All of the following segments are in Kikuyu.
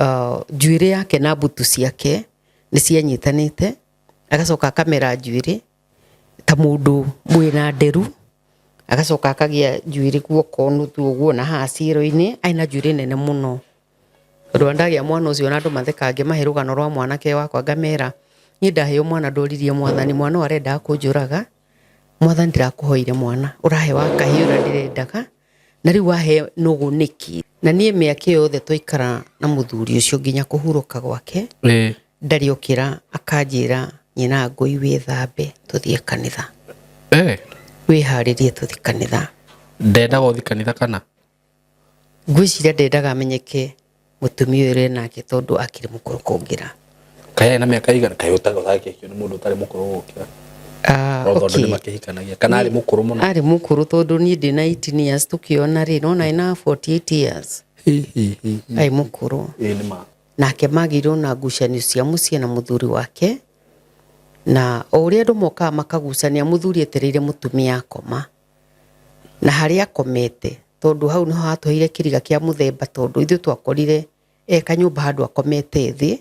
Njuĩrĩ yake na mbutu ciake nĩ cianyitanĩte, agacoka akamera njuĩrĩ ta mũndũ mwĩna nderu, agacoka akagĩa njuĩrĩ guoko nuthu ũguo na haha ciero-inĩ, arĩ na njuĩrĩ nene mũno. Tondũ ndagĩa mwana ũcio na andũ mathekaga ngĩmahe rũgano rwa mwanake wakwa ngamera, niĩ ndaheo mwana ndoririe mwathani mwana ũyũ arendaga kũnjũraga, mwathani ndĩrakũhoire mwana, ũrahe wa kahĩĩ ũrĩa ndĩrendaga, na rĩu wahe nũgũ nĩkĩ? Na niĩ mĩaka ĩyo yothe twaikara na mũthuri ũcio nginya kũhurũka gwake, ndarĩ okĩra akanjĩra nyina ngũi wĩthambe tũthiĩ kanitha. Wĩharĩrie tũthiĩ kanitha. Ndendaga ũthiĩ kanitha kana? Ngwĩciria ndendaga amenyeke mũtumia ũyũ ũrĩ nake tondũ akĩrĩ mũkũrũ kũngĩra. Kaĩ arĩ na mĩaka ĩigana? Kaĩ ũtakĩhikio nĩ mũndũ ũtarĩ mũkũrũ gũgũkĩra? O tondũ nĩ makĩhikanagia. Kana arĩ mũkũrũ mũno? Arĩ mũkũrũ tondũ niĩ ndĩ na 18 years tũkĩona rĩ, nona arĩ na 48 years. Arĩ mũkũrũ. Ĩĩ nĩ ma. Nake magĩirwo na ngucanio cia mũciĩ na mũthuri wake, na o ũrĩa andũ mokaga makagucania, mũthuri etereire mũtumia akoma. Na harĩa akomete, tondũ hau nĩho hatũheire kĩriga kĩa mũthemba, tondũ ithuĩ twakorire e kanyũmba handũ akomete thĩ,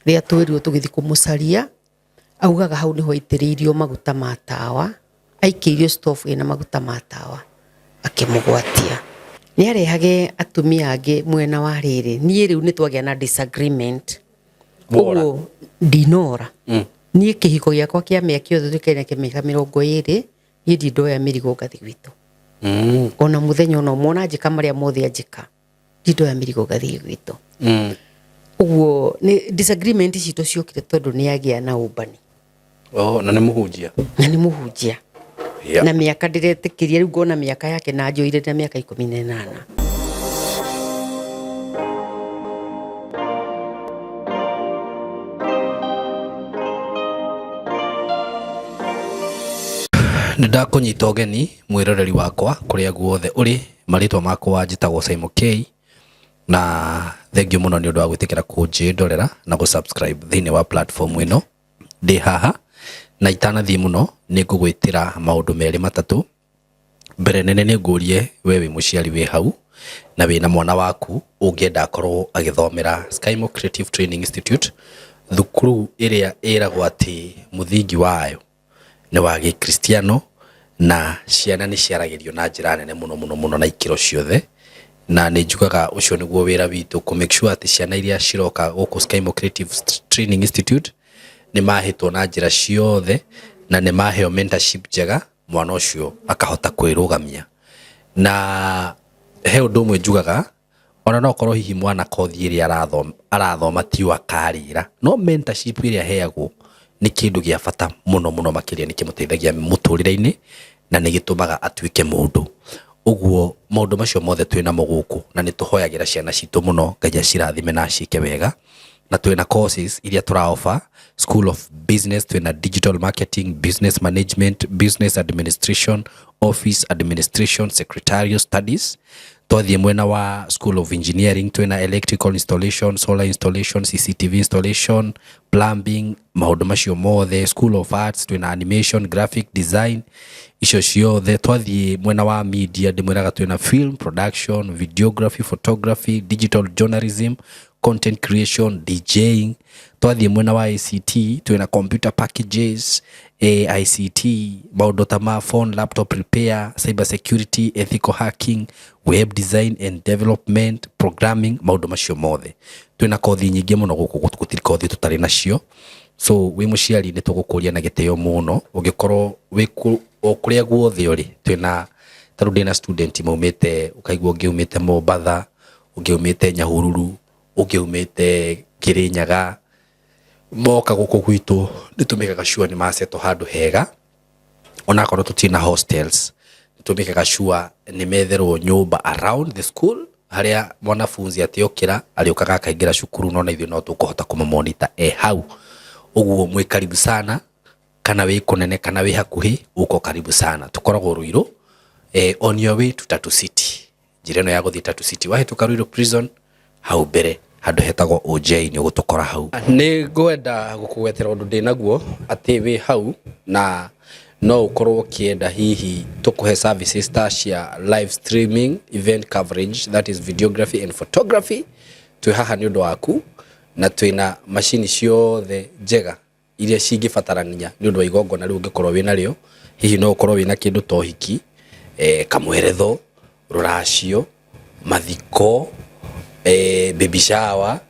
rĩrĩa twerirwo tũgĩthiĩ kũmũcaria, augaga hau nĩho aitĩrĩirio maguta ma tawa, aikĩirio stove ĩna maguta ma tawa, akĩmũgwatia. Nĩ arehage atumia angĩ mwena wa rĩrĩ, niĩ rĩu nĩ twagĩa na disagreement. Ũguo ndinora. Niĩ kĩhiko gĩakwa kĩa mĩaka yothe tũikaire nake mĩaka 20, niĩ ndirĩ ndoya mĩrigo ngathiĩ gwitũ. Ona mũthenya ona ũmwe, ona anjĩka marĩa mothe anjĩka, ndirĩ ndoya mĩrigo ngathiĩ gwitũ. Ũguo nĩ disagreement citũ ciokire tondũ nĩ agĩa na ũmbani. Oh, na nĩ mũhunjia. Na nĩ mũhunjia. Na mĩaka ndĩretĩkĩria, rĩu ngona mĩaka yake na njoire na mĩaka 18. Nĩ ndakũnyita ũgeni mwĩroreri wakwa kũrĩa guothe ũrĩ, marĩtwa makwa njĩtagwo Simon K na thengiũ mũno nĩ ũndũ wa gwĩtĩkĩra kũnjĩndorera na gũ subscribe thĩinĩ wa platform ĩno. Ndĩ haha na itanathiĩ mũno nĩ ngũgwĩtĩra maũndũ merĩ matatũ. Mbere nene nĩ ngũrie we wĩ mũciari wĩ hau na wĩna mwana waku ũngĩenda akorwo agĩthomera Skymo Creative Training Institute, thukuru ĩrĩa ĩragwo atĩ mũthingi wayo nĩ wa gĩkristiano na ciana nĩ ciaragĩrio na njĩra nene mũno mũno mũno na ikĩro ciothe, na nĩ njugaga ũcio nĩguo wĩra witũ kũ make sure atĩ ciana iria ciroka gũkũ Skymo Creative Training Institute nĩ mahĩtwo na njĩra ciothe na nĩ maheo mentorship njega, mwana ũcio akahota kwĩrũgamia. Na he ũndũ ũmwe njugaga, ona no korwo hihi mwana kothi ĩrĩa arathoma tiyo akarĩra, no mentorship ĩrĩa aheagwo nĩ kĩndũ gĩa bata mũno mũno makĩria, nĩ kĩmũteithagia mũtũrĩre-inĩ na nĩ gĩtũmaga atuĩke mũndũ. Ũguo maũndũ macio mothe twĩ namo gũkũ na nĩ tũhoyagĩra ciana citũ mũno Ngai acirathime na aciĩke wega. Na twĩna courses iria tũra offer, School of Business, twĩna Digital Marketing, Business Management, Business Administration, Office Administration, Secretarial Studies. Twathiĩ mwena wa School of Engineering twĩna Electrical Installation, Solar Installation, CCTV Installation, Plumbing, maũndũ macio mothe. School of Arts twĩna Animation, Graphic Design, icio ciothe. Twathiĩ mwena wa media ndĩmwĩraga twĩna Film Production, Videography, Photography, Digital Journalism, Content Creation, DJing. Twathiĩ mwena wa ICT twĩna Computer Packages, ICT, maũndũ ta ma phone, laptop repair, cyber security, ethical hacking, web design and development, programming, maũndũ macio mothe. Twĩna kothi nyingĩ mũno gũkũ, gũtirĩ kothi tũtarĩ nacio. So wĩ mũciari nĩ tũgũkũria na gĩtĩo mũno, ũngĩkorwo wĩ o kũrĩa guothe ũrĩ, twĩna ta rĩu ndĩna student maumĩte, ũkaigua ũngĩ aumĩte Mombatha, ũngĩ aumĩte Nyahururu, ũngĩ aumĩte Kĩrĩnyaga, moka gũkũ gwitũ nĩ tũmĩkaga sure nĩ macetwo handũ hega, onakorwo tũtirĩ na hostels, nĩ tũmĩkaga sure nĩ metherwo nyũmba around the school, harĩa mwanafunzi atĩokĩra arĩũkaga akaingĩra cukuru, no na ithuĩ no tũkũhota kũmũ monitor e hau. Ũguo mwĩ karibu sana, kana wĩ kũnene kana wĩ hakuhĩ, uko karibu sana. Tũkoragwo Ruiru, on your way to Tatu City, njĩra ĩno ya gũthiĩ Tatu City, wahĩtũka Ruiru Prison hau mbere handũ hetagwo OJ, nĩ ũgũtũkora hau. Nĩ ngwenda gũkũgwetera ũndũ ndĩ naguo atĩ wĩ hau na no ũkorwo ũkĩenda hihi tũkũhe services ta cia live streaming, event coverage, that is videography and photography. Twĩ haha nĩ ũndũ waku na twĩna macini ciothe njega iria cingĩbatarania nĩ ũndũ wa igongona rĩu ũngĩkorwo wĩna rĩo. Hihi no ũkorwo wĩna kĩndũ ta ũhiki, kamweretho, rũracio, mathiko, baby shower,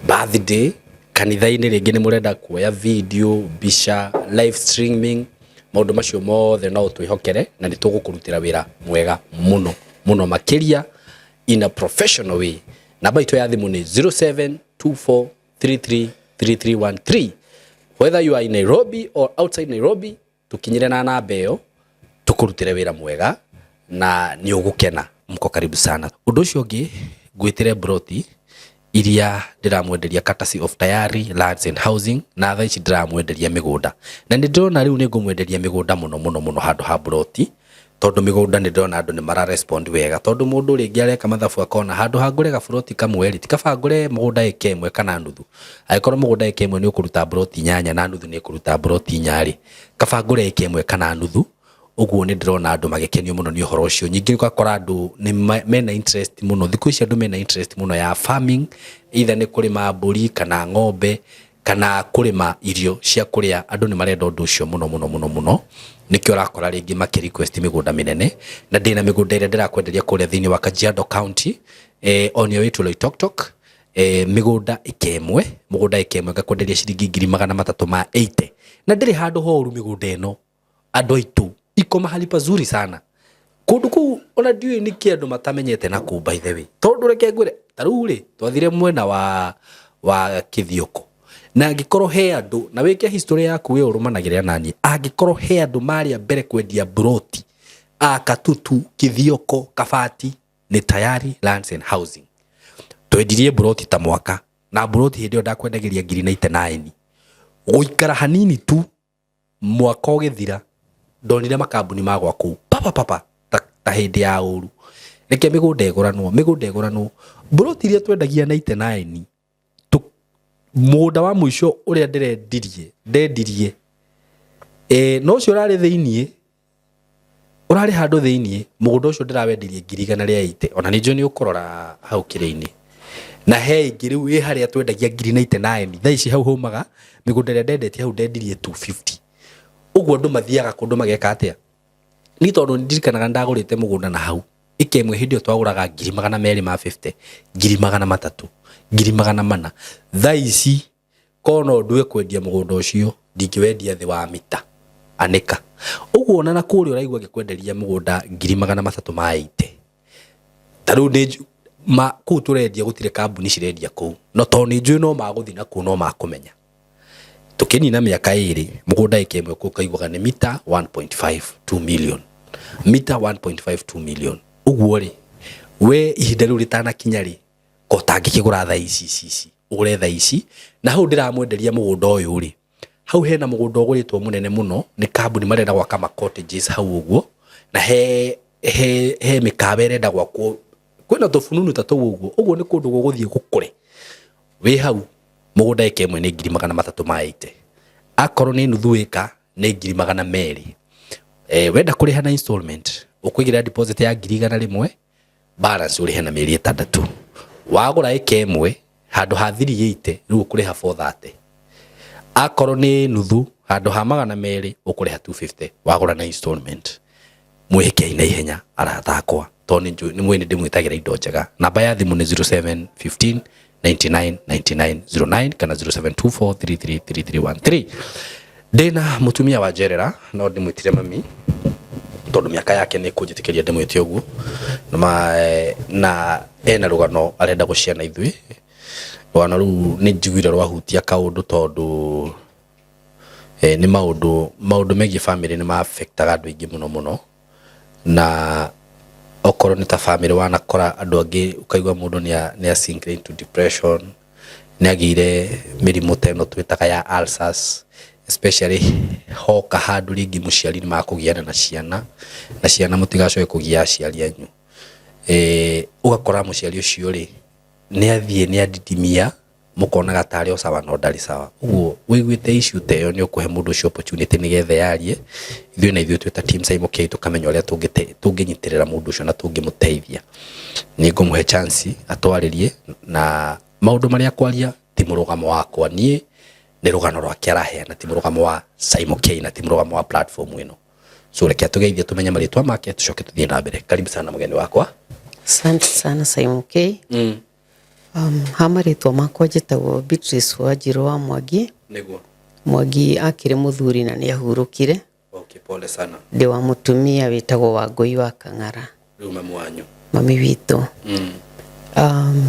birthday, kanitha-inĩ rĩngĩ nĩ mũrenda kuoya video, mbica, live streaming, maũndũ macio mothe no ũtwĩhokere na nĩ tũgũkũrutĩra wĩra mwega mũno mũno makĩria in a professional way. Namba itũ ya thimũ nĩ 0724333313. Whether you are in Nairobi or outside Nairobi, tukinyire na namba ĩyo tũkũrutĩre wĩra mwega na nĩ ũgũkena. Mko karibu sana. Ũndũ ũcio ũngĩ, ngwĩtĩre broti iria ndĩramwenderia courtesy of Tayari Lands and Housing, na thaa ici ndĩramwenderia mĩgũnda na nĩ ndĩrona rĩu nĩ ngũmwenderia mĩgũnda mũno mũno mũno handũ ha broti, tondũ mĩgũnda nĩ ndĩrona andũ nĩ mara respond wega, tondũ mũndũ rĩngĩ areka mathabu akona handũ ha ngũre gaburoti kamwe rĩ, ti kaba ngũre mũgũnda ĩka ĩmwe kana nuthu. Angĩkorwo mũgũnda ĩka ĩmwe nĩ ũkũruta broti 8 na nuthu nĩ ĩkũruta broti 4 rĩ, kaba ngũre ĩka ĩmwe kana nuthu. Ũguo nĩ ndĩrona andũ magĩkenio mũno nĩ ũhoro ũcio. Ningĩ ũgakora andũ nĩ mena interest mũno thikũ ici, andũ mena interest mũno ya farming, either nĩ kũrĩma mbũri kana ng'ombe kana kũrĩma irio cia kũrĩa. Andũ nĩ marenda ũndũ ũcio mũno mũno mũno mũno, nĩkĩo ũrakora rĩngĩ makĩ request mĩgũnda mĩnene. Na ndĩna mĩgũnda ĩrĩa ndĩrakwenderia kũrĩa thĩinĩ wa Kajiado County, on your way to Loitoktok, mĩgũnda ĩka ĩmwe, mũgũnda ĩka ĩmwe ngakwenderia ciringi 380,000, na ndĩrĩ handũ horu mĩgũnda ĩno. Andũ aitũ, iko mahali pazuri sana kũndũ kũu, ona ndiũĩ nĩkĩ andũ matamenyete na kũu, by the way, tondũ reke ngwĩre, ta rĩu rĩ twathire mwena wa Kĩthioko, na angĩkorwo he andũ na wĩke history yaku we ũrũmanagĩrĩra naniĩ, angĩkorwo he andũ marĩa mbere kwendia broti a Katutu, Kĩthioko, Kabati, nĩ Tayari Lands and Housing. Twendirie broti ta mwaka na broti hĩndĩ ĩyo ndakwendagĩria ngiri 99. Gũikara hanini tu, mwaka ũgĩthira, ndonire makambuni magwa kũu papa papa ta hĩndĩ ya ũru. Reke mĩgũnda ĩgũranwo, mĩgũnda ĩgũranwo. Broti iria twendagia 99, mũgũnda wa mũico ũrĩa ndĩrendirie ndendirie, no ũcio ũrarĩ thĩiniĩ, ũrarĩ handũ thĩiniĩ, mũgũnda ũcio ndĩrawendirie 180,000. Ona nĩ njũĩ nĩ ũkũrora hau kĩrĩ-inĩ na he ĩngĩ rĩu ĩ harĩa twendagia ngiri 99. Thaa ici hau haumaga mĩgũnda ĩrĩa ndendetie hau ndendirie 250. Ũguo andũ mathiaga kũndũ mageka atĩa? Ni tondũ ndirikanaga ndagũrĩte mũgũnda na hau ĩka ĩmwe hĩndĩ ĩyo twagũraga 250,000, 300,000, 400,000. Thaa ici korwo no ndue kwendia mũgũnda ũcio, ndingĩwendia thĩ wa mita anĩka ũguo. Ona na kũrĩa ũraigua ngĩkwenderia mũgũnda 380,000, ta rĩu nĩ ma kũu tũrendia, gũtirĩ kambuni cirendia kũu, no tondũ nĩ njũĩ no magũthiĩ na kũu no makũmenya. Tũkĩnina mĩaka 2, mũgũnda ĩka ĩmwe kũu kaiguaga nĩ mita 1.52 million, mita 1.52 million. Ũguo rĩ, we ihinda rĩu rĩtanakinya rĩ, ko ũtangĩkĩgũra thaa ici ici ici, ũgũre thaa ici. Na hau ndĩramwenderia mũgũnda ũyũ rĩ, hau hena mũgũnda ũgũrĩtwo mũnene mũno nĩ kambuni, marenda gwaka ma cottages hau ũguo, na he mĩkawa ĩrenda gwakwo, kwĩna tũbununu ta tũu ũguo. Ũguo nĩ kũndũ gũgũthiĩ gũkũre. Wĩ hau mũgũnda ĩka ĩmwe nĩ 380,000, akorwo nĩ nuthu ĩka nĩ 200,000. Wenda kũrĩha na installment, ũkũigĩrĩra deposit ya 100,000, balance ũrĩhe na mĩeri 6. Wagũra ĩka ĩmwe handũ ha 380, rĩu ũkũrĩha 430. Akorwo nĩ nuthu, handũ ha 200 ũkũrĩha 250 wagũra na installment. Mwĩhĩkei na ihenya, arata akwa, tondũ nĩ mwĩ nĩ ndĩmwĩtagĩra indo njega. Namba ya thimũ nĩ 0715 99 99 09 kana 0724 333313. Ndĩna mũtumia wa njerera, no ndĩmwĩtire mami tondũ mĩaka yake nĩ kũnjĩtĩkĩria ndĩmwĩte ũguo, na ena rũgano arenda gũciana ithuĩ. Rũgano rũu nĩ njiguire rwahutia kaũndũ, tondũ nĩ maũndũ megiĩ family nĩ ma-affectaga andũ aingĩ mũno mũno, na okorwo nĩ ta family wanakora andũ angĩ, ũkaigua mũndũ nĩ a sink into depression, nĩ agĩire mĩrimũ ta ĩno twĩtaga ya ulcers, especially hoka handũ rĩngĩ mũciari nĩ makũgiana na ciana, na ciana mũtigacoke kũgia aciari anyu. Ũgakora mũciari ũcio rĩ nĩ athiĩ nĩ adidimia, mũkonaga tarĩ o sawa no ndarĩ sawa. Ũguo wĩiguĩte issue ta ĩyo, nĩ ũkũhe mũndũ ũcio opportunity nĩgetha yarie ithuĩ, na ithuĩ twĩ ta team Simon K tũkamenya ũrĩa tũngĩnyitĩrĩra mũndũ ũcio na tũngĩmũteithia. Nĩ ngũmũhe chance atwarĩrie na Maũndũ marĩa kwaria ti mũrũgamo wakwa niĩ, nĩ rũgano rwake araheana, ti mũrũgamo wa Simon K na ti mũrũgamo wa platform ĩno. So reke atũgeithie tũmenye marĩtwa make tũcoke tũthiĩ na mbere. Karibu sana mũgeni wakwa. Asante sana Simon K. Ha marĩtwa makwa njĩtagwo Beatrice Wanjirũ wa Mwangi. Nĩguo. Mwangi akĩrĩ mũthuri na nĩ ahurũkire. Okay, pole sana. Ndĩ wa mũtumia wĩtagwo Wangũi wa Kang'ara. Rĩu mamu wanyu. Mami witũ.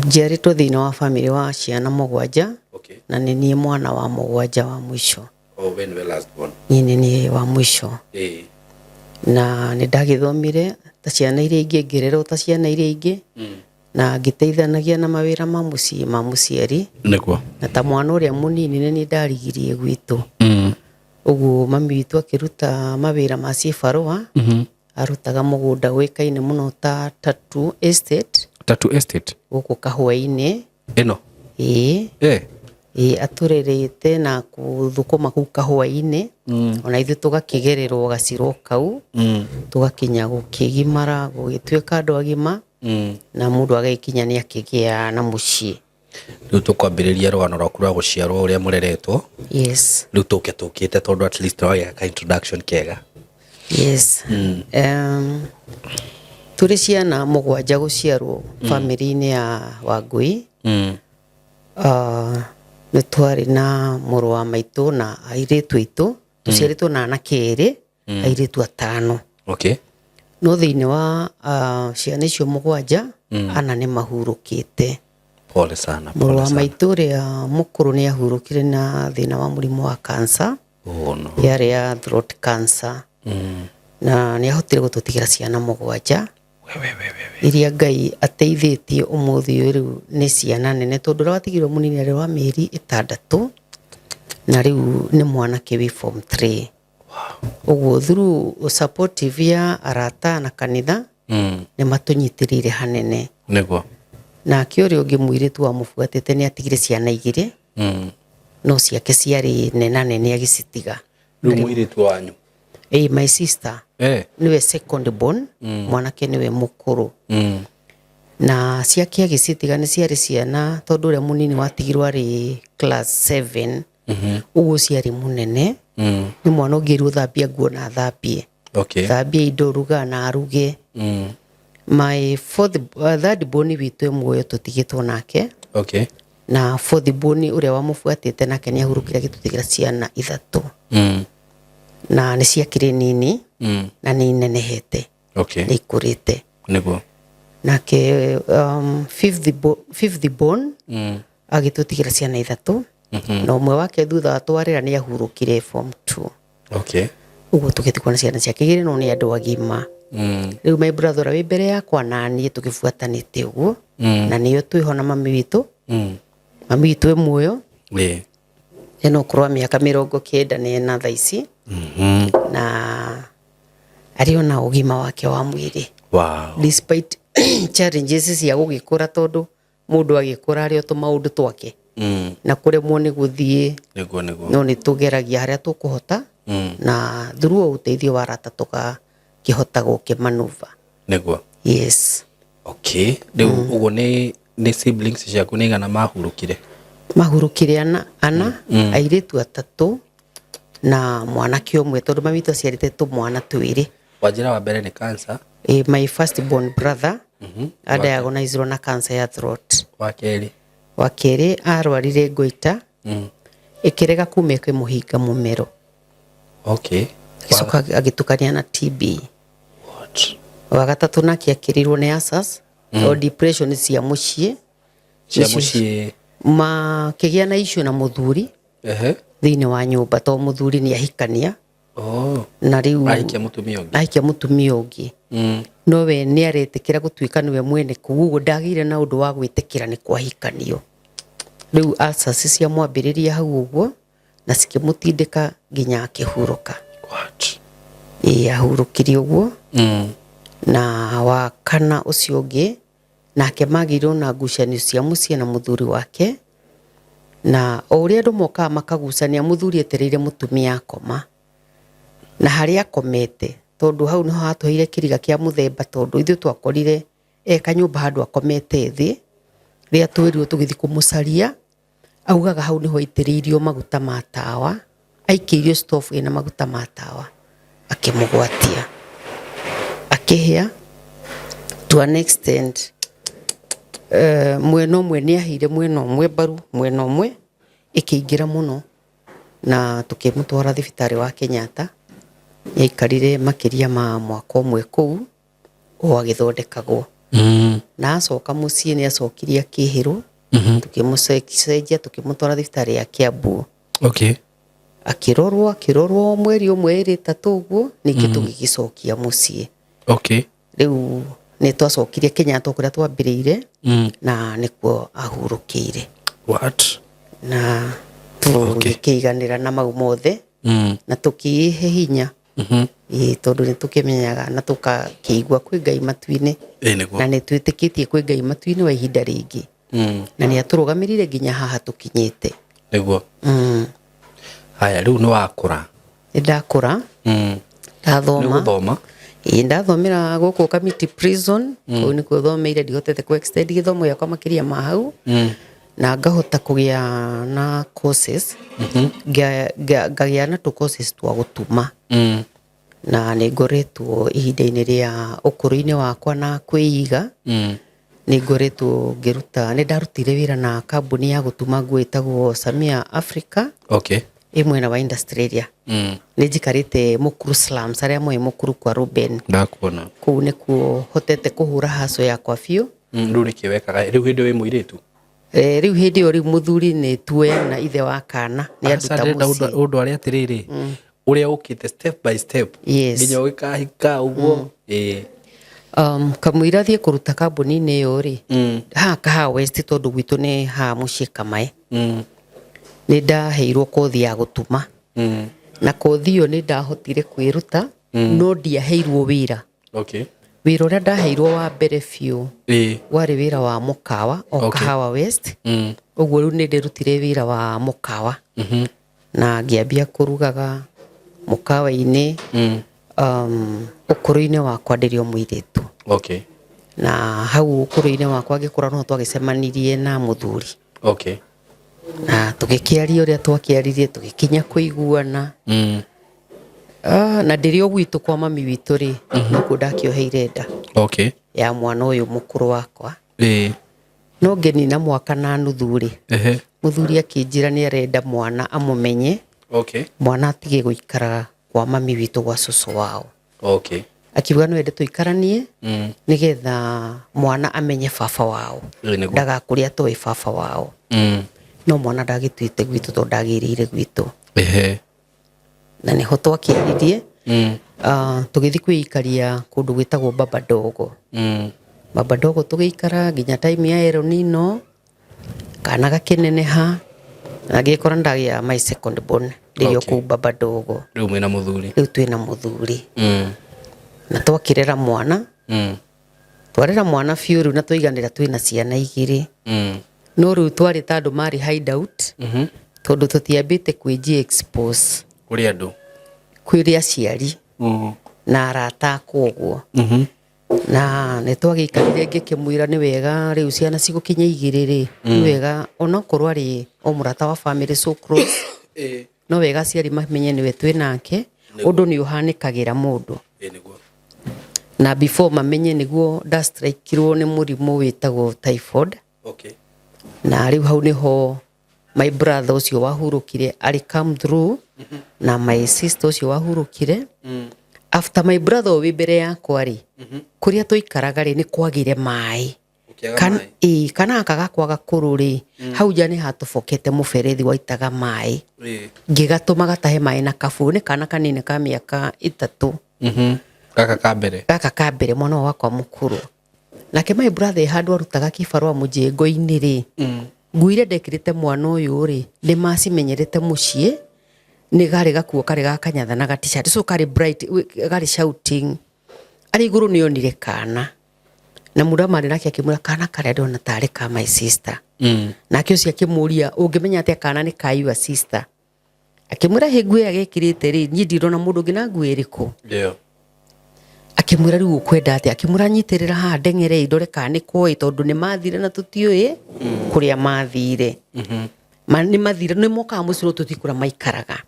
Njiarĩtwo thĩinĩ wa bamĩrĩ wa ciana mũgwanja. Okay. Na nĩ niĩ mwana wa mũgwanja wa mũico. Oh, we nĩwe last born. Niĩ nĩ niĩ wa mũico. Eh. Na nĩ ndagĩthomire ta ciana iria ingĩ, ngĩrerwo ta ciana iria ingĩ. Na ngĩteithanagia na mawĩra ma mũciĩ ma mũciari. Nĩguo. Na ta mwana ũrĩa mũnini nĩ niĩ ndarigirie gwitũ. Ũguo mami witũ akĩruta mawĩra ma cibarũa. Arutaga mũgũnda ũĩkaine mũno ta Tatu Estate. Tatu Estate? Gũkũ Kahũa-inĩ. Ĩno? Ĩĩ. Eh. Ĩĩ, atũrerete na gũthũkũma kũu Kahũa-inĩ. Ona ithuĩ tũgakĩgererwo gacirwo kau. Tũgakinya gũkĩgimara, gũgĩtuĩka andũ agima. Na mũndũ agagĩkinya nĩ akĩgĩa na mũciĩ. Rĩu tũkwambĩrĩria rũgano rwaku rwa gũciarwo ũrĩa mũreretwo. Yes. Rĩu tũke tũkĩte tondũ at least wagĩa ka introduction kega. Yes. Tũrĩ ciana mũgwanja gũciarwo bamĩrĩ-inĩ ya Wangũi. Nĩ twarĩ na mũrũ wa maitũ na airĩtu aitũ. Tũciarĩtwo na anake erĩ, airĩtu atano. Okay. No thĩinĩ wa ciana icio mũgwanja, ana nĩ mahurũkĩte. Pole sana, Mũrũ pole wa sana. maitũ ũrĩa mũkũrũ nĩ ahurũkire na thĩna wa mũrimũ wa cancer. Oh, no. Yarĩ ya throat cancer. Na nĩ ahotire gũtũtigĩra ciana mũgwanja. We, we, we, we, we. Iria Ngai ateithĩtie ũmũthĩ ũyũ rĩu nĩ ciana nene, tondũ ũrĩa watigirwo mũnini arĩ wa mĩeri 6 na rĩu nĩ mwanake wĩ form 3. Wow. Ũguo through supportive ya arata na kanitha, nĩ matũnyitĩrĩire hanene. Nĩguo. Nake ũrĩa ũngĩ mũirĩtu wamũbuatĩte nĩ atigire ciana igĩrĩ. No ciake ciarĩ nena nene agĩcitiga. Rĩu mũirĩtu wanyu? Ĩĩ, my sister. Eh. Nĩwe second born, mwanake nĩwe mũkũrũ. Na ciake agĩcitiga nĩ ciarĩ ciana tondũ ũrĩa mũnini watigirwo arĩ class 7. Ũguo ciarĩ mũnene. Nĩ mwana ũngĩrwo thambia nguo na athambie. Okay. Thambia indo, ruga na aruge. My third born witũ e muoyo tũtigĩtwo nake. Okay. Na fourth born ũrĩa wamũbuatĩte nake nĩ ahurũkire agĩtũtigĩra ciana ithatũ. Na nĩ ciakĩrĩ nini, na nĩ inenehete. Okay. Nĩ ikũrĩte. Nĩguo. Nake, fifth born, agĩtũtigĩra ciana ithatũ. Na ũmwe wake thutha wa twarĩra nĩ ahurũkire form 2. Okay. Ũguo tũgĩtigwo na ciana ciake igĩrĩ no nĩ andũ agima. Rĩu my brother ũrĩa wĩ mbere yakwa na niĩ tũgĩbuatanĩte ũguo. Na nĩyo twĩho na mami witũ. Mami witũ e muoyo. Ĩĩ. Ena ũkũrũ wa mĩaka 94 thaa ici. Na arĩ ona ũgima wake wa mwĩrĩ. Wow. Despite challenges cia gũgĩkũra tondũ mũndũ agĩkũra arĩ o tũmaũndũ twake. Na kũremwo nĩ gũthiĩ. Nĩguo, nĩguo. No nĩ tũgeragia harĩa tũkũhota. Na through ũteithio wa arata tũgakĩhota gũkĩmanuva. Nĩguo. Yes. Okay. Rĩu ũguo nĩ siblings ciaku nĩ igana mahurũkire? Mahurũkire ana, airĩtu atatũ na mwanake ũmwe tondũ mami witũ aciarĩte tũmwana twĩrĩ. Wanjĩra wa mbere nĩ cancer? My first born brother adiagnosirwo na cancer ya throat. Wa kerĩ? Wa kerĩ arwarire goiter. Ĩkĩrega kuma ĩkĩmũhinga mũmero. Okay. Agĩcoka agĩtukania na TB. What? Wa gatatũ nake akĩrĩirwo nĩ ulcers, o depression cia mũciĩ. Cia Nĩcio mũciĩ. Makĩgĩa na issue na mũthuri. Ehe. Thĩinĩ wa nyũmba tondũ mũthuri nĩ ahikania. Oh. Na rĩu ahikia mũtumia ũngĩ. Ahikia mũtumia ũngĩ. No we nĩ aretĩkĩra gũtuĩka nĩwe mwene kũu, ũguo ndagĩire na ũndũ wa gwĩtĩkĩra nĩ kwahikanio. Rĩu ulcers ciamwambĩrĩria hau ũguo na cikĩmũtindĩka nginya akĩhurũka. What? Ĩĩ, ahurũkire ũguo. Na wa kana ũcio ũngĩ nake magĩirwo na ngucanio cia mũciĩ na mũthuri wake. Na o ũrĩa andũ mokaga makagucania, mũthuri etereire mũtumia akoma. Na harĩa akomete, tondũ hau nĩho hatũheire kĩriga kĩa mũthemba, tondũ ithuĩ twakorire e kanyũmba handũ akomete thĩ, Rĩrĩa twĩrirwo tũgĩthiĩ kũmũcaria, augaga hau nĩho aitĩrĩirio maguta ma tawa, aikĩirio stove ĩna maguta ma tawa, akĩmũgwatia, akĩhĩa to an extent. Mwena ũmwe nĩ ahĩire, mwena ũmwe mbaru, mwena ũmwe ĩkĩingĩra mũno, na tũkĩmũtwara thibitarĩ wa Kenyatta. Nĩaikarire makĩria ma mwaka ũmwe kũu o agĩthondekagwo. Na acoka mũciĩ nĩ acokire akĩhĩrwo. Tũkĩmũcenjia, tũkĩmũtwara thibitarĩ ya Kiambu. Akĩrorwo, akĩrorwo mweri ũmwe, ĩrĩ, ĩtatũ ũguo, ningĩ tũgĩgĩcokia mũciĩ. Rĩu nĩ twacokirie Kenyatta o kũrĩa twambĩrĩire. Na nĩkuo ahurũkĩire. What? Na tũgĩkĩiganĩra na mau mothe. Na tũkĩĩhe hinya. Ĩĩ, tondũ nĩ tũkĩmenyaga na tũkakĩigua kwĩ Ngai matu-inĩ. Ĩĩ nĩguo. Na nĩ twĩtĩkĩtie kwĩ Ngai matu-inĩ wa ihinda rĩngĩ. Na nĩ atũrũgamĩrĩire nginya haha tũkinyĩte. Nĩguo. Haya, rĩu nĩ wakũra. Nĩ ndakũra. Nĩ Ndathoma. gũthoma. Ĩĩ, ndathomera gũkũ Kamiti Prison. Kũu nĩkuo thomeire, ndihotete kũ extend gĩthomo gĩakwa makĩria ma hau. Na ngahota kũgĩa na courses. Ngagĩa na tũ courses twa gũtuma. Na nĩ ngoretwo ihinda-inĩ rĩa ũkũrũ-inĩ wakwa na kwĩiga. Nĩ ngoretwo ngĩruta, nĩ ndarutire wĩra na kambuni ya gũtuma nguo ĩtagwo Samia Africa. Ĩ mwena wa Industrial area. Nĩ njikarĩte Mukuru slums, arĩa moĩ Mukuru kwa Ruben. Ndakuona. Kũu nĩkuo hotete kũhũra haco yakwa biũ. Rĩu nĩkĩ wekaga rĩu hĩndĩ wĩ mũirĩtu? Rĩu hĩndĩ ĩyo rĩu mũthuri nĩ tuoyana, ithe wa kana nĩ Aca, anduta ndĩrenda mũciĩ. ũndware atĩrĩrĩ, ũrĩa ũkĩte step by step nginya ũgĩkahika ũguo. Ĩĩ. Kamũira thiĩ kũruta kambuni-inĩ ĩyo rĩ, haha Kahawa West, tondũ gwitũ nĩ haha mũciĩ Kamae. Nĩ ndaheirwo kothi ya gũtuma. Na kothi ĩyo nĩ ndahotire kwĩruta, no ndiaheirwo wĩra. Wĩra ũrĩa ndaheirwo wa mbere biũ warĩ wĩra wa mũkawa o Kahawa West. Ũguo rĩu nĩ ndĩrutire wĩra wa mũkawa. Na ngĩambia kũrugaga mũkawa-inĩ. Ũkũrũ-inĩ wakwa ndĩrĩ o mũirĩtu. Na hau ũkũrũ-inĩ wakwa ngĩkũra no twagĩcemanirie na mũthuri. Na tũgĩkĩaria ũrĩa twakĩaririe, tũgĩkinya kũiguana. Na ndĩrĩ o gwitũ kwa mami witũ rĩ, nokuo ndakĩoheire nda. Ya mwana ũyũ mũkũrũ wakwa. No ngĩnina mwaka na nuthu rĩ, mũthuri akĩnjĩra nĩ arenda mwana amũmenye. Mwana atige gũikara kwa mami witũ, gwa cũcũ wao. Akiuga no ende tũikaranie nĩgetha mwana amenye baba wao. Ĩĩ nĩguo. Ndagakũre atoĩ baba wao. No mwana ndagĩtuĩte gwitũ tondũ ndagĩrĩire gwitũ. Na nĩho twakĩaririe. Tũgĩthiĩ kwĩikaria kũndũ gwĩtagwo Baba Dogo. Baba Dogo tũgĩikara nginya time ya El Nino, kana gakĩneneha, na ngĩkora ndagĩa my second born rĩrĩa kũu Baba Dogo. Rĩu mwĩna mũthuri. Rĩu twĩna mũthuri. Na twakĩrera mwana. Twarera mwana biũ rĩu na twaiganĩra twĩna ciana igĩrĩ. No rĩu twarĩ ta andũ marĩ hideout. Tondũ tũtiambĩte kwĩji expose. Kũrĩ andũ. Kwĩrĩ aciari. Na arata akwa ũguo. Na nĩ twagĩikarire ngĩkĩmwĩra nĩ wega rĩu ciana cigũkinya igĩrĩ rĩ, nĩ wega onokorwo arĩ o mũrata wa family so close. No wega aciari mamenye nĩwe twĩ nake, ũndũ nĩ ũhanĩkagĩra mũndũ. Ĩĩ nĩguo. Na before mamenye nĩguo ndastrikirwo nĩ mũrimũ wĩtagwo typhoid. Na rĩu hau nĩho my brother ũcio wahurũkire arĩ come through, na my sister ũcio wahurũkire. After my brother wĩ mbere yakwa rĩ, kũrĩa twaikaraga rĩ, nĩ kwagire maĩ. Ĩĩ, kana gaka gakwa gakũrũ rĩ, hau nja nĩ hatobokete mũberethi waitaga maĩ. Ngĩgatũma gatahe maĩ na kabũyũ, nĩ kana kanini ka mĩaka 3. Gaka ka mbere. Gaka ka mbere, mwana ũyũ wakwa mũkũrũ. Nake my brother handũ arutaga kĩbarũa mũjengo-inĩ rĩ, nguo iria ndekĩrĩte mwana ũyũ rĩ, nĩ macimenyerete mũciĩ, nĩ garĩ gakuo karĩ ga kanyatha na ga t-shirt, so karĩ bright, garĩ shouting. Arĩ igũrũ nĩ onire kana. Na mũndũ amarĩ nake akĩmwĩra kana karĩa ndona tarĩ ka my sister. Nake ũcio akĩmũria ũngĩmenya atĩa kana nĩ ka your sister. Akĩmwĩra hĩ nguo ĩrĩa gekĩrĩte rĩ, niĩ ndirona mũndũ ũngĩ na nguo ĩrĩkũ. Akĩmwĩra rĩu ũkwenda atĩa, akĩmwĩra nyitĩrĩra haha ndeng'ere ndore kana nĩ kwoĩ, tondũ nĩ mathire na tũtiũĩ kũrĩa mathire. Nĩ mathire, nĩ mokaga mũciĩ no tũtiũĩ kũrĩa maikaraga.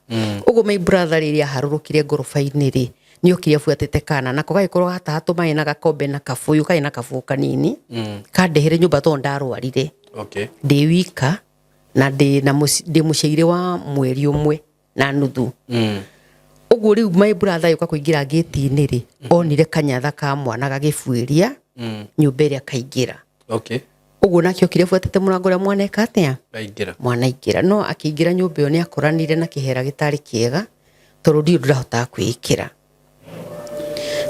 Ũguo my brother rĩrĩa aharũrũkire ngoroba-inĩ rĩ, nĩ okire abuatĩte kana nako gagĩkorwo gataha tũmaĩ na gakombe na kabũyũ, karĩ na kabũyũ kanini, kandehere nyũmba tondũ ndarwarire. Ndĩ wika na ndĩ mũciaire wa mweri ũmwe na nuthu. Ũguo rĩu my brother agĩũka kũingĩra ngĩti-inĩ rĩ, onire kanyatha ka mwana gagĩbuĩria nyũmba ĩrĩa kaingĩra. Ũguo nake okire abuatĩte mũrango ũrĩa mwana eka atĩa? Aingĩra. Mwana aingĩra. No akĩingĩra nyũmba ĩyo nĩ akoranire na kĩhera gĩtarĩ kĩega, tondũ ndiũ ndĩrahotaga kwĩĩkĩra.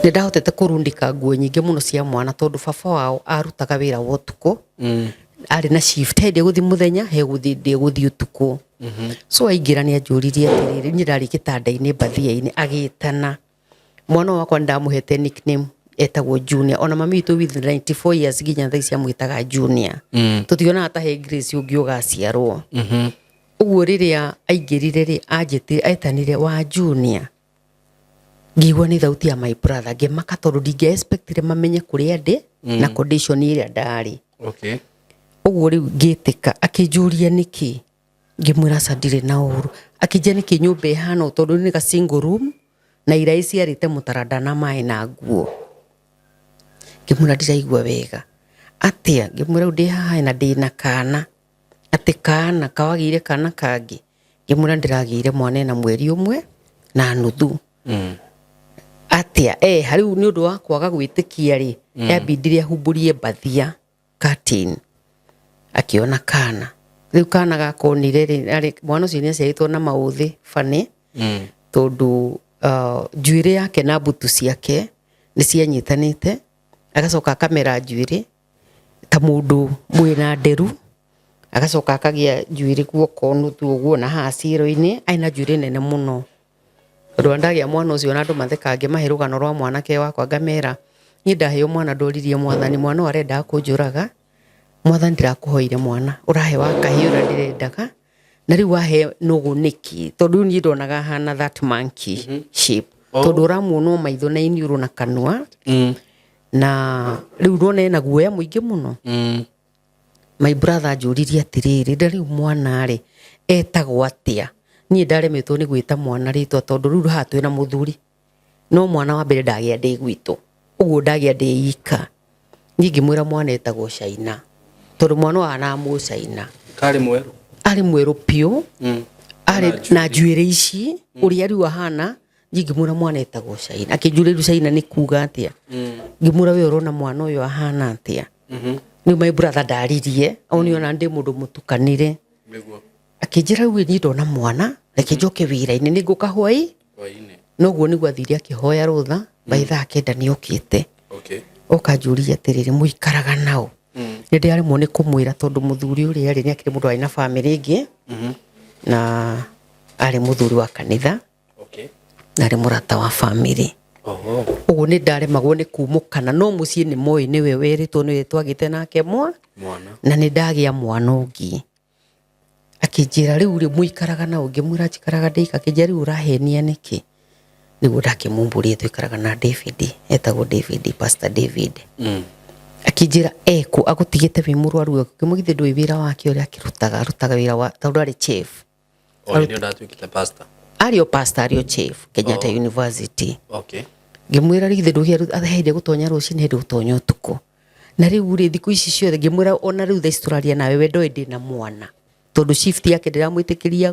Nĩ ndahotete kũrundika nguo nyingĩ mũno cia mwana, tondũ baba wao arutaga wĩra wa ũtukũ. Arĩ na shift, he ndĩ gũthiĩ mũthenya, he ndĩ gũthiĩ ũtukũ. So aingĩra nĩ anjũririe atĩrĩrĩ, niĩ ndarĩ gĩtanda-inĩ mbathia-inĩ, agĩtana mwana wakwa, nĩ ndamũhete nickname etagwo Junior. Ona mami witũ with 94 years nginya thaa ici amwĩtaga Junior. Tũtionaga ta he Grace ũngĩ ũgaciarwo. Ũguo rĩrĩa aingĩrire rĩ, anjĩtire, etanire wa Junior, ngĩigua nĩ thauti ya my brother, ngĩmaka tondũ ndingĩ expectire mamenye kũrĩa ndĩ na condition ĩrĩa ndarĩ. Ũguo rĩu ngĩtĩka, akĩnjũria nĩkĩ, ngĩmwĩra aca ndirĩ na ũru. Akĩnjia nĩkĩ nyũmba ĩhana ũũ, tondũ nĩ ga single room na iraĩ ciarĩte mũtaranda na maĩ na nguo. Ngĩmwĩra ndiraigua wega. Atĩa? Ngĩmwĩra rĩu ndĩ haha na ndĩ na kana, atĩ kana kawagĩire kana kangĩ. Ngĩmwĩra ndĩragĩire mwana ena mweri ũmwe na nuthu. Atĩa? Rĩu nĩ ũndũ wa kwaga gwĩtĩkia rĩ, yambindire ahumbũrie mbathia curtain, akĩona kana. Rĩu kana gakonire rĩ, mwana ũcio nĩ aciarĩtwo na maũthĩ bane, tondũ njuĩrĩ yake na mbutu ciake nĩ cianyitanĩte, agacoka akamera njuĩrĩ ta mũndũ mwĩna nderu, agacoka akagĩa njuĩrĩ guoko nuthu ũguo na haha ciero-inĩ, arĩ na njuĩrĩ nene mũno. Tondũ ndagĩa mwana ũcio na andũ mathekaga ngĩmahe rũgano rwa mwanake wakwa, ngamera niĩ ndaheo mwana ndoririe mwathani, mwana ũyũ arendaga kũnjũraga, mwathani ndĩrakũhoire mwana ũrahe wa kahĩĩ ũrĩa ndĩrendaga, na rĩu wahe nũgũ nĩkĩ? Tondũ rĩu niĩ ndonaga hana that monkey shape. Tondũ ũramuona o maitho na iniũrũ na kanua, na rĩu ndona ena guoya mũingĩ mũno. My brother anjũririe atĩrĩrĩ, na rĩu mwana rĩ etagwo atĩa? Niĩ ndaremetwo nĩ gwĩta mwana rĩtwa, tondũ rĩu haha twĩna mũthuri, no mwana wa mbere ndagĩa ndĩ gwitũ, ũguo ndagĩa ndĩ ika. Niĩ ngĩmwĩra mwana etagwo Caina, tondũ mwana ũyũ ahanaga mũcaina. Karĩ mwerũ? Arĩ mwerũ biũ. Arĩ na njuĩrĩ ici ũrĩa rĩu ahana. Niĩ ngĩmwĩra mwana etagwo Caina, akĩnjũria rĩu Caina nĩ kuga atĩa? Ngĩmwĩra we ũrona mwana ũyũ ahana atĩa? Rĩu my brother ndaririe, o ona ndĩ mũndũ mũtukanire. Akĩnjĩra rĩu niĩ ndona mwana, reke njoke wĩra-inĩ, nĩ ngũka hwaĩ. Noguo nĩguo athire akĩhoya rũtha, by thaa kenda nĩ okĩte. Oka njũria atĩrĩrĩ, mũikaraga nao? Nĩ ndĩraremwo nĩ kũmwĩra, tondũ mũthuri ũrĩa rĩ, nĩ akĩrĩ mũndũ warĩ na bamĩrĩ ĩngĩ, na arĩ mũthuri wa kanitha, na arĩ mũrata wa bamĩrĩ. Ũguo nĩ ndaremagwo nĩ kumũkana, no mũciĩ nĩ moĩ nĩwe werĩtwo, nĩwe twagĩte nake mwana, na nĩ ndagĩa mwana ũngĩ. Akĩnjĩra rĩu rĩ mũikaraga nao? Ngĩmwĩra njikaraga ndĩ ika. Akĩnjĩra rĩu ũrahenia nĩkĩ? Nĩguo ndakĩmumbũrire twikaraga na David, etagwo David, Pastor David. Akĩnjĩra ekũ agũtigĩte wĩ mũrwaru? Ngĩmwĩra githĩ ndũĩ wĩra wake ũrĩa akĩrutaga, arutaga wĩra wa tondũ arĩ chief. O hĩndĩ ĩyo ndatuĩkĩte pastor? Arĩ o pastor, arĩ o chief Kenyatta University. Ngĩmwĩra githĩ ndũĩ hĩndĩ gũtonya rũcinĩ, hĩndĩ gũtonya ũtukũ, na rĩu rĩ thikũ ici ciothe. Ngĩmwĩra ona rĩu thaa ici tũraria nawe, we ndoĩ ndĩna mwana, tondũ shift yake ndĩramwĩtĩkĩria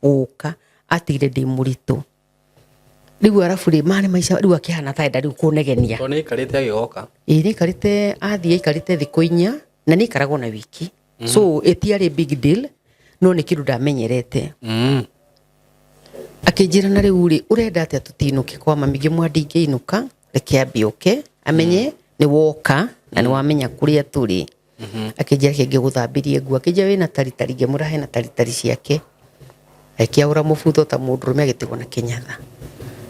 gũka, atigire ndĩ mũritũ. Rĩu arabu rĩ marĩ maica rĩu akĩhana ta enda rĩu kũnegenia. Tondũ nĩ aikarĩte agĩgoka. Ĩĩ, nĩ aikarĩte, athiĩ aikarĩte thikũ 4 na nĩ aikaragwo na wiki, so ĩtiarĩ big deal, no nĩ kĩndũ ndamenyerete. Akĩnjĩra na rĩu rĩ ũrenda atĩa tũtinũke kwa mami? Ngĩmwĩra ndingĩinũka, reke ambe oke amenye nĩ woka na nĩ wamenya kũrĩa tũrĩ. Akĩnjĩra reke ngĩgũthambĩrie nguo. Akĩnjĩra wĩna taritari? Ngĩmwĩra hena taritari ciake. Akĩaũra mũbutho ta mũndũrũme, agĩtigwo na kĩnyatha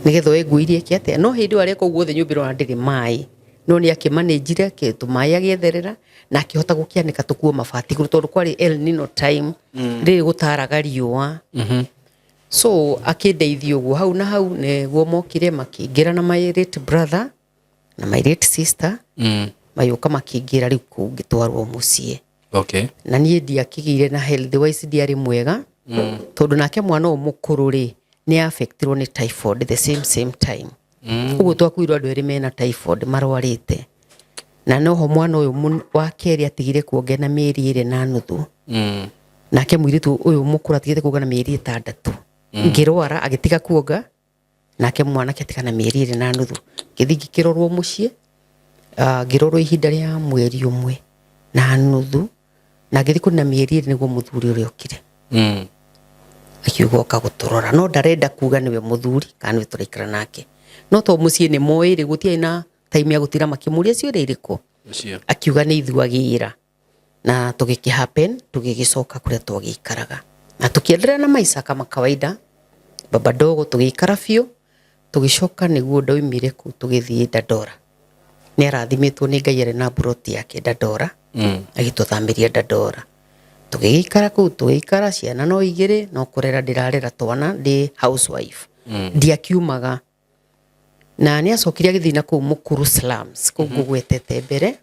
nĩgetha oe nguo iria eke atĩa. No hĩndĩ ĩyo areka ũguo othe, nyũmba ĩno ona ndĩrĩ maĩ, no nĩ akĩmanĩnjire tũmaĩ agĩetherera na akĩhota gũkĩanĩka tũkuo mabati igũrũ, tondũ kwarĩ El Nino time, rĩrĩ gũtaraga riũa. So akĩndeithia ũguo hau na hau nĩguo mokire makĩingĩra na my late brother. Na my late sister magĩũka makĩingĩra rĩu kũu ngĩtwarwo mũciĩ. Na niĩ ndiakĩgĩire na health wise ndiarĩ mwega, tondũ nake mwana ũyũ mũkũrũ rĩ nĩ affectirwo nĩ typhoid the same same time. Ũguo twakuirwo andũ erĩ mena typhoid marwarĩte, na noho mwana ũyũ wa kerĩ atigire kuonga na mĩeri 2.5. Nake mũirĩtu ũyũ mũkũrũ atigĩte kuonga na mĩeri 6. Ngĩrwara agĩtiga kuonga, nake mwanake atiga na mĩeri 2.5. Ngĩthiĩ ngĩkĩrorwo mũciĩ, ngĩrorwo ihinda rĩa mweri 1.5, na ngĩthiĩ kũna mĩeri 2 nĩguo mũthuri ũrĩa okire. Akiuga oka gũtũrora, no ndarenda kuga nĩwe mũthuri kana nĩwe tũraikara nake, no to mũciĩ nĩ moĩ rĩ, gũtiarĩ na time ya gũtira makĩmũria ciũria irĩkũ. Akiuga nĩ ithuagĩra na tũgĩkĩ happen, tũgĩgĩcoka kũrĩa twagĩikaraga na tũkĩendelea na maisha kama kawaida. Baba dogo tũgĩikara biũ, tũgĩcoka nĩguo ndaumire kũu tũgĩthiĩ Dandora. Nĩ arathimĩtwo nĩ Ngai, arĩ na mburoti yake Dandora. Agĩtũthamĩria Dandora, tũgĩgĩikara kũu, tũgĩikara ciana no igĩrĩ, no kũrera ndĩrarera twana ndĩ housewife. Ndiakiumaga na nĩ acokire agĩthiĩ na kũu Mukuru slums kũu ngũgwetete mbere,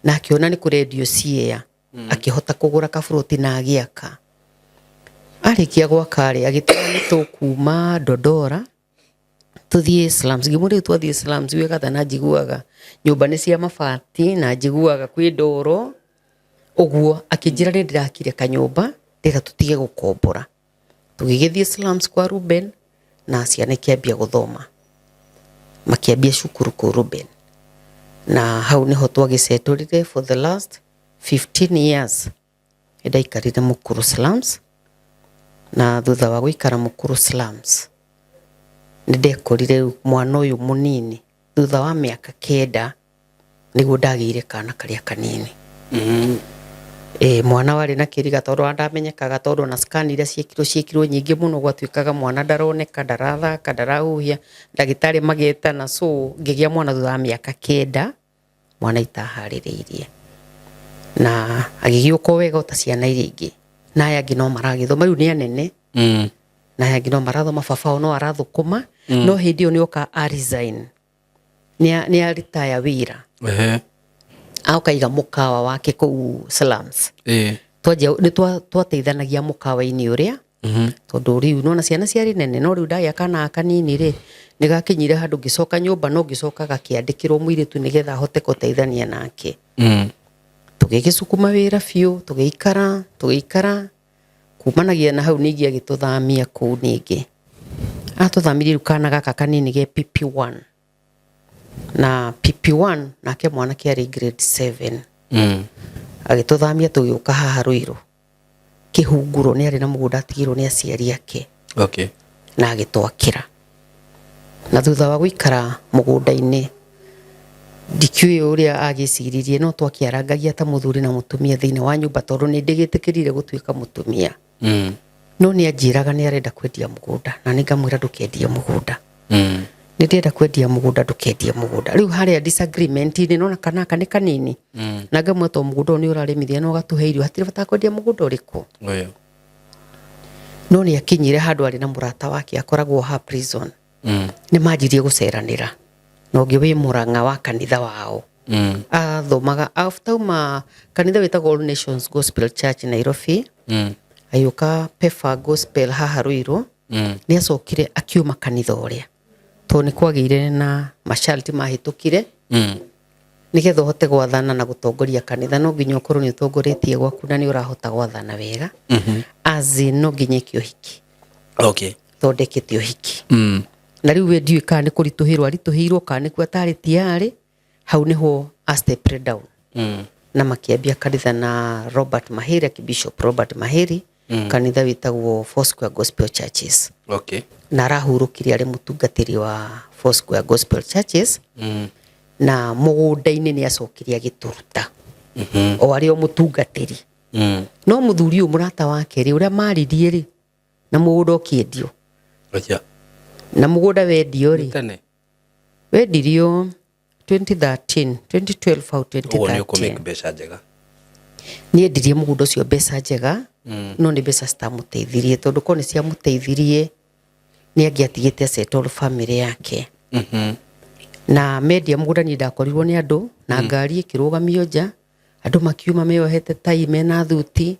na akĩona nĩ kũrendio ciea, akĩhota kũgũra kaburoti na agĩaka. Arĩkia gwaka rĩ, agĩtwĩra nĩ tũkuma Dodora tũthiĩ slums. Ngĩmwĩra rĩu twathiĩ slums wĩ gatha, na njiguaga nyũmba nĩ cia mabati na njiguaga kwĩ ndoro ũguo. Akĩnjĩra nĩ ndĩrakire kanyũmba, ndĩra tũtige gũkombora. Tũgĩgĩthiĩ slums kwa Ruben na ciana ikĩambia gũthoma, makĩambia cukuru kũu Ruben, na hau nĩho twagĩcetũrire for the last 15 years. Nĩndaikarire Mukuru slums, na thutha wa gũikara Mukuru slums nĩndekorire rĩu mwana ũyũ mũnini thutha wa mĩaka 9 nĩguo ndagĩire kana karĩa kanini. Mwana warĩ na kĩriga tondũ ndamenyekaga, tondũ ona scan iria ciĩkirwo ciĩkirwo nyingĩ mũno, gwatuĩkaga mwana ndaroneka, ndarathaka, ndarahuhia, ndagĩtarĩ magetana. So ngĩgĩa mwana thutha wa mĩaka 9, mwana itaharĩrĩirie, na agĩgĩũka o wega ota ciana iria ingĩ, na aya angĩ no maragĩthoma rĩu nĩ anene. Na aya angĩ no marathoma, baba wao no arathũkũma. No hĩndĩ ĩyo nĩ oka a resign, nĩ a retire wĩra. Akaiga mũkawa wake kũu slums. Twanjia nĩ twateithanagia mũkawa-inĩ ũrĩa, tondũ rĩu nona ciana ciarĩ nene, no rĩu ndagĩa kana kanini rĩ, nĩ gakinyire handũ ngĩcoka nyũmba, no ngĩcoka gakĩandĩkĩrwo mũirĩtu nĩgetha ahote gũteithania nake. Tũgĩgĩcukuma wĩra biũ, tũgĩikara tũgĩikara. Kumanagia na hau ningĩ agĩtũthamia kũu, ningĩ atũthamirie rĩu kana gaka kanini ge PP1, na PP1 nake mwanake arĩ grade 7. Agĩtũthamia tũgĩũka haha Ruiru Kĩhunguro, nĩ arĩ na mũgũnda atigĩirwo nĩ aciari ake. Na agĩtwakĩra, na thutha wa gũikara mũgũnda-inĩ ndikĩũĩ ũrĩa agĩciririe, no twakĩarangagia ta mũthuri na mũtumia thĩinĩ wa nyũmba, tondũ nĩ ndĩgĩtĩkĩrire gũtuĩka mũtumia. No nĩ anjĩraga nĩ arenda kwendia mũgũnda, na nĩ ngamwĩra ndũkendie mũgũnda. Nĩ ndĩrenda kwendia mũgũnda, ndũkendie mũgũnda. Rĩu harĩa disagreement-inĩ nona kana aka nĩ kanini. Na ngamwĩra to mũgũnda ũyũ nĩ ũrarĩmithia na ũgatũhe irio, hatirĩ bata wa kwendia mũgũnda ũrĩkũ. Ũyũ. No nĩ akinyire handũ arĩ na mũrata wake akoragwo ha prison. Nĩ manjirie gũceranĩra na ũngĩ wĩ Mũrang'a wa kanitha wao. Athomaga after uma kanitha wĩtagwo All Nations Gospel Church Nairobi. Agĩũka Pefa Gospel haha Ruiru. Nĩ acokire akiuma kanitha ũrĩa, tondũ nĩ kwagĩire na masharti mahĩtũkire. Nĩgetha ũhote gwathana na gũtongoria kanitha, no nginya ũkorwo nĩ ũtongoretie gwaku na nĩ ũrahota gwathana wega. As in, no nginya ĩke ũhiki. Thondekete ũhiki. Na rĩu we ndiũĩ kana nĩ kũritũhĩrwo aritũhĩirwo kana nĩkuo atarĩ tiarĩ hau nĩho a step down. Na makĩambia kanitha na Robert Maheri, Archbishop Robert Maheri. Kanitha wĩtagwo Foursquare Gospel Churches. Na arahurũkire arĩ mũtungatĩri wa Foursquare Gospel Churches. Na mũgũnda-inĩ nĩ acokire agĩtũruta o arĩ o mũtungatĩri. No mũthuri ũyũ mũrata wake rĩ, ũrĩa maririe rĩ, na mũgũnda ũkĩendio. Acha. Na mũgũnda wendio rĩ, Tene. wendirio 2013, 2012 au. Ũguo nĩ ũkũ make 2013. mbeca njega. Nĩ endirie mũgũnda ũcio mbeca njega. No nĩ mbeca citamũteithirie, tondũ korwo nĩ ciamũteithirie nĩ angĩatigĩte settle family yake. Na mendia mũgũnda niĩ ndakorirwo nĩ andũ na ngari ĩkĩrũgamio nja, andũ makiuma meyohete tai mena thuti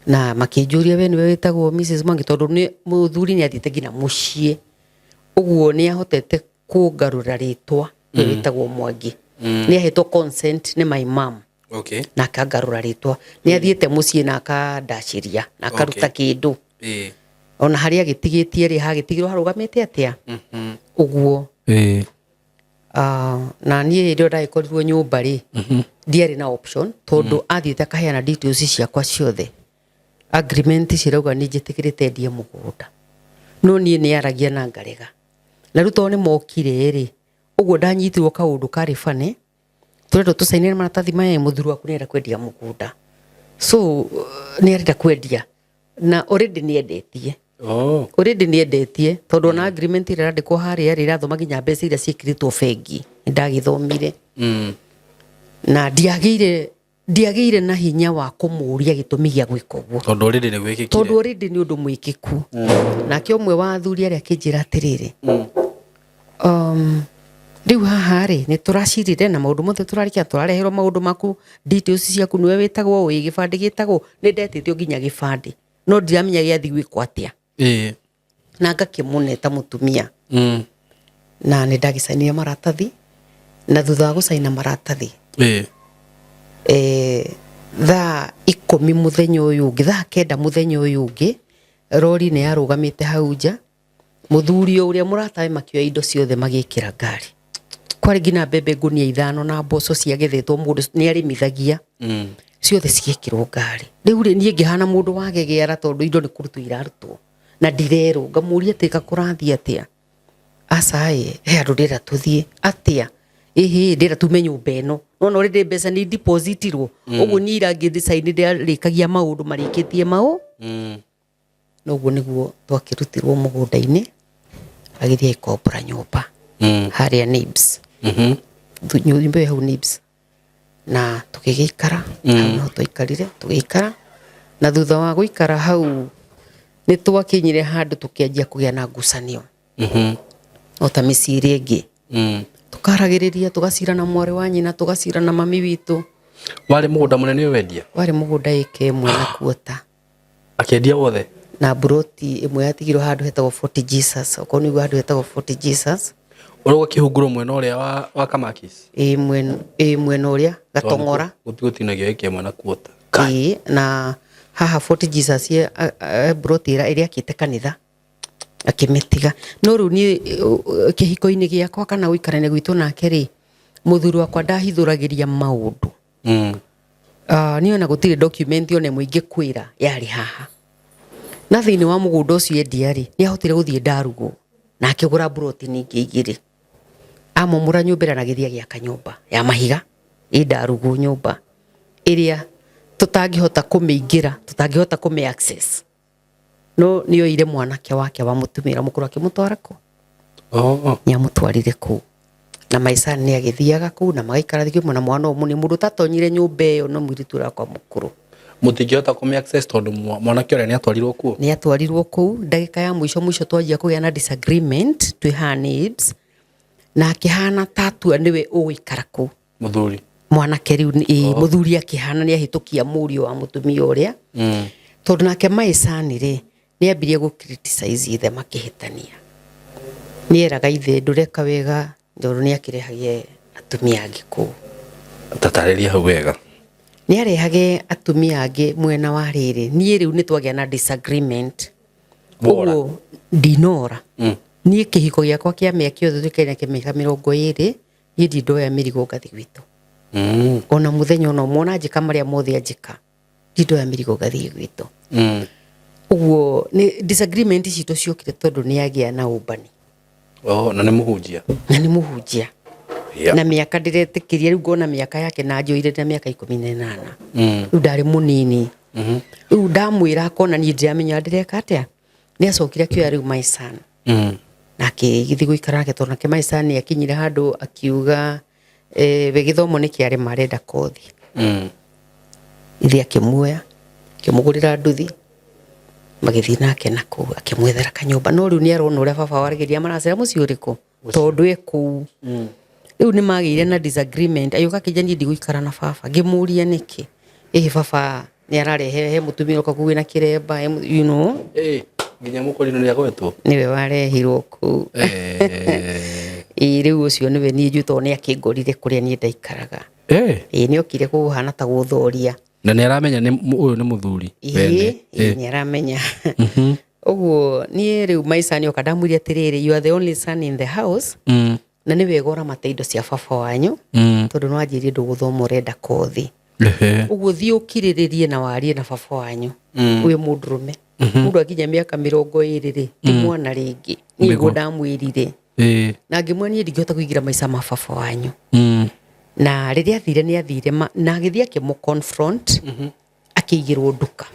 na makĩnjũria we nĩwe wĩtagwo Mrs Mwangi, tondũ nĩ mũthuri nĩ athiĩte nginya mũciĩ, ũguo nĩ ahotete kũngarũra rĩtwa we wĩtagwo Mwangi. Nĩ ahetwo consent nĩ my mom na akangarũra rĩtwa. Nĩ athiĩte mũciĩ na akandacĩria na akaruta kĩndũ ona harĩa agĩtigĩtie rĩ, hagĩtigirwo harũgamĩte atĩa ũguo. Na niĩ rĩrĩa ndagĩkorirwo nyũmba rĩ, ndiarĩ na option tondũ athiĩte akaheana details ciakwa ciothe, agreement cirauga nĩ njĩtĩkĩrĩte ndie mũgũnda, no niĩ nĩ aragia na ngarega. Na rĩu tondũ nĩ mokire rĩ, ũguo ndanyitirwo kaũndũ karĩ bane, tũrendwo tũcainĩre maratathi maya, mũthuri waku nĩ arenda kwendia mũgũnda, so nĩ arenda kwendia na already nĩ endetie. Already nĩ endetie tondũ ona agreement ĩrĩa ĩrandĩkwo harĩa rĩ, ĩrathoma nginya mbeca iria ciĩkĩrĩtwo bengi, nĩ ndagĩthomire. Na ndiagĩire na hinya wa kũmũria gĩtũmi gĩa gwĩka ũguo. Tondũ already nĩ gwĩkĩkire. Tondũ already nĩ ũndũ mwĩkĩku. Nake ũmwe wa athuri arĩa akĩnjĩra atĩrĩrĩ, rĩu haha rĩ, nĩ tũracirire na maũndũ mothe tũrarĩkia, tũrareherwo maũndũ maku, details ciaku, nĩwe wĩtagwo wĩ gĩbandĩ gĩtagwo, nĩ ndetĩtio nginya gĩbandĩ no ndiramenya gĩathi gwĩkwo atĩa. Na ngakĩmũne ta mũtumia. Na nĩ ndagĩcainire maratathi, na thutha wa gũcaina maratathi, thaa 10 mũthenya ũyũ ũngĩ, thaa 9 mũthenya ũyũ ũngĩ, rori nĩ yarũgamĩte hau nja, mũthuri ũrĩa mũratawe makĩoya indo ciothe magĩkĩra ngari. Kwarĩ nginya mbembe ngũnia 5 na mboco ciagethetwo, mũndũ nĩ arĩmithagia. Ciothe cigĩkĩrwo ngari. Rĩu rĩ, niĩ ngĩhana mũndũ wagegeara tondũ indo nĩ kũrutwo irarutwo na ndirerwo, ngamũria atĩ kũrathiĩ atĩa, aca ĩ, he handũ ndĩrenda tũthiĩ atĩa, ĩhĩ ndĩrenda tume nyũmba ĩno, nona already mbeca nĩ depositirwo, ũguo niĩ ira ngĩdesign ndĩrarĩkagia maũndũ marĩkĩtie mau. Noguo nĩguo twakĩrutirwo mũgũnda-inĩ, agĩthiĩ agĩkombora nyũmba harĩa Nibs. Nyũmba ĩyo hau Nibs, na tũgĩgĩikara hau, no twaikarire tũgĩikara, na thutha wa gũikara hau nĩ twakinyire handũ tũkĩanjia kũgĩa na ngucanio o ta mĩciĩ ĩrĩa ĩngĩ. Tũkaragĩrĩria, tũgacira na mwarĩ wa nyina, tũgacira na mami witũ. Warĩ mũgũnda mũnene ũyũ wendia? Warĩ mũgũnda ĩka 1 na kuota. Akĩendia wothe? Na mburoti ĩmwe yatigirwo handũ hetagwo Fort Jesus, okorwo nĩguo handũ hetagwo Fort Jesus. Ũrĩa kĩhunguro mwena ũrĩa wa Kamakis? Ĩ mwena ũrĩa Gatong'ora. Gũtinagio ĩka 1 na kuota. Ĩ, na haha Fort Jesus mburoti ĩrĩa akĩte kanitha akĩmĩtiga. No rĩu niĩ kĩhiko-inĩ gĩakwa kana gũikarania gwitũ nake rĩ, mũthuri wakwa ndahithũragĩria maũndũ. Niĩ ona gũtirĩ document ona ĩmwe ingĩkwĩra yarĩ haha. Na thĩinĩ wa mũgũnda ũcio endia rĩ, nĩ ahotire gũthiĩ Ndarugu na akĩgũra mburoti ningĩ 2. Amomora nyũmba ĩrĩa na agĩthiĩ agĩaka nyũmba ya mahiga ĩ Ndarugu, nyũmba ĩrĩa tũtangĩhota kũmĩingĩra, tũtangĩhota kũmĩ access. No nĩ oire mwanake wake wa mũtumia mũkũrũ akĩmũtwara kũ. Nĩ amũtwarire kũu. Na my son nĩ agĩthiaga kũu na magaikara thikũ ĩmwe na mwana ũmwe, nĩ mũndũ ũtatonyire nyũmba ĩyo no mũirĩtu ũrĩa wakwa mũkũrũ. Mũtingĩhota kũmĩ access tondũ mwanake ũrĩa nĩ atwarirwo kuo? Nĩ atwarirwo kũu. Ndagĩka ya mũico mũico twanjia kũgĩa na disagreement twĩ haha Nibs, na akĩhana ta atua nĩwe ũgũikara kũu. Mũthuri. Mwanake rĩu nĩ, mũthuri akĩhana nĩ ahĩtũkia mũriũ wa mũtumia ũrĩa. Tondũ nake my son rĩ, nĩ ambirie gũ criticize ithe makĩhĩtania. Nĩ eraga ithe ndũreka wega, tondũ nĩ akĩrehage atumia angĩ kũu. Tatarĩria hau wega. Nĩ arehage atumia angĩ mwena wa rĩrĩ. Niĩ rĩu nĩ twagĩa na disagreement. Wora. Ũguo ndinora. Niĩ kĩhiko gĩakwa kĩa mĩaka yothe tũikaire nake mĩaka 20, niĩ ndirĩ ndoya mĩrigo ngathiĩ gwitũ. Ona mũthenya ona ũmwe, ona anjĩka marĩa mothe anjĩka, ndirĩ ndoya mĩrigo ngathiĩ gwitũ. Ũguo nĩ disagreement citũ ciokire tondũ nĩ agĩa na ũmbani. Oh, na nĩ mũhunjia. Na nĩ mũhunjia. Na mĩaka ndĩretĩkĩria, rĩu ngona mĩaka yake na njoire na mĩaka 18. Rĩu ndarĩ mũnini. Rĩu ndamwĩra akona niĩ ndiramenya ndĩreka atĩa. Nĩ acokire akĩoya rĩu my son. Na akĩgĩthiĩ gũikara nake tondũ nake my son nĩ akinyire handũ akiuga, we gĩthomo nĩ kĩarema arenda kothi. Ithe akĩmuoya, akĩmũgũrĩra nduthi, magĩthiĩ nake na kũu, akĩmwethera kanyũmba. No rĩu nĩ arona ũrĩa baba waragĩria maracera mũciĩ ũrĩkũ? Tondũ e kũu rĩu nĩ magĩire na disagreement. Agĩũka akĩnjĩra, "Niĩ ndigũikara na baba." Ngĩmũria nĩkĩ. Ĩhĩ, baba nĩ ararehe he mũtumia ũroka kũu wĩna kĩremba he. Eh, nginya mũkorino nĩ agwetwo. Nĩwe warehirwo kũu. Ĩĩ, rĩu ũcio nĩwe niĩ njũĩ tondũ nĩ akĩngorire kũrĩa niĩ ndaikaraga. Ĩĩ, nĩ okire kũhana ta gũthoria. Na nĩ aramenya nĩ ũyũ nĩ mũthuri Ĩĩ. wene. Ĩĩ, nĩ aramenya ũguo. Niĩ rĩu maica nĩ oka ndamwĩire atĩrĩrĩ, "You are the only son in the house na nĩ wega ũramate indo cia baba wanyu tondũ nĩ wanjĩrie ndũgũthoma, ũrenda kothi. Ũguo thiĩ ũkirĩrĩrie na warie na baba wanyu wĩ mũndũrũme. Mũndũ akinya mĩaka 20 rĩ, ti mwana rĩngĩ." Niĩ nĩguo ndamwĩrire na ngĩmwĩra niĩ ndingĩhota kũingĩra maica ma baba wanyu. Na rĩrĩa athire, nĩ athire na agĩthiĩ akĩmũ confront, akĩigĩrwo nduka.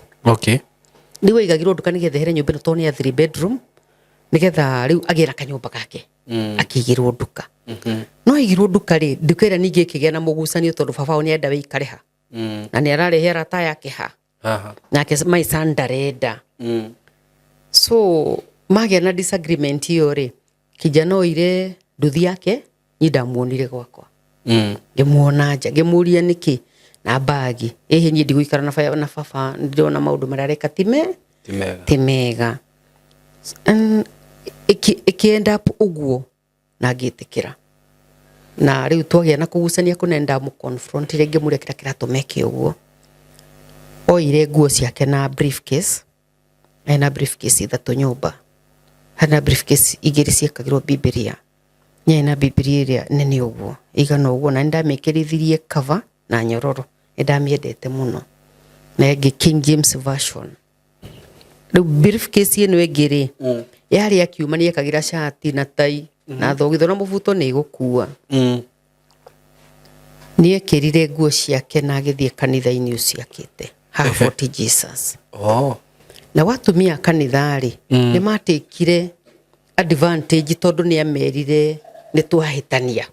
Rĩu aigagĩrwo nduka nĩgetha ehere nyũmba ĩno tondũ nĩ ya three bedroom, nĩgetha rĩu agĩe na kanyũmba gake. Akĩigĩrwo nduka. No aigirwo nduka rĩ, nduka ĩrĩa ningĩ ĩkĩgĩa na mũgucanio tondũ baba wao nĩ enda wĩikare ha na nĩ ararehe arata yake ha. Nake my son ndarenda. So magĩa na disagreement ĩyo rĩ, kijana oire nduthi yake. Niĩ ndamuonire gwakwa, ngĩmuona nja, ngĩmũria nĩkĩ na mbagi. Ĩhĩ, niĩ ndigũikara na baba, ndĩrona maũndũ marĩa areka ti Ti mega. Ti mega. And ĩkĩ end up ũguo na ngĩtĩkĩra. Na rĩu twagĩa na kũgucania kũnene, ndamũ-confrontire, ngĩmũria kĩrĩa kĩratũma eke ũguo. Oire nguo ciake na briefcase. Ena briefcase ithatũ nyũmba. Hena briefcase igĩrĩ ciĩkagĩrwo Bibilia. Nyarĩ na Bibilia ĩrĩa nene ũguo, ĩigana ũguo, na nĩndamĩkĩrithirie cover na nyororo. Nĩndamĩendete mũno. Na ĩngĩ King James Version. Rĩu briefcase ĩno ĩngĩ rĩ, yarĩ akiuma nĩ ekagĩra cati na tai na thogitho na mũbuto nĩ ĩgũkua. Nĩ ekĩrire nguo ciake na agĩthiĩ kanitha-inĩ ũcio akĩte haha Fort Jesus. Na watumia a kanitha rĩ, nĩ matekire advantage tondũ nĩ amerire nĩ twahĩtania.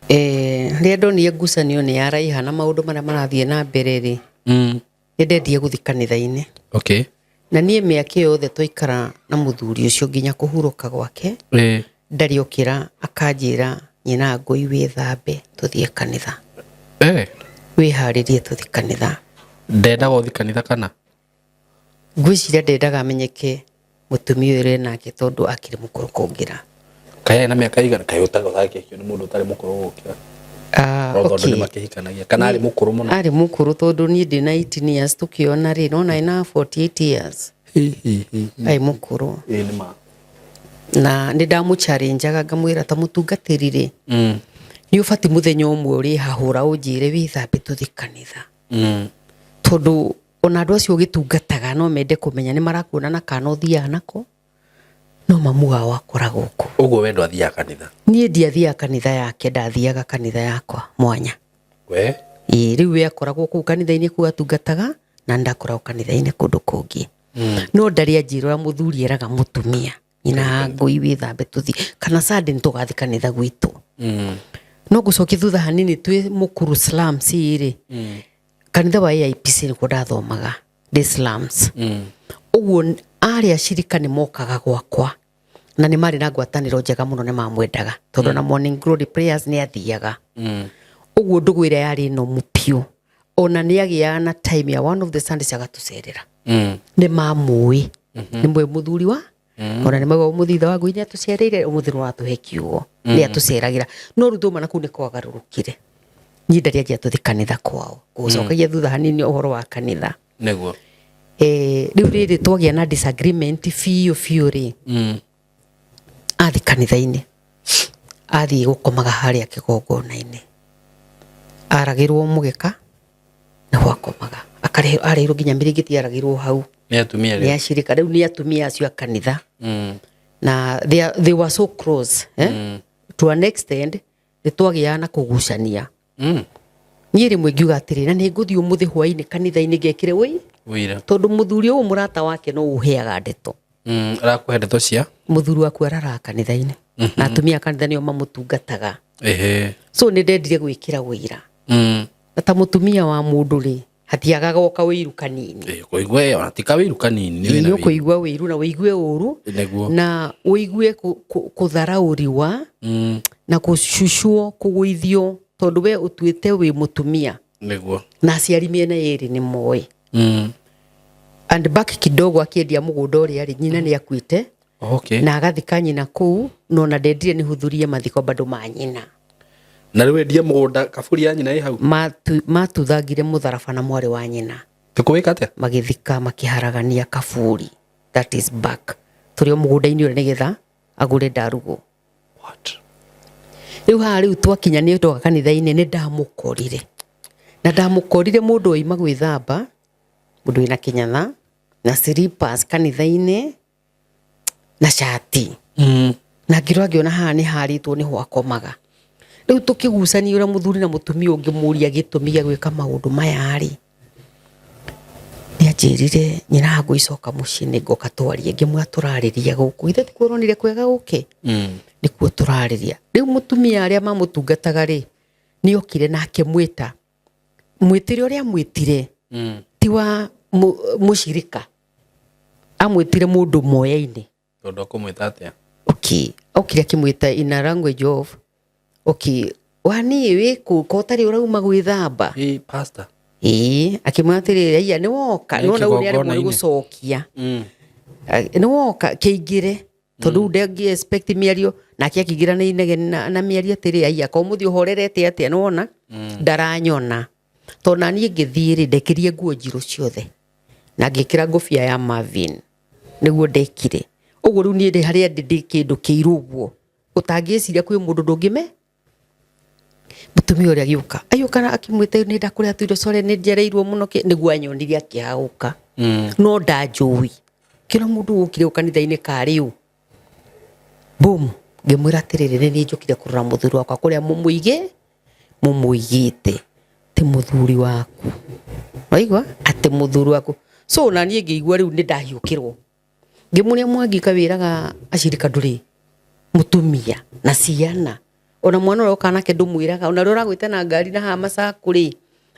Eh, rĩrĩa ndonire ngucanio nĩ yaraiha na maũndũ marĩa marathiĩ na mbere rĩ, nĩ ndendire gũthiĩ kanitha-inĩ. Na niĩ mĩaka ĩyo yothe twaikara na mũthuri ũcio nginya kũhurũka gwake, ndarĩ okĩra akanjĩra, "Nyina ngũi, wĩthambe tũthiĩ kanitha, wĩharĩrie tũthiĩ kanitha." Ndendaga ũthi kanitha kana? Ngwĩciria ndendaga amenyeke mũtumia ũyũ ũrĩ nake tondũ akĩrĩ mũkũrũ kũngĩra. Kaĩ arĩ na mĩaka igana? Kaĩ ũtagĩkio nĩ mũndũ ũtarĩ mũkũrũ gũkĩra? Ah, Tondũ okay. nĩ makĩhikanagia kana arĩ mũkũrũ mũno? Arĩ mũkũrũ tondũ niĩ ndĩ na 18 years tũkĩona rĩ, nona ena 48 years. Arĩ mũkũrũ. Ĩĩ, nĩ ma. Na nĩ ndamũchallengeaga, ngamwĩra ta mũtungatĩri rĩ, nĩ ũbati mũthenya ũmwe ũrĩhahũra ũnjĩre wĩthambe tũthiĩ kanitha, tondũ ona andũ acio ũgĩtungataga no mende kũmenya nĩ marakuona na kana ũthiaga nako no mamu wao akoragwo kũ. Ũguo we ndwathiaga kanitha? Niĩ ndiathiaga kanitha yake, ndathiaga kanitha yakwa mwanya. We? Ĩĩ, rĩu we akoragwo kũu kanitha-inĩ kũu atungataga na ndakoragwo kanitha-inĩ kũndũ kũngĩ. No ndarĩ anjĩra ũrĩa mũthuri eraga mũtumia, "Nyina ngũi, wĩthambe tũthiĩ," kana, "Sunday nĩ tũgathiĩ kanitha gwitũ." No ngũcokia thutha hanini, twĩ Mũkuru slums rĩ, kanitha wa AIPC nĩkuo ndathomaga ndĩ slums. Ũguo arĩ acirika nĩ mokaga gwakwa na nĩ marĩ na ngwatanĩro njega mũno, nĩ mamwendaga tondũ na morning glory prayers nĩ athiaga. Ũguo ndũgũ ĩrĩa yarĩ nomu biũ, ona nĩ agĩaga na time ya one of the Sundays agatũcerera. Nĩ mamũĩ, nĩ mũĩ mũthuri wa ona nĩ mauga mũthitha wa ngui nĩ atũcereire ũmũthĩ, nĩ watũhe kiugo, nĩ atũceragĩra. No rĩu twauma na kũu nĩ kwagarũrũkire. Niĩ ndarĩ anjia tũthi kanitha kwao. Gũcokagia thutha hanini ũhoro wa kanitha. Nĩguo. Eh, rĩu rĩrĩ twagĩa na disagreement biũ biũ rĩ, athi kanitha-inĩ, athiĩ gũkomaga harĩa kĩgongona-inĩ, aragĩrwo mũgeka naho akomaga, arehirwo nginya mĩrĩngĩti aragĩrwo hau. Nĩ atumia nĩ rĩu? Acirika rĩu nĩ atumia acio a kanitha. Na they were so close, eh? To an extent nĩ twagĩaga na kũgucania. Niĩ rĩmwe ngiuga atĩrĩ, na nĩ ngũthiĩ ũmũthĩ hwainĩ kanitha-inĩ ngekĩre wũi Wĩira. tondũ mũthuri ũyũ mũrata wake no ũheaga ndeto. Arakũhe ndeto cia? Mũthuri waku araraga kanitha-inĩ na atumia a kanitha nĩo mamũtungataga. So nĩ ndendire gwĩkĩra wĩira na ta mũtumia wa mũndũ rĩ. Hatiagaga o kawĩiru kanini. Kũigua ona ti kawĩiru kanini, nĩ wĩna nĩ wĩiru. ũkũigua wĩiru na wĩigue ũru. Nĩguo. Na wĩigue kũtharaũriwa na kũcucwo, kũgũithio, tondũ we ũtuĩte wĩ mũtumia. Nĩguo. Na aciari mĩena ĩrĩ nĩ moĩ. And back kidogo, akĩendia mũgũnda ũrĩa rĩ, nyina nĩ akuĩte. Na agathika nyina kũu, no na ndendire nĩ hudhurie mathiko bado ma nyina. Na rĩu endia mũgũnda, kaburi ya nyina ĩ hau? Matuthangire mũtharaba na mwarĩ wa nyina. Tũkũwĩka atĩa? Magĩthika, makĩharagania kaburi. That is back tũrĩ o mũgũnda-inĩ ũrĩa nĩgetha agũre ndarugo. What? Rĩu haha rĩu twakinya nĩ ndoka kanitha-inĩ, nĩ ndamũkorire, na ndamũkorire mũndũ oima gwĩthamba, mũndũ wĩna kĩnyatha na slippers kanitha-inĩ na cati. Na ngĩrora ngĩona haha nĩ harĩtwo nĩho akomaga. Rĩu tũkĩgucania ũrĩa mũthuri na mũtumia ũngĩmũria gĩtũmi gĩa gwĩka maũndũ maya rĩ, nĩ anjĩrire nyina ngũicoka mũciĩ nĩ ngoka twarie. Ngĩmwĩra tũrarĩria gũkũ, githĩ tikuo ũronire kwega gũke? Nĩkuo tũrarĩria. Rĩu mũtumia arĩa mamũtungataga rĩ, nĩ okire na akĩmwĩta mwĩtĩre ũrĩa amwĩtire. Ti wa mũcirika, amwĩtire mũndũ moyaine. Tondũ akũmwĩta atĩa? Okay, okire akĩmwĩta in a language of, okay, waniĩ wĩkũ ko ũtarĩ ũrauma gwĩthamba? Ĩ pastor. Ĩĩ, akĩmwĩra atĩrĩrĩ, aiya nĩ woka. Nĩ Nĩwona rĩu nĩ aremwo nĩ kĩgongona-inĩ. gũcokia. Nĩ woka kĩingĩre, tondũ rĩu ndangĩ expect mĩario nake akĩingĩra na inegene na mĩario atĩrĩ, aiya ko mũthiĩ ũhorerete atĩa? Nĩwona ndaranyona, tondũ na niĩ ngĩthiĩ rĩ, ndekĩrie nguo njirũ ciothe na ngĩkĩra ngũbia ya Marvin nĩguo ndekire ũguo. Rĩu niĩ ndĩ harĩa ndĩ kĩndũ kĩirũ ũguo ũtangĩciria kwĩ mũndũ ndũngĩme. Mũtumia ũrĩa agĩũka, agĩũka na akĩmwĩta, nĩ ndakũrĩa tuirio, sorry, nĩ njereirwo mũno nĩguo anyonire akĩhaũka. No ndanjũĩ kĩona mũndũ wũkire gũ kanitha-inĩ karĩ ũ. Boom, ngĩmwĩra atĩrĩrĩ, nĩ niĩ njũkire kũrora mũthuri wakwa kũrĩa mũmũige mũmũigĩte, ti mũthuri waku, waigua atĩ mũthuri waku. So na niĩ ngĩigua rĩu nĩ ndahiũkĩrwo, ngĩmũria, Mwangi, kawĩraga acirika ndũrĩ mũtumia na ciana, ona mwana ũrĩa ũka nake ndũmwĩraga, ona ũrĩa ũragwĩta na ngari na haha macaku rĩ,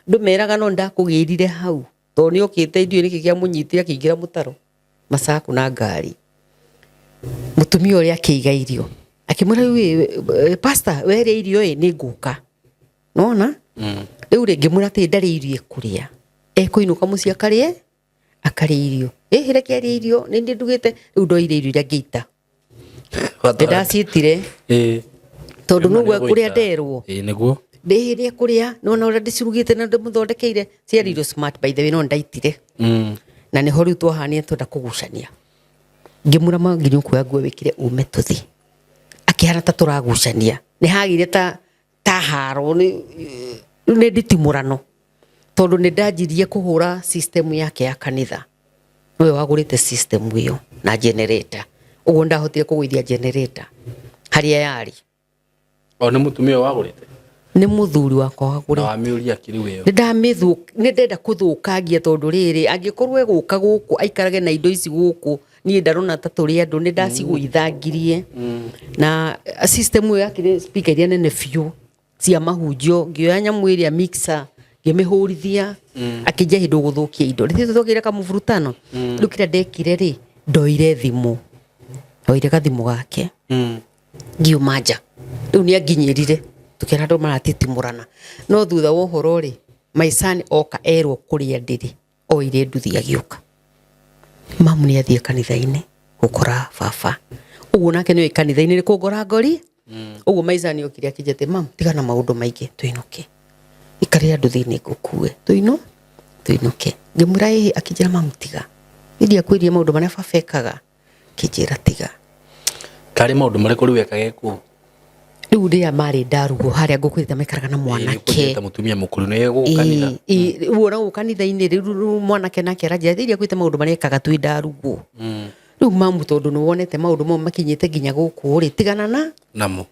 ndũmeraga, no ndakũgĩrire hau tondũ nĩ okĩte, ndiũĩ nĩkĩ kĩamũnyitire akĩingĩra mũtaro macaku na ngari. Mũtumia ũrĩa akĩiga irio, akĩmwĩra, rĩu ĩ, pastor, werĩa irio ĩ, nĩ ngũka nona. Rĩu rĩ, ngĩmwĩra atĩ ndarĩ irio ekũrĩa, ekũinũka mũciĩ akarĩe akarĩa irio. Ĩ reke arĩe irio, nĩ ndĩ ndugĩte. Rĩu ndoire irio iria ngĩita, nĩ ndacitire. Tondũ Rĩu nũguo nĩ kũrĩa gũita. nderwo. Ĩ nĩguo. Ndĩhĩrĩa kũrĩa nĩwona ũrĩa ndĩcirugĩte na ndĩmũthondekeire, ciarĩ irio smart by the way, no ndaitire. Na nĩho rĩu twahanire twenda kũgucania. Ngĩmwĩra, Mwangi, nĩ ũkuoya nguo wĩkĩre ume tũthi. Akĩhana ta tũragucania, nĩ hagĩire ta haro, nĩ nditimũrano, tondũ nĩ ndanjirie kũhũra system yake ya kanitha. Nĩwe wagũrĩte system ĩyo na generator, ũguo ndahotire kũgũithia generator harĩa yarĩ. O nĩ mũtumia ũyũ wagũrĩte? Nĩ mũthuri wakwa Na wagũrĩte. Wamĩũria akĩrĩ wĩyo? Nĩ ndenda kũthũkangia, tondũ rĩrĩ, angĩkorwo egũka gũkũ aikarage na indo ici gũkũ, niĩ ndarona ta tũrĩ andũ. Nĩ ndacigũithangirie na system ĩyo yakĩrĩ speaker iria nene biũ cia mahunjio, ngĩoya nyamũ ĩrĩa mixer ngĩmĩhũrithia. Akĩnjia hĩndĩ ũgũthũkia indo rĩthĩ twagĩire kamũburutano. Rĩu kĩrĩa ndekire rĩ, ndoire thimũ, ndoire gathimũ gake, ngiuma nja. Rĩu nĩ anginyĩrire, tũkĩona andũ maratitimũrana, no thutha wa ũhoro rĩ, my son oka erwo kũrĩa ndĩrĩ, oire nduthi agĩũka. Mamu nĩ athiĩ kanitha-inĩ gũkora baba, ũguo nake nĩ kanitha-inĩ nĩ kũngora ngori. Ũguo my son okire akĩnjĩra atĩ, "Mam, tigana maũndũ maingĩ, tũinũke, ikarĩra nduthi nĩ ngũkue, tũinũke." Ngĩmwĩra ĩhĩ. Akĩnjĩra, "Mamu, tiga, niĩ ndiakwĩrire maũndũ marĩa baba ekaga?" Akĩnjĩra tiga. Karĩ maũndũ marĩkũ rĩu ekage kũu? Rĩu rĩrĩa marĩ ndarugo harĩa ngũkwĩrĩte maikaraga na mwanake. Ta mũtumia mũkũrũ nĩ egũgũ kanitha. Rĩu ona gũkũ kanitha-inĩ rĩu mwanake nake aranjĩra iria kwĩte maũndũ marĩa ekaga twĩ ndarugo. Rĩu mamu, tondũ nĩ wonete maũndũ mau makinyĩte nginya gũkũ rĩ, tigana na namo.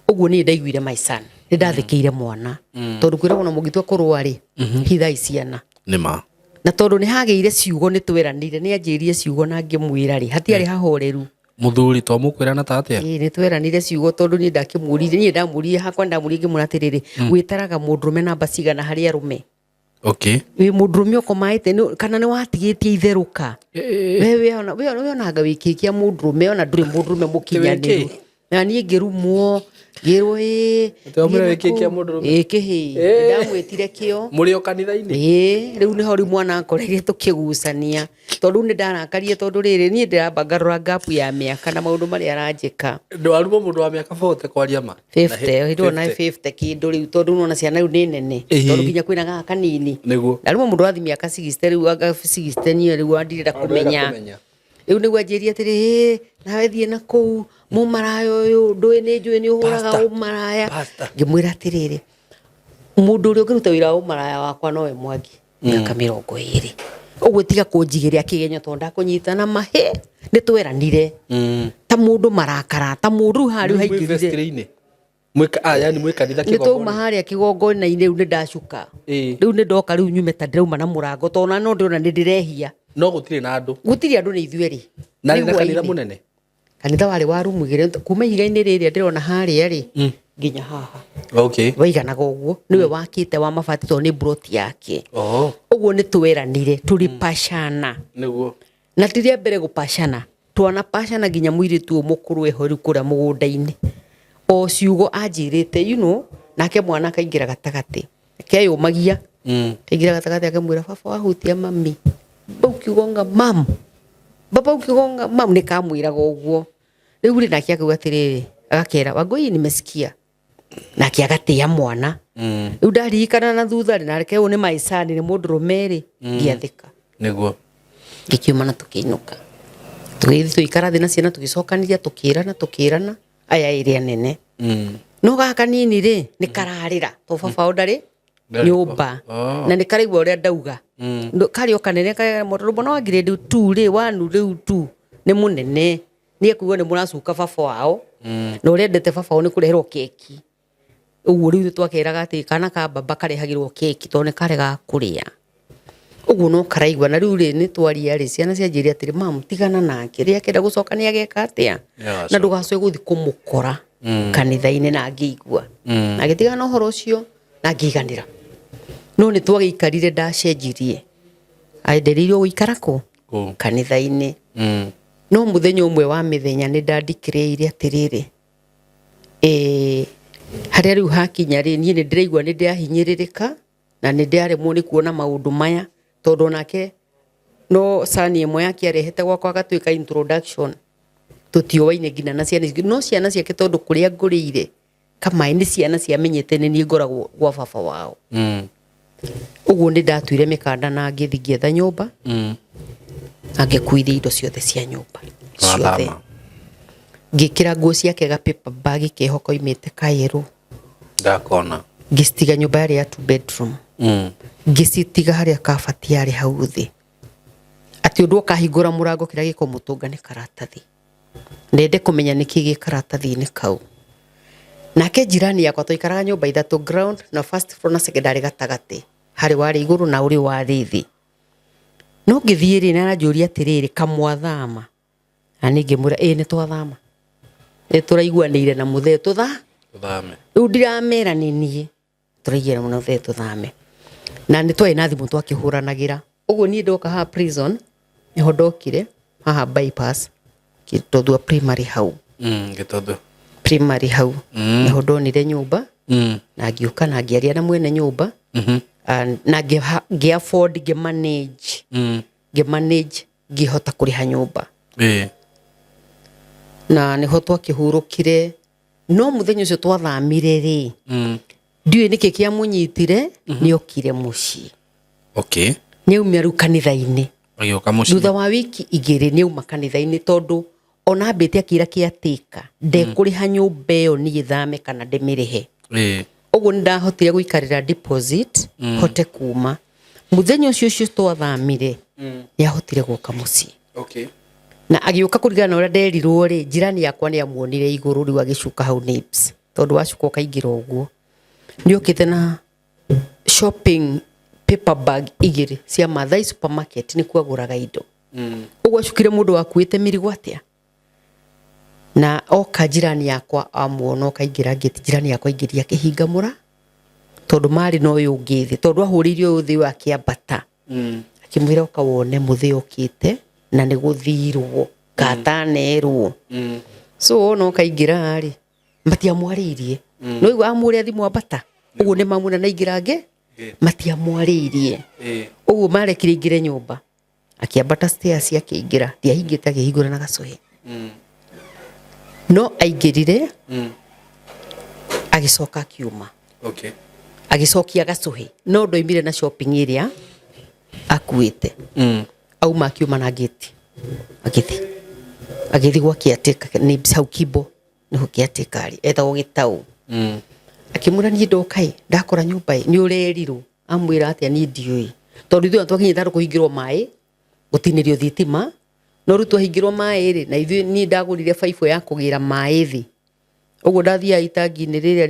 Ũguo niĩ ndaiguire my son, nĩ ndathĩkĩire mwana, tondũ kwĩragwo na mũngĩtua kũrũa rĩ, hithai ciana. Nĩ ma. Na tondũ nĩ hagĩire ciugo, nĩ tweranire, nĩ anjĩrire ciugo na ngĩmwĩra rĩ, hatiarĩ hahoreru. Mũthuri to mũkwĩrana ta atĩa? Ĩĩ, nĩ tweranire ciugo, tondũ niĩ ndakĩmũririe, niĩ ndamũririe hakwa, ndamũririe ngĩmwĩra atĩrĩrĩ, wĩtaraga mũndũrũme namba cigana harĩ arũme? Okay. Wĩ mũndũrũme ũkomaĩte kana nĩ watigĩtie itherũka. We wĩonanga wĩ kĩ kĩa mũndũrũme, ona ndũrĩ mũndũrũme mũkinyanĩru. Wĩ kĩ? Na niĩ ngĩrumwo, ngĩrwo ĩ. Atĩ wamwĩra wĩ kĩ kĩa mũndũrũme? Ĩ kĩhĩ. Ndamwĩtire kĩo. Mũrĩ o kanitha-inĩ? Ĩĩ, rĩu nĩho rĩu mwana akoreire tũkĩgucania, tondũ rĩu nĩ ndarakarie, tondũ rĩrĩ niĩ ndĩramba ngarora gap ya mĩaka na maũndũ marĩa aranjĩka. Ndwaruma mũndũ wa mĩaka 40 kwaria ma. 50 ndĩrona 50 kĩndũ rĩu, tondũ nona ciana rĩu nĩ nene, tondũ nginya kwĩna gaka kanini. Nĩguo. Ndaruma mũndũ wathi mĩaka 60 rĩu, anga 60 niĩ rĩu ndirenda kũmenya. Rĩu nĩguo anjĩrie atĩrĩ, "Ĩ, nawe thiĩ na kũu mũmaraya ũyũ, ndũĩ nĩ njũĩ nĩ ũhũraga Pastor. ũmaraya." Pastor. Ngĩmwĩra atĩrĩrĩ, mũndũ ũrĩa ũngĩruta wĩra wa ũmaraya wakwa nowe Mwangi, mĩaka 20 ũguo, tiga kũnjigĩrĩra kĩgenyo tondũ ndakũnyita na mahĩ, nĩ tweranire. Ta mũndũ marakara, ta mũndũ rĩu haha rĩu haingĩrire. Vestry-inĩ. Mwĩ yani mwĩ kanitha Nĩ twauma kĩgongona. harĩa kĩgongona-inĩ, rĩu nĩ ndacuka. Rĩu nĩ ndoka, rĩu nyume ta ndĩrauma na mũrango, tondũ ona no ndĩrona nĩ ndĩrehia. No gũtirĩ na andũ. Gũtirĩ andũ, nĩ ithuĩ erĩ. Na Nĩ nĩ na kanitha hwaĩ-inĩ. mũnene. Kanitha warĩ wa rumu igĩrĩ, kuma ihiga-inĩ rĩrĩa ndĩrona harĩa rĩ, nginya haha. Okay. Waiganaga ũguo, nĩwe wakĩte wa mabati, tondũ nĩ mburoti yake. Oh. Ũguo nĩ tweranire tũrĩpacana. Nĩguo. Na ti rĩa mbere gũpacana, twanapacana nginya mũirĩtu ũyũ mũkũrũ eho rĩu kũrĩa mũgũnda-inĩ, o ciugo anjĩrĩte, nake mwana akaingĩra gatagatĩ, akeyũmagia. Akaingĩra gatagatĩ, akamwĩra, "Baba wahutia mami, baba ukigonga mam, baba ukigonga mam." Nĩ kamwĩraga ũguo. Rĩu rĩ, nake akauga atĩrĩrĩ, agakera, "Wangũi, nimesikia." Nake agatĩa mwana. Rĩu ndaririkana na thutha rĩ, nake ũyũ nĩ maicani, nĩ mũndũrũme rĩ, ngĩathĩka. Nĩguo. Ngĩkiuma na tũkĩinũka, tũgĩthiĩ tũgĩikara thĩ na ciana, tũgĩcokanĩria, tũkĩrana tũkĩrana aya ĩrĩa nene. No gaka kanini rĩ, nĩ kararĩra to baba wao ndarĩ Ndarĩ nyũmba. Oh. Na nĩ karaigua ũrĩa ndauga. Karĩ o kanene, tondũ mwana wa grade 2 rĩ, 1 rĩu 2, nĩ mũnene, nĩ ekuigua nĩ mũracuka baba wao. Na ũrĩa endete baba wao nĩ kũreherwo keki ũguo. Rĩu twakeraga atĩ kana ka baba karehagĩrwo keki, tondũ nĩ karegaga kũrĩa ũguo, no karaigua. Na rĩu rĩ, nĩ twaria rĩ, ciana cianjĩria atĩrĩ, "Mam, tigana nake, rĩrĩa akenda gũcoka nĩ ageka atĩa." Nĩagacoka. Na ndũgacoke gũthiĩ kũmũkora kanitha-inĩ. Na ngĩigua na ngĩtigana na ũhoro ũcio na ngĩiganĩra. No nĩ twagĩikarire, ndacenjirie, endereirio gũikara kũ? Kũ? Kanitha-inĩ. No mũthenya ũmwe wa mĩthenya nĩ ndandikĩrĩire atĩrĩrĩ, harĩa rĩu hakinya rĩ, niĩ nĩ ndĩraigua nĩ ndĩrahinyĩrĩrĩka na nĩ ndĩraremwo nĩ kuona maũndũ maya, tondũ onake no cani ĩmwe yake arehete gwakwa, agatuĩka introduction, tũtioaine nginya na ciana ici. No ciana ciake, tondũ kũrĩa ngũrĩire kamaĩ nĩ ciana ciamenyete nĩ niĩ ngoragwo gwa baba wao. Ũguo nĩ ndatuire mĩkanda na ngĩthi ngĩetha nyũmba na ngĩkuithia indo ciothe cia nyũmba ciothe. Wathama. Ngĩkĩra nguo ciake ga paper bag keho koimĩte kayerũ. Ndakona. Ngĩcitiga nyũmba yarĩ ya two bedroom. Ngĩcitiga harĩa kabati yarĩ hau thĩ, atĩ ũndũ ũkahingũra mũrango, kĩrĩa gĩkũmũtũnga nĩ karatathi, nende kũmenya nĩkĩ gĩ karatathi-inĩ kau. Nake jirani yakwa, twaikaraga nyũmba ithatũ, ground na first floor na secondary gatagatĩ, harĩ warĩ igũrũ na ũrĩ warĩ thĩ. No ngĩthiĩ rĩ, nĩ aranjũria atĩrĩrĩ, "Kamwathama?" Na niĩ ngĩmwĩra, "Ĩĩ, nĩ twathama, nĩ tũraiguanĩire na mũthee tũtha." Tũthame. Rĩu ndiramera nĩ niĩ tũraiguana na mũthee tũthame, na nĩ twarĩ na thimũ twakĩhũranagĩra ũguo. Niĩ ndoka haha prison, nĩho ndokire haha bypass, Gĩtothua primary hau. Gĩtotho. Primary hau nĩho ndonire nyũmba. Na ngĩũka na ngĩaria na mwene nyũmba. Na ngĩ afford, ngĩ manage, ngĩ manage, ngĩhota kũrĩha nyũmba. Na nĩho twakĩhurũkire. No mũthenya ũcio twathamire rĩ, ndiũĩ nĩkĩ kĩamũnyitire, nĩokire mũciĩ. Nĩaumia rĩu kanitha-inĩ. Agĩũka mũciĩ. Thutha wa wiki 2 nĩauma kanitha-inĩ, tondũ ona ambĩte akĩra kĩatĩka ndekũrĩha nyũmba ĩyo niĩ thame kana ndĩmĩrĩhe. Ũguo nĩ ndahotire gũikarĩra deposit, hote kuma. Mũthenya ũcio ũcio twathamire, nĩ ahotire gũka mũciĩ. Na agĩũka, kũringana na ũrĩa nderirwo rĩ, jirani yakwa nĩ amuonire igũrũ rĩu agĩcuka hau Nibs, tondũ wacuka ũkaingĩra ũguo. Nĩ okĩte na shopping paper bag igĩrĩ cia Mathai supermarket, nĩkuo agũraga indo. Ũguo acukire mũndũ wakuĩte mĩrigo atĩa. Na oka, jirani yakwa amuona, okaingĩra ngĩti, jirani yakwa aingĩria akĩhinga mũra. Tondu mari na uyu ungi thi, tondu ahuriire uyu thi akiambata. Akimwira uka wone muthi ukite na ni guthirwo katanerwo. So ona ukaingira ri matiamwariirie. No igua amwire thimu ambata uguo ni mamwira na ingira nge matiamwariirie. Uguo marekire ingire nyumba akiambata stairs akiingira ndiahingite akihingura na gacuhi. No aingirire agicoka akiuma. Okay. Agicokia gacuhi no ndoimire na shopping ĩrĩa akuĩte. Auma akiuma na gate agithi agithi gwa caretaker nĩ hau Kibo niho caretaker arĩ etagwo Gĩtau. Akĩmwĩra niĩ ndoka ĩ ndakora nyũmba ĩ nĩ ũrerirwo. Amwĩra atĩa niĩ ndiũĩ tondũ ithuĩ twakinyĩte handũ kũhingĩrwo maĩ gũtinĩrio thitima no rĩu twahingĩrwo maĩ rĩ na ithuĩ niĩ ndagũrire baibũ ya kũgĩra maĩ thĩ ũguo ndathiaga itangi-inĩ rĩrĩa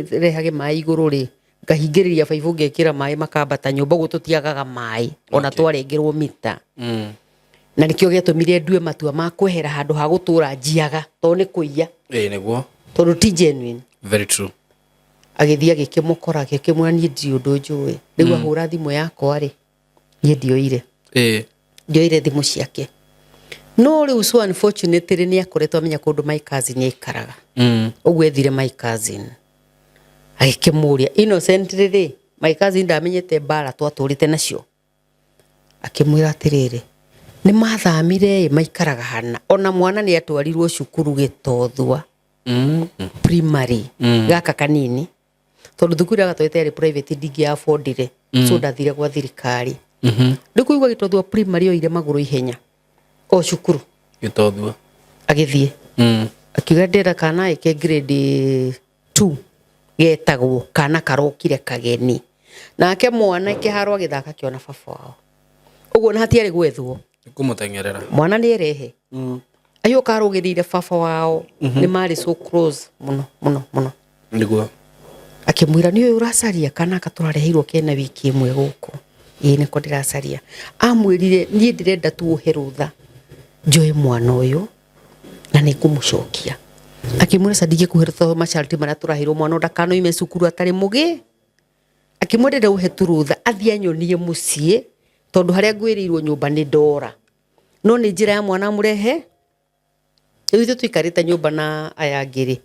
rĩrehage maĩ igũrũ rĩ ngahingĩrĩria baibũ ngekĩra maĩ makambata nyũmba ũguo tũtiagaga maĩ ona Okay. twarengerwo mita. Na nĩkĩo gĩatũmire ndue matua ma kwehera handũ ha gũtũra njiaga tondũ nĩ kũiya. Ĩĩ nĩguo. Tondũ ti genuine. Very true. Agĩthiĩ agĩkĩmũkora agĩkĩmwĩra niĩ ndirĩ ũndũ njũĩ rĩu ahũra thimũ yakwa rĩ niĩ ndioire. Ĩĩ. Ndioire thimũ ciake no rĩu so unfortunately nĩ akoretwo amenya kũndũ my cousin aikaraga. Ũguo ethire my cousin agĩkĩmũria innocently rĩ my cousin ndamenyete mbara twatũrĩte nacio. Akĩmwĩra atĩrĩrĩ nĩ mathamire ĩ maikaraga hana ona mwana nĩ atwarirwo cukuru Gĩtothua primary gaka kanini tondu thukuru ĩrĩa gatwarĩte yarĩ private ndingĩ affordire. So ndathire gwa thirikari. Rĩu kũigua Gĩtothua primary oire magũrũ ihenya o cukuru. Gĩtothua. Agĩthiĩ. Akiuga ndĩrenda kana ĩke grade 2 getagwo kana karokire kageni. Nake mwana kĩharo agĩthaka kĩona baba wao. Ũguo na hatiarĩ gwethwo. Kũmũteng'erera. Mwana nĩ erehe. Ayo karũgĩrĩire baba wao. Nĩ marĩ so close mũno mũno mũno. Nĩguo. Akĩmwĩra nĩ ũyũ ũracaria kana aka tũrareheirwo kena wiki ĩmwe gũkũ. Ĩĩ nĩko ndĩracaria. Amwĩrire niĩ ndĩrenda tu ũhe rũtha njoe mwana ũyũ na nĩ ngũmũcokia. Akĩmwĩra ca ndingĩkũhe rũtha tondũ macarti marĩa tũraheirwo mwana ndakanoime cukuru atarĩ mũgĩ. Akĩmwĩra ndĩrenda ũhe tu rũtha athiĩ anyonie mũciĩ tondũ harĩa ngwĩrĩirwo nyũmba nĩ ndora. No nĩ njĩra ya mwana amũrehe. Rĩu ithuĩ tũikarĩte nyũmba na aya angĩ rĩ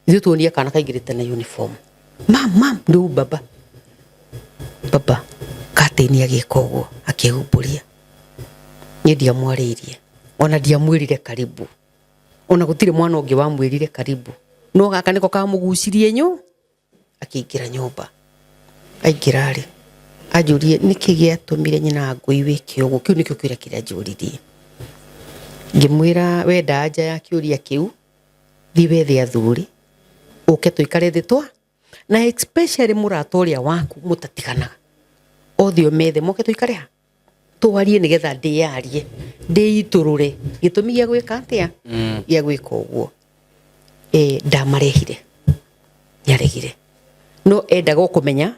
ithuĩ tuonie kana kaingĩrĩte na uniform. Mam mam rĩu baba baba katĩini agĩka ũguo akĩhumbũria. Niĩ ndiamwarĩirie ona ndiamwĩrire karibu ona gũtirĩ mwana ũngĩ wamwĩrire karibu no gaka nĩko kamũgucirie nyu akĩingĩra nyũmba. Aingĩra rĩ anjũrie nĩkĩ gĩatũmire nyina ngũi wĩke ũguo kĩu nĩkĩo kĩũria kĩrĩa anjũririe. Ngĩmwĩra wenda anja ya kĩũria kĩu thiĩ wethe athuri ũke tũikare thĩ twa na especially mũrata ũrĩa waku mũtatiganaga othe ũmethe moke tũikare ha twarie nĩgetha ndĩyarie ndĩitũrũre gĩtũmi gĩa gwĩka atĩa gĩa gwĩka ũguo. Ndamarehire nĩaregire no endaga o kũmenya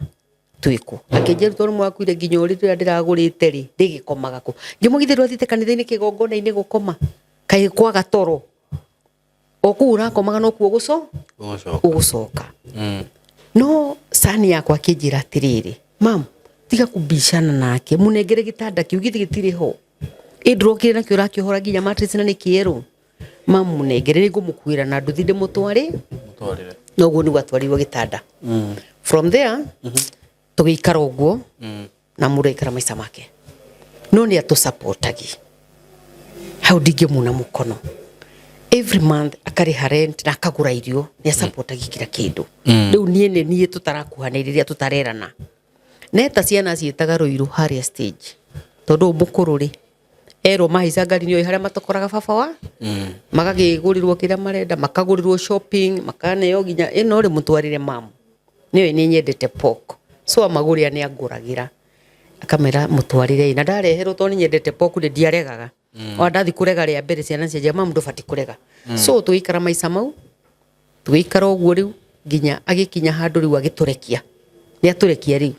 twĩkũ. Akĩnjĩra tondũ mwakuire nginya ũrĩ rĩrĩa ndĩragũrĩte rĩ ndĩgĩkomaga kũ. Ngĩmũgithĩ ndwathiĩte kanitha-inĩ kĩgongona-inĩ gũkoma kaĩ kwaga toro o kũu ũrakomaga no kuo ũgũcoka. No sani yakwa akĩnjĩra atĩrĩrĩ mam tiga kubishana nake munengere gĩtanda kĩu githĩ gĩtirĩ ho ĩ ndũrokire nakĩo ũrakĩohora nginya mattress na nĩ kĩerũ. Mam munengere nĩ ngũmũkuĩra na nduthi ndĩmũtware. Mũtwarĩre. No ũguo nĩguo atwarirwo gĩtanda. From there tũgĩikara ũguo na mũndũ aikara maica make no nĩ atũsupportagi hau ndingĩmuna mũkono. Every month akarĩha rent na akagũra irio nĩ asupportagi kila kĩndũ. Rĩu niĩ nĩ niĩ tũtarakuhanĩrĩria tũtarerana. Neta ciana ciĩtaga Rũirũ harĩa stage tondũ ũyũ mũkũrũ rĩ erwo mahaica ngari nĩoĩ harĩa matokoraga baba wa magakĩgũrĩrwo kĩrĩa marenda makagũrĩrwo shopping makaneo nginya ĩno rĩ mũtwarĩre mamu nĩoĩ nĩ nyendete pork so amagũrĩra nĩ angũragĩra akamera mũtwarĩre na ndareherwo tondũ nĩ nyendete pork rĩ ndiaregaga. Ona ndathi kũrega rĩa mbere ciana cianjia mamu ndũbatiĩ kũrega. So tũgĩikara maica mau tũgĩikara ũguo rĩu nginya agĩkinya handũ rĩu agĩtũrekia nĩ atũrekia rĩu.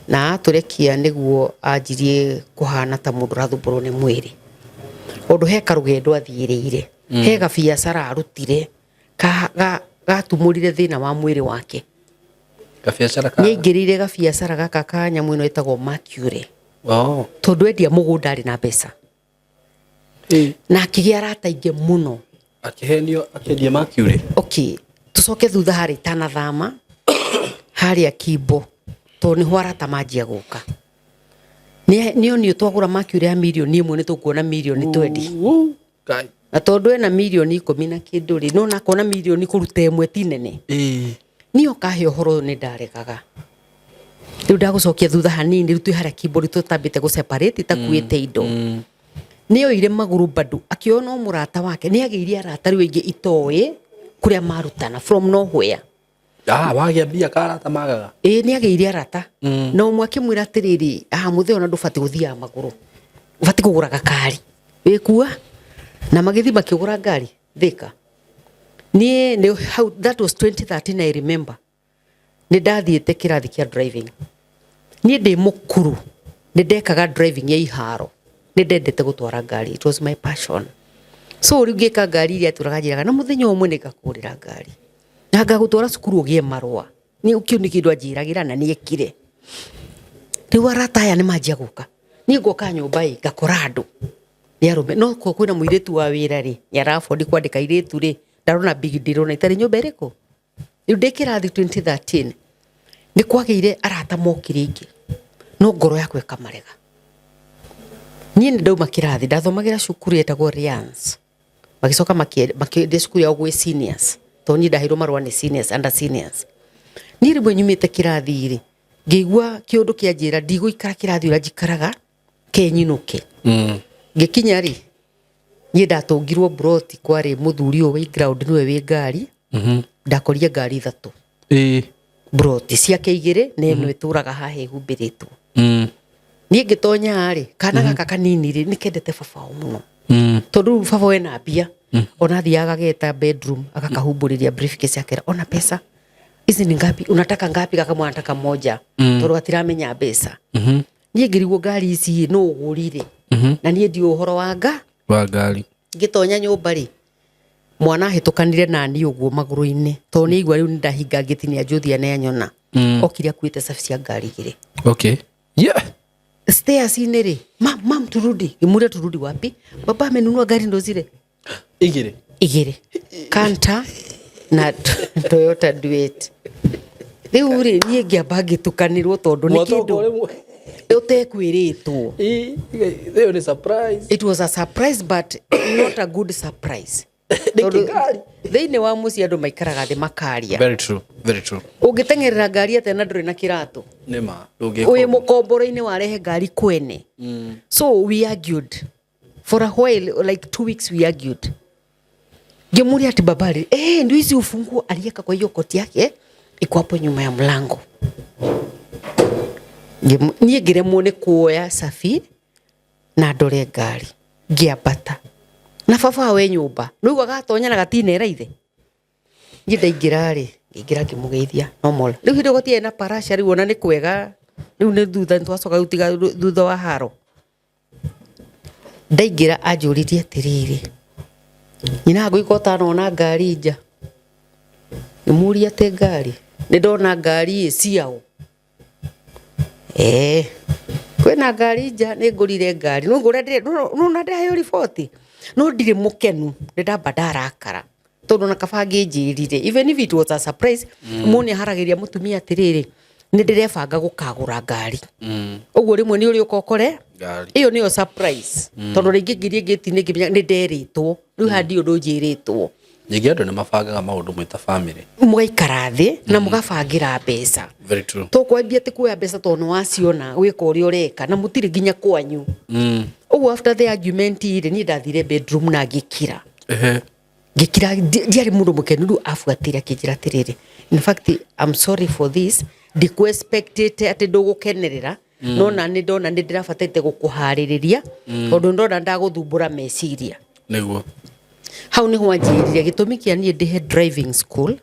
Na atũrekia nĩguo anjirie kũhana ta mũndũ ũrathumbũrwo nĩ mwĩrĩ. Ũndũ he karũgendo athiĩrĩire he gabiacara arutire gatumũrire thĩna wa mwĩrĩ wake. Gabiacara ka Nĩ aingĩrĩire gabiacara gaka ka nyamũ ĩno ĩtagwo Mercury. Oh. Tondũ endia mũgũnda arĩ na mbeca. Na akĩgĩa arata aingĩ mũno. Akĩhenio akĩendia Mercury. Okay, tucoke thutha harĩa itanathama harĩa Kimbo, tondũ nĩho arata manjia gũka. Nĩ onio twagũra Mercury ya mirioni 1 nĩ tũkuona mirioni 20. Woo, Ngai. Na tondũ ena mirioni 10 na kĩndũ rĩ, no nakona mirioni kũruta ĩmwe ti nene. Niĩ okahe ũhoro ũyũ nĩ ndaregaga. Rĩu ndagũcokia thutha hanini, rĩu twĩ harĩa Kimbo, rĩu tũtambĩte gũ separate itakuĩte indo. Nĩ oire magũrũ bado akĩona o mũrata wake nĩ agĩire arata rĩu aingĩ itoĩ kũrĩa marutana from nowhere. Ah, wagĩa mbia karata magaga. Ĩĩ, nĩ agĩire arata. Na ũmwe akĩmwĩra atĩrĩrĩ, ah, mũthee ona ndũbatiĩ gũthiaga magũrũ, ũbatiĩ kũgũra gakari wĩkua. Na magĩthiĩ makĩgũra ngari Thika. Niĩ nĩ hau, that was 2013, I remember. Nĩ ndathiĩte kĩrathi kĩa driving. Niĩ ndĩ mũkuru nĩ ndekaga driving ya iharo, nĩ ndendete gũtwara ngari, it was my passion. So rĩu ngĩka ngari iria atũraga njĩraga na mũthenya ũmwe nĩ ngakũgũrĩra ngari na ngagũtwara cukuru ũgĩe marũa. Nĩ kĩu nĩ kĩndũ anjĩragĩra na nĩ ekire. Rĩu arata aya nĩ manjia gũka, niĩ ngoka nyũmba ĩ ngakora andũ nĩ arũme, no ko kwĩna mũirĩtu wa wĩra rĩ, nĩ arabondi kwandĩka airĩtu rĩ, ndarona big deal ona itarĩ nyũmba ĩrĩkũ. Rĩu ndĩ kĩrathi 2013 nĩ kwagĩire arata mokire aingĩ, no ngoro yakwa ĩkamarega. Niĩ nĩ ndauma kĩrathi, ndathomagĩra cukuru yetagwo Rians, magĩcoka makĩendia cukuru yao gwĩ seniors, tondũ niĩ ndaheirwo marũa nĩ seniors, under seniors. Niĩ rĩmwe nyumĩte kĩrathi rĩ, ngĩigua kĩũndũ kĩanjĩra ndigũikara kĩrathi ũrĩa njikaraga kenyinũke. Ngĩkinya rĩ, niĩ ndatũngirwo broti, kwarĩ mũthuri ũyũ wĩ ground nĩwe wĩ ngari. Ndakorire ngari ithatũ. Broti ciake igĩrĩ na ĩno ĩtũraga haha ĩhumbĩrĩtwo. Niĩ ngĩtonya rĩ, kana gaka kanini rĩ, nĩ kendete baba wao mũno. Tondũ rĩu baba wena mbia, ona athiaga agageta bedroom agakahumbũrĩria briefcase akera ona pesa hizi ni ngapi, unataka ngapi? Gakamwĩra nataka moja. Tondũ gatiramenya mbeca. Niĩ ngĩrigwo ngari ici nũ ũgũrire, na niĩ ndiũĩ ũhoro wa nga wa ngari. Ngĩtonya nyũmba rĩ, mwana ahĩtũkanire na niĩ ũguo magũrũ-inĩ, tondũ nĩ aigua rĩu nĩ ndahinga ngĩti nĩ anjũthia nĩ anyona. Okire akuĩte cabi cia ngari igĩrĩ. Okay. Yeah. Stairs-inĩ rĩ, mam, mam, turudi. Ngĩmũria turudi wapi? Baba amenunua gari ndo zile. Igĩrĩ. Igĩrĩ. Canter na Toyota Duet. Rĩu rĩ, niĩ ngĩamba ngĩtukanĩrwo tondũ nĩ kĩndũ ũtekwĩrĩtwo. Ĩyo nĩ surprise. It was a surprise but not a good surprise. Nĩkĩ ngari? Thĩinĩ wa mũciĩ andũ maikaraga thĩ makaria. Very true. Very true. Ũngĩteng'erera ngari atĩa na ndũrĩ na kĩratũ? Nĩ ma. Wĩ mũkomboro-inĩ warehe ngari kwene. So we argued for a while, like 2 weeks we argued. Ngĩmũria ati babari, ndio hizi ufunguo aliweka kwa hiyo koti yake iko hapo nyuma ya mlango. Niĩ ngĩremwo nĩ kuoya cabi na ndore ngari, ngĩambata. Na baba we nyũmba, nĩũigua gatonya na gatinera ithe. Niĩ ndaingĩra rĩ, ngĩingĩra ngĩmũgeithia normal. Rĩu hĩndĩ ĩyo gũtiarĩ na parasha, rĩu ona nĩ kwega, rĩu nĩ thutha nĩtwacoka rĩu tiga thutha wa haro. Ndaingĩra anjũririe atĩrĩrĩ, nyina ngũikara ũtanona ngari nja? Ngĩmũria atĩ ngari, nĩ ndona ngari ĩ ciao. Kwĩna ngari nja, nĩ ngũrire ngari. No ngũra ndĩrĩ, no na ndĩraheo riboti. No ndirĩ mũkenu, nĩ ndamba ndarakara. Tondũ na kaba angĩnjĩrire, even if it was a surprise, mũndũ nĩ aharagĩria mũtumia atĩrĩrĩ, nĩ ndĩrebanga gũkagũra ngari. Ũguo rĩmwe nĩ ũrĩũka ũkore Ngari. Ĩyo nĩyo surprise. Tondũ rĩngĩ ngirie ngĩti-inĩ ngĩmenya nĩ nderĩtwo. Rĩu haha ndiũĩ ũndũ njĩrĩtwo. Ningĩ andũ nĩ mabangaga maũndũ mwĩ ta family. Mũgaikara thĩ na mũgabangĩra mbeca. Very true. Tũkwambia atĩ kuoya mbeca tondũ nĩ waciona gwĩka ũrĩa ũreka na mũtirĩ nginya kwanyu. Ũguo after the argument rĩ, niĩ ndathire bedroom na ngĩkira. Ngĩkira, ndiarĩ mũndũ mũkenu, rĩu abuatĩire akĩnjĩra atĩrĩrĩ, in fact I'm sorry for this, ndikũ-expectĩte atĩ ndũgũkenerera, no na nĩ ndona nĩ ndĩrabatarĩte gũkũharĩrĩria, tondũ ndona ndagũthumbũra meciria. Nĩguo. Hau nĩho anjĩrire gĩtũmi kĩa niĩ ndĩhe driving school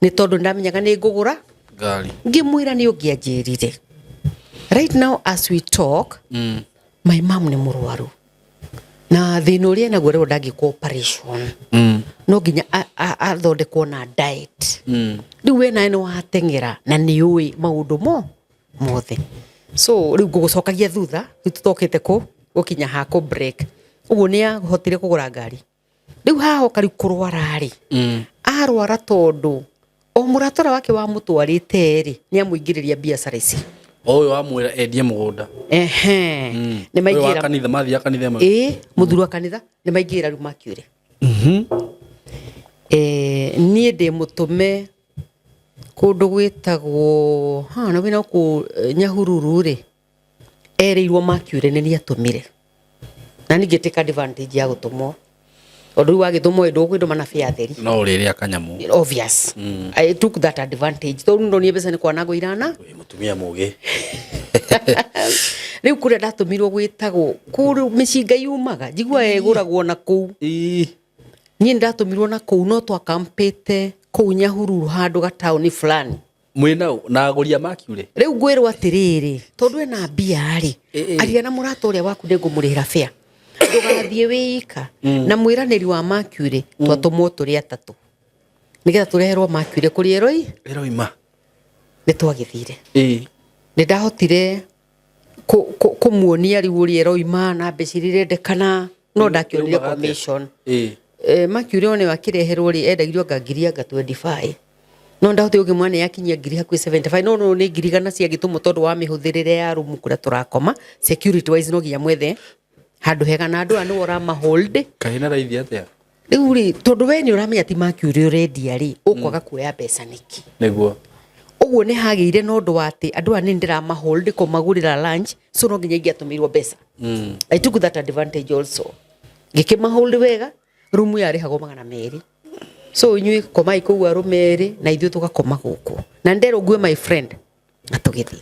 nĩ tondũ ndamenyaga nĩ ngũgũra ngari. Ngĩmwĩra nĩ ũngĩanjĩrire. Right now as we talk, my mom nĩ mũrwaru. Na thĩna ũrĩa enaguo rĩu ndangĩkwo operation. No nginya athondekwo na diet. Rĩu we nawe nĩ wateng'era na nĩ ũĩ maũndũ mo mothe. So rĩu ngũgũcokagia thutha, rĩu tũtokĩte kũ gũkinya ha kũ break. Ũguo nĩ ahotire kũgũra ngari. Rĩu hahoka rĩu kũrwara rĩ, arwara tondũ o mũrata ũrĩa wake wamũtwarĩte rĩ, nĩ amũingĩrĩria biacara ici. O ũyũ wamwĩra endie mũgũnda. Ehe. Nĩ Ũyũ wa maingĩra. kanitha mathiaga kanitha ĩmwe. Ĩĩ, mũthuri wa kanitha nĩ maingĩra rĩu makiure. Niĩ ndĩ mũtũme kũndũ gwĩtagwo ha na wĩna gũkũ Nyahururu rĩ, erĩirwo makiure nĩ niĩ atũmire. Na ningĩ take advantage ya gũtũmwo. Tondũ rĩu wagĩtũmwo ĩ ndũkwĩndũma na bĩa theri. No ũrĩrĩa kanyamũ. Obvious. I took that advantage. Tondũ ndonire mbeca nĩ kwanangwo irana. Wĩ mũtumia mũgĩ. Rĩu kũrĩa ndatũmirwo gwĩtagwo kũrĩa mĩcinga yumaga njiguaga ĩgũragwo na kũu. Ĩĩ. Niĩ ndatũmirwo na kũu no twakampĩte kũu Nyahururu handũ gataũni fulani. Mwĩna na agũri a Mercury. Rĩu ngwĩrwo atĩrĩrĩ, tondũ ena mbia rĩ, Ĩ, ĩ. aria na mũrata ũrĩa waku nĩngũmũrĩhĩra fare. Ndũgathiĩ wĩika. Na mwĩranĩri wa Mercury twatũmwo tũrĩ atatũ. Nĩgetha tũreherwo Mercury kũrĩ Eroi. Ĩroima. Nĩ twagĩthire. Ĩĩ. Nĩ ndahotire kũmuonia rĩu ũrĩa ĩroima na mbeca iria irendekana, no ndakĩonire Ĩumaga atĩa? commission. Ĩĩ. Mercury one akĩreherwo rĩ, endagĩrio anga ngiri anga 25. No ndahotire gũkĩmwona nĩ yakinyia ngiri hakuhĩ 75, no no nĩ ngiri igana ciagĩtũmwo tondũ wa mĩhũthĩrĩre ya rumu kũrĩa tũrakoma. Security wise no nginya mwethe handũ hega na andũ aya nĩwe ũramahold. Kaĩ na raithi atĩa? Rĩu rĩ, tondũ we nĩ ũramenya ti Mercury ũrendia rĩ, ũkwaga kuoya mbeca nĩkĩ? Nĩguo. Ũguo nĩ hagĩire na ũndũ wa atĩ andũ aya nĩ ndĩramahold kũmagũrĩra lunch, so no nginya ingĩatũmĩirwo mbeca. I took that advantage also. Ngĩkĩmahold wega, rumu yarĩhagwo magana merĩ. So inyuĩ komai kũu arũme erĩ na ithuĩ tũgakoma gũkũ. Na nderwo ngue my friend na tũgĩthiĩ.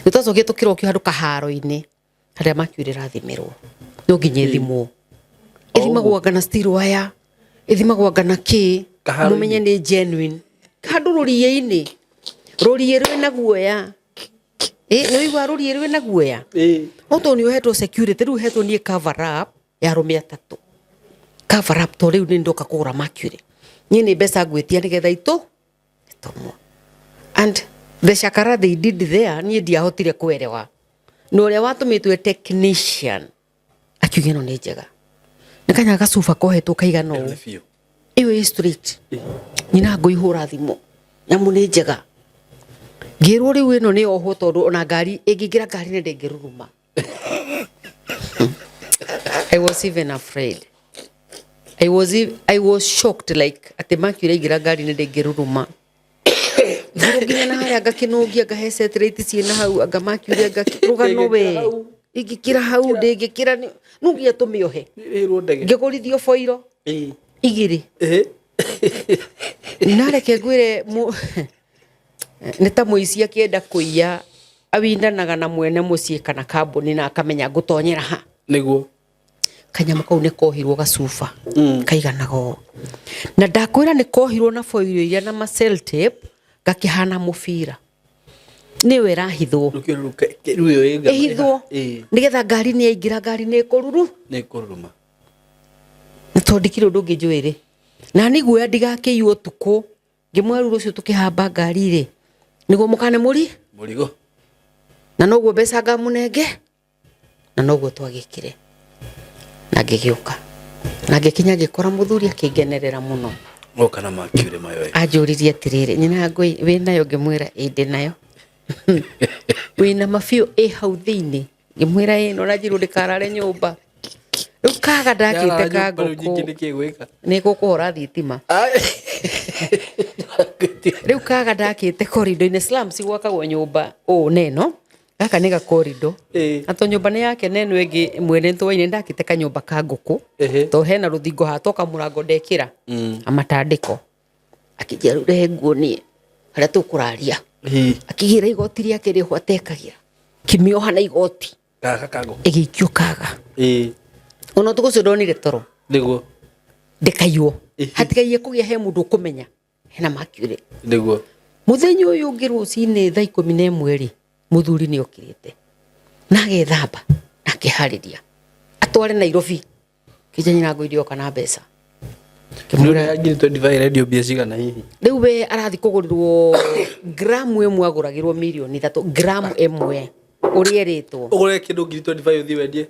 Nĩ twacokire tũkĩrokio handũ kaharo-inĩ harĩa Mercury ĩrathimĩrwo. No nginya ĩthimwo. Ĩthimagwo anga na steel wire, ĩthimagwo anga na kĩ, Kaharo-inĩ? mũmenye nĩ genuine. Handũ rũriĩ-inĩ, rũriĩ rwĩna guoya. Nĩ ũiguaga rũriĩ rwĩna guoya? Ĩĩ. No tondũ nĩ ũhetwo security, rĩu ũhetwo niĩ cover up ya arũme atatũ. Cover up to rĩu nĩ ndoka kũgũra Mercury. Niĩ nĩ mbeca ngwĩtia nĩgetha itũmwo. And the shakara they did there, niĩ ndiahotire kũerewa. Na ũrĩa watũmĩtwo technician akiuga ĩno nĩ njega. Nĩ kanya gacuba kohetwo kaigana ũũ. Nĩ biũ. Ĩyo ĩ straight. Nyina ngũihũra thimũ. Nyamũ nĩ njega. Ngĩrwo rĩu ĩno nĩ yohwo tondũ ona ngari ĩngĩingĩra ngari-inĩ ndĩngĩruruma. I was even afraid. I was shocked like atĩ Mercury aingĩra ngari-inĩ ndĩngĩruruma. Ngĩrwo nginya na harĩa ngakĩnũngia ngahe satellite ciĩna hau anga Mercury anga rũgano we. Ingĩkĩra hau ndĩngĩkĩra no nginya tũmĩohe. Ĩrwo ndege. Ngĩgũrithio boiro Ĩĩ. igĩrĩ. Ĩĩ. Na reke ngwĩre nĩ ta mũici akĩenda kũiya awindanaga na mwene mũciĩ kana kambuni na akamenya ngũtonyera ha. Nĩguo. Kanyamũ kau nĩ kohirwo gacuba kaiganaga ũũ. Na ndakwĩra nĩ kohirwo na boiro iria na ma cell tape gakĩhana mũbira. Nĩyo ĩrahithwo. Rĩu ĩyo ĩ Ĩhithwo. Ĩĩ. Nĩgetha ngari nĩ yaingĩra ngari nĩ ĩkũruru. Nĩ ĩkũruruma. Na tondũ ndikĩrĩ ũndũ ũngĩ njũĩ rĩ. Na nĩ guoya ndigakĩiywo ũtukũ. Ngĩmwĩra rĩu rũciũ tũkĩhamba ngari rĩ, nĩguo mũkane mũri? Mũrigo. Na noguo mbeca ngamũnenge? Na noguo twagĩkire. Na ngĩgĩũka. Na ngĩkinya ngĩkora mũthuri akĩngenerera mũno. Oka na Mercury mayo. Anjũririe atĩrĩrĩ, nyina ngũi wĩnayo? Ngĩmwĩra ĩ ndĩnayo. Wĩna mabiũ ĩ hau thĩinĩ? Ngĩmwĩra ĩ no nanjirwo ndĩkarare nyũmba. Rĩu kaga ndakĩte ka ngũkũ. Nĩ gũkũhora thitima. Rĩu kaga ndakĩte corridor-inĩ, slums gwakagwo nyũmba ũũ neno. Gaka nĩ ga corridor. Na to nyũmba nĩ yake neno ĩngĩ mwene twaine ndakĩte kanyũmba ka ngũkũ. To hena rũthingo hatoka mũrango ndekĩra. Amatandĩko. Akĩnjĩra rĩu rehe nguonie harĩa tũkũraria. Akĩgĩra igoti rĩake rĩho atekagĩra. Kĩmĩoha na igoti. Gaka ka ngũkũ. Ĩgĩikio kaga. Ona ũtukũ ũcio ndonire toro. Nĩguo. Ndĩkaiywo. Hatigaiye kũgĩa he mũndũ ũkũmenya. Hena Mercury. Nĩguo. Mũthenya ũyũ ũngĩ rũcinĩ thaa 11 rĩ, mũthuri nĩ okĩrĩte. Na agethamba, na akĩharĩria. Atware Nairobi. Kija nyina ngũirio kana mbeca. Nĩ ya ngiri 25 ĩrendio mbia cigana hihi? Rĩu we arathi kũgũrĩrwo gramu ĩmwe, agũragĩrwo mirioni 3, gramu ĩmwe ũrĩa ĩrĩtwo. Ũgũre kĩndũ ngiri 25 ũthiĩ wendie.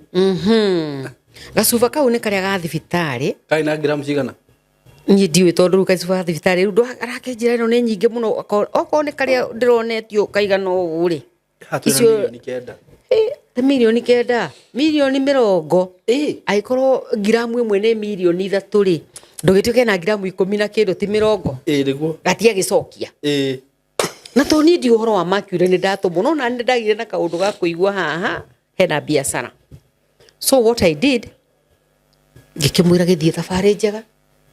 Gacuba kau nĩ karĩa ga thibitarĩ. Karĩ na gramu cigana? Niĩ ndiũĩ, tondũ rĩu gacuba ga thibitarĩ rĩu arakĩnjĩra ĩno nĩ nyingĩ mũno. Okorwo nĩ karĩa ndĩronetio kaigana ũũ rĩ. Haha twĩna 9,000,000. Nĩ 9,000,000, 20,000,000. Angĩkorwo ngiramu ĩmwe nĩ 3,000,000 rĩ, ndũgĩtuĩke na ngiramu ikũmi na kĩndũ, ti mĩrongo? Ĩĩ, nĩguo. Gatiagĩcokia. Na to niĩ ndi ũhoro wa mercury, nĩ ndatũmwo, no na nĩ ndagire na kaũndũ ga kũigua haha hena biacara. So what I did, ngĩkĩmwĩra gĩthiĩ thabarĩ njega,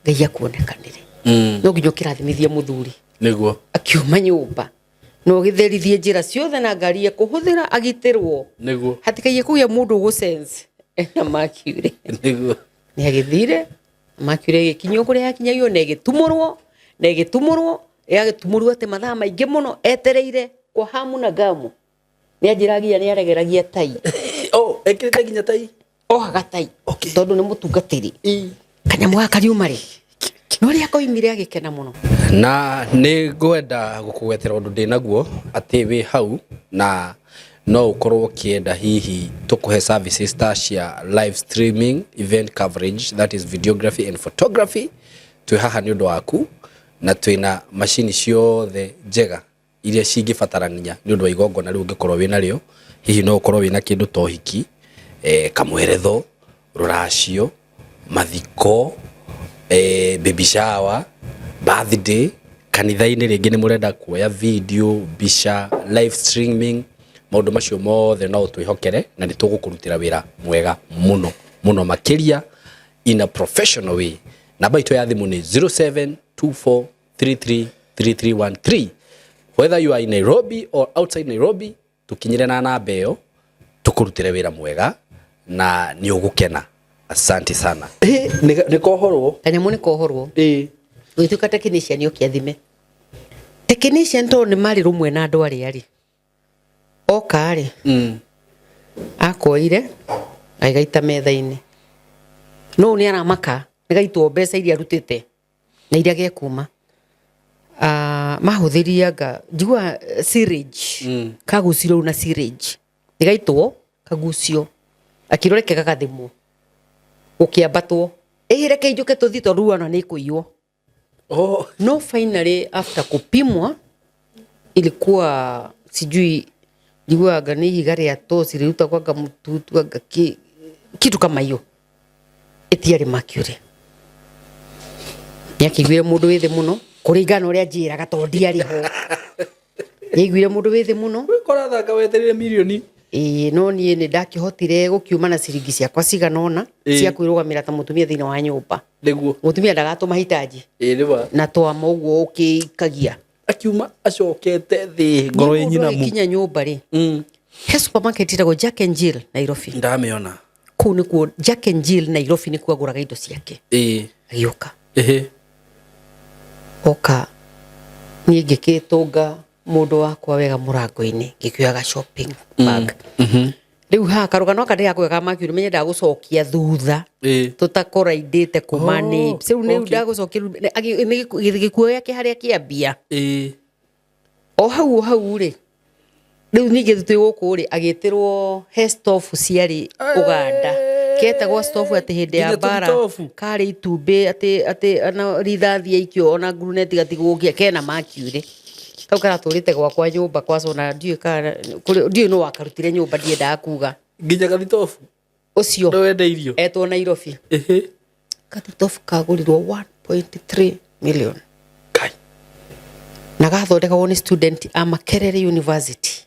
Ngai akuonekanĩre. No nginya ũkĩrathimithie mũthuri. Nĩguo. Akiuma nyũmba na ũgĩtherithie njĩra ciothe na ngari ekũhũthĩra agitĩrwo. Nĩguo. Hatikaiye kũgĩa mũndũ ũgũ-sense ena mercury. Nĩguo. Nĩ agĩthire mercury ĩgĩkinyio kũrĩa yakinyagio, na ĩgĩtumũrwo, na ĩgĩtumũrwo, ĩgagĩtumũrwo atĩ mathaa maingĩ mũno etereire kwa hamu na gamu. Nĩ anjĩragia nĩ aregeragia tai. Oh, ekĩrĩte nginya tai? Ohaga tai. Okay. Tondũ nĩ mũtungatĩri. Kanyamũ gaka kariuma rĩ, no rĩrĩa koimire agĩkena mũno. Na nĩ ngwenda gũkũgwetera ũndũ ndĩ naguo atĩ wĩ hau na no ũkorwo ũkĩenda hihi tũkũhe services ta cia live streaming, event coverage, that is videography and photography. Twĩ haha nĩ ũndũ waku na twĩna macini ciothe njega iria cingĩbatarania nĩ ũndũ wa igongona rĩu ũngĩkorwo wĩna rĩo. Hihi no ũkorwo wĩna kĩndũ ta ũhiki, kamweretho, rũracio, mathiko, baby shower, birthday, kanitha-inĩ rĩngĩ nĩ mũrenda kuoya video, mbica, live streaming, maũndũ macio mothe no ũtwĩhokere na nĩ tũgũkũrutĩra wĩra mwega mũno mũno makĩria in a professional way. Namba itũ ya thimũ nĩ 0724333313. Whether you are in Nairobi or outside Nairobi, tũkinyĩre na namba ĩyo tũkũrutĩre wĩra mwega na nĩ ũgũkena. Asante sana. Nĩ kohorwo. Kanyamũ nĩ kohorwo. Gũgĩtuĩka technician oke athime. Technician tondũ nĩ marĩ rũmwe na andũ arĩa rĩ, oka rĩ, akoire agĩgaita metha-inĩ. No nĩ aramaka nĩ gaitwo mbeca iria arutĩte na iria gekuma. Mahũthĩria anga njiguaga syringe. Kagucirio rĩu na syringe. Nĩ gaitwo kagucio, akĩrwo reke gagathimwo, gũkĩambatwo, ĩĩ reke injũke tũthiĩ tondũ rĩu ona nĩ ĩkũiywo. Oh. No finally after kupimwa ilikuwa sijui njiguaga nĩ ihiga rĩa toci rĩrutagwo anga mũtutu anga kĩ, kitu kama hiyo, ĩtiarĩ mercury. Nĩ akĩiguire mũndũ wĩ thĩ mũno kũringana na ũrĩa anjĩraga tondũ ndiarĩ ho. Nĩ aiguire mũndũ wĩ thĩ mũno. Wĩkora thaka wetereire mirioni. Ĩĩ, no niĩ nĩ ndakĩhotire gũkiuma na ciringi ciakwa cigana ũna cia kwĩrũgamĩra ta mũtumia thĩinĩ wa nyũmba. Nĩguo. Mũtumia ndagatũma hitaji. Ĩĩ, nĩ ma. Na twama ũguo ũkĩikagia. Akiuma acokete thĩ ngoro ĩ Mũndũ nyinamu. agĩkinya nyũmba rĩ, he supermarket ĩtagwo Jack and Jill Nairobi. Ndamĩona. Kũu nĩkuo Jack and Jill Nairobi nĩkuo agũraga indo ciake. Agĩũka. Oka niĩ ngĩkĩtũnga mũndũ wakwa wega mũrango-inĩ, ngĩkĩoyaga shopping bag. Rĩu haha karũgano gaka ndĩrakũhe ka mercury, menye ndagũcokia thutha. Tũtakoraindĩte kuma Oh, nĩ. Rĩu nĩ okay. ndagũcokia rĩu, nĩ, agĩ, nĩ gĩkuo gĩake harĩa kĩambia. O hau, o hau rĩ, rĩu ningĩ twĩ gũkũ rĩ, agĩtĩrwo he stove ciarĩ Uganda. Ketagwo stove atĩ hĩndĩ ya Nginya mbara, tũthitobu. karĩ itumbĩ atĩ, atĩ ona rithathi yaikio ona nguruneti gatigũkia, kena mercury. Kau karatũrĩte gwakwa nyũmba kwa cona, ndiũĩ kana, kũrĩ, ndiũĩ nũ wakarutire nyũmba, ndiendaga kuga. Nginya gathitobu? Ũcio. Nĩ wendeirio? Etwo Nairobi. Gathitobu kagũrirwo 1.3 million. Kai. Na gathondekagwo nĩ student a Makerere University.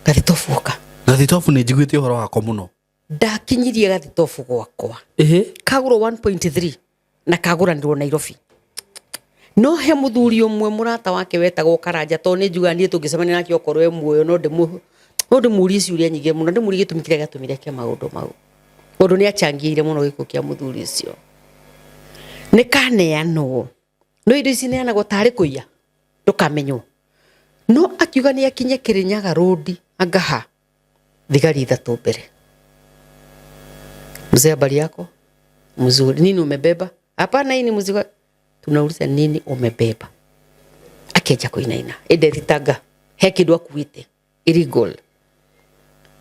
Gathitobu oka. Gathitobu nĩ njiguĩte ũhoro wako mũno. Ndakinyirie gathitobu gwakwa. Kagũrwo 1.3 na kagũranĩrwo Nairobi. No he mũthuri ũmwe mũrata wake wetagwo Karanja, tondũ nĩ njugaga niĩ tũngĩcemania nake okorwo e muoyo, no ndĩmũrie ciũria nyingĩ mũno, ndĩmũrie gĩtũmi kĩrĩa gĩatũmire eke maũndũ mau. Tondũ nĩ achangĩire mũno gĩkuũ kĩa mũthuri ũcio. Nĩ kaneanwo. No indo ici neanagwo tarĩ kũiya, ndũkamenywo. No akiuga nĩ akinye Kĩrĩnyaga Road angaha thigari ithatũ mbere. Mzee, habari yako? Mzuri. Nini umebeba? Hapana, hii ni mzigo. Tunauliza nini umebeba? Akĩanjia kũinaina ĩndethitaga he kĩndũ akuĩte illegal.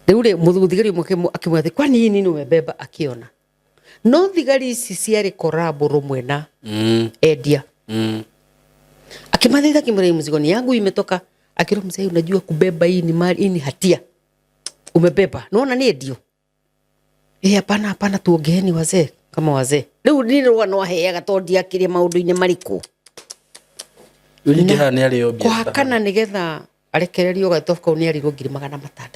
Rĩu rĩ mũthigari ũmwe akĩmwĩra atĩ, kwani hii nini umebeba? Akĩona no thigari ici ciarĩ korabo rũmwe na endia. Akimathaitha akimwĩra, "Hii mzigo ni yangu imetoka." Akĩrwo, "Mzee, unajua kubeba hii ni mali, hii ni hatia umebeba, naona ni endio." Eh, hapana hapana, tuongeeni wazee kama wazee. Rĩu nĩ rũgano aheaga tondũ ndiakĩrĩ maũndũ-inĩ marĩkũ. Rĩu ningĩ haha nĩ arĩo mbia. Kũhakana nĩgetha arekererio gatobu kau nĩ arirwo 600,000.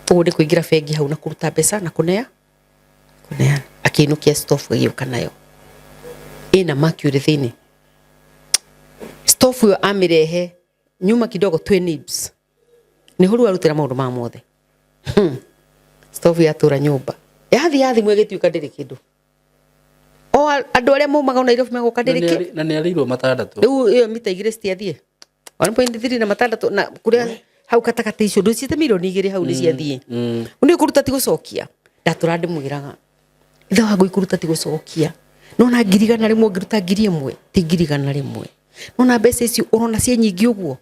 Ũguo nĩ kũingĩra bengi hau na kũruta mbeca na kũnea kũneana. Akĩinũkia stofu agĩũka nayo ĩna mercury thĩinĩ. Stofu ĩyo amĩrehe nyuma kidogo twĩ nibs nĩ hũru arutĩra maũndũ ma mothe. Stofu yatũra nyũmba yathi yathimwo ĩgĩtuĩka ndĩrĩ kĩndũ. O andũ arĩa maumaga Nairobi magoka ndĩrĩ kĩ Na nĩ arĩirwo matandatũ. Rĩu ĩyo mita igĩrĩ citiathiĩ 1.3 na matandatũ na kũrĩa hau gatagatĩ icio ndũciĩte 2 mirioni hau nĩ ciathiĩ. Nĩ kũruta ti gũcokia. Ndatũra ndĩmwĩraga ithe wa ngũi kũruta ti gũcokia. Nona 100,000 ũngĩruta 1,000 ti 100,000. Nona mbeca icio ũrona ciĩ nyingĩ ũguo,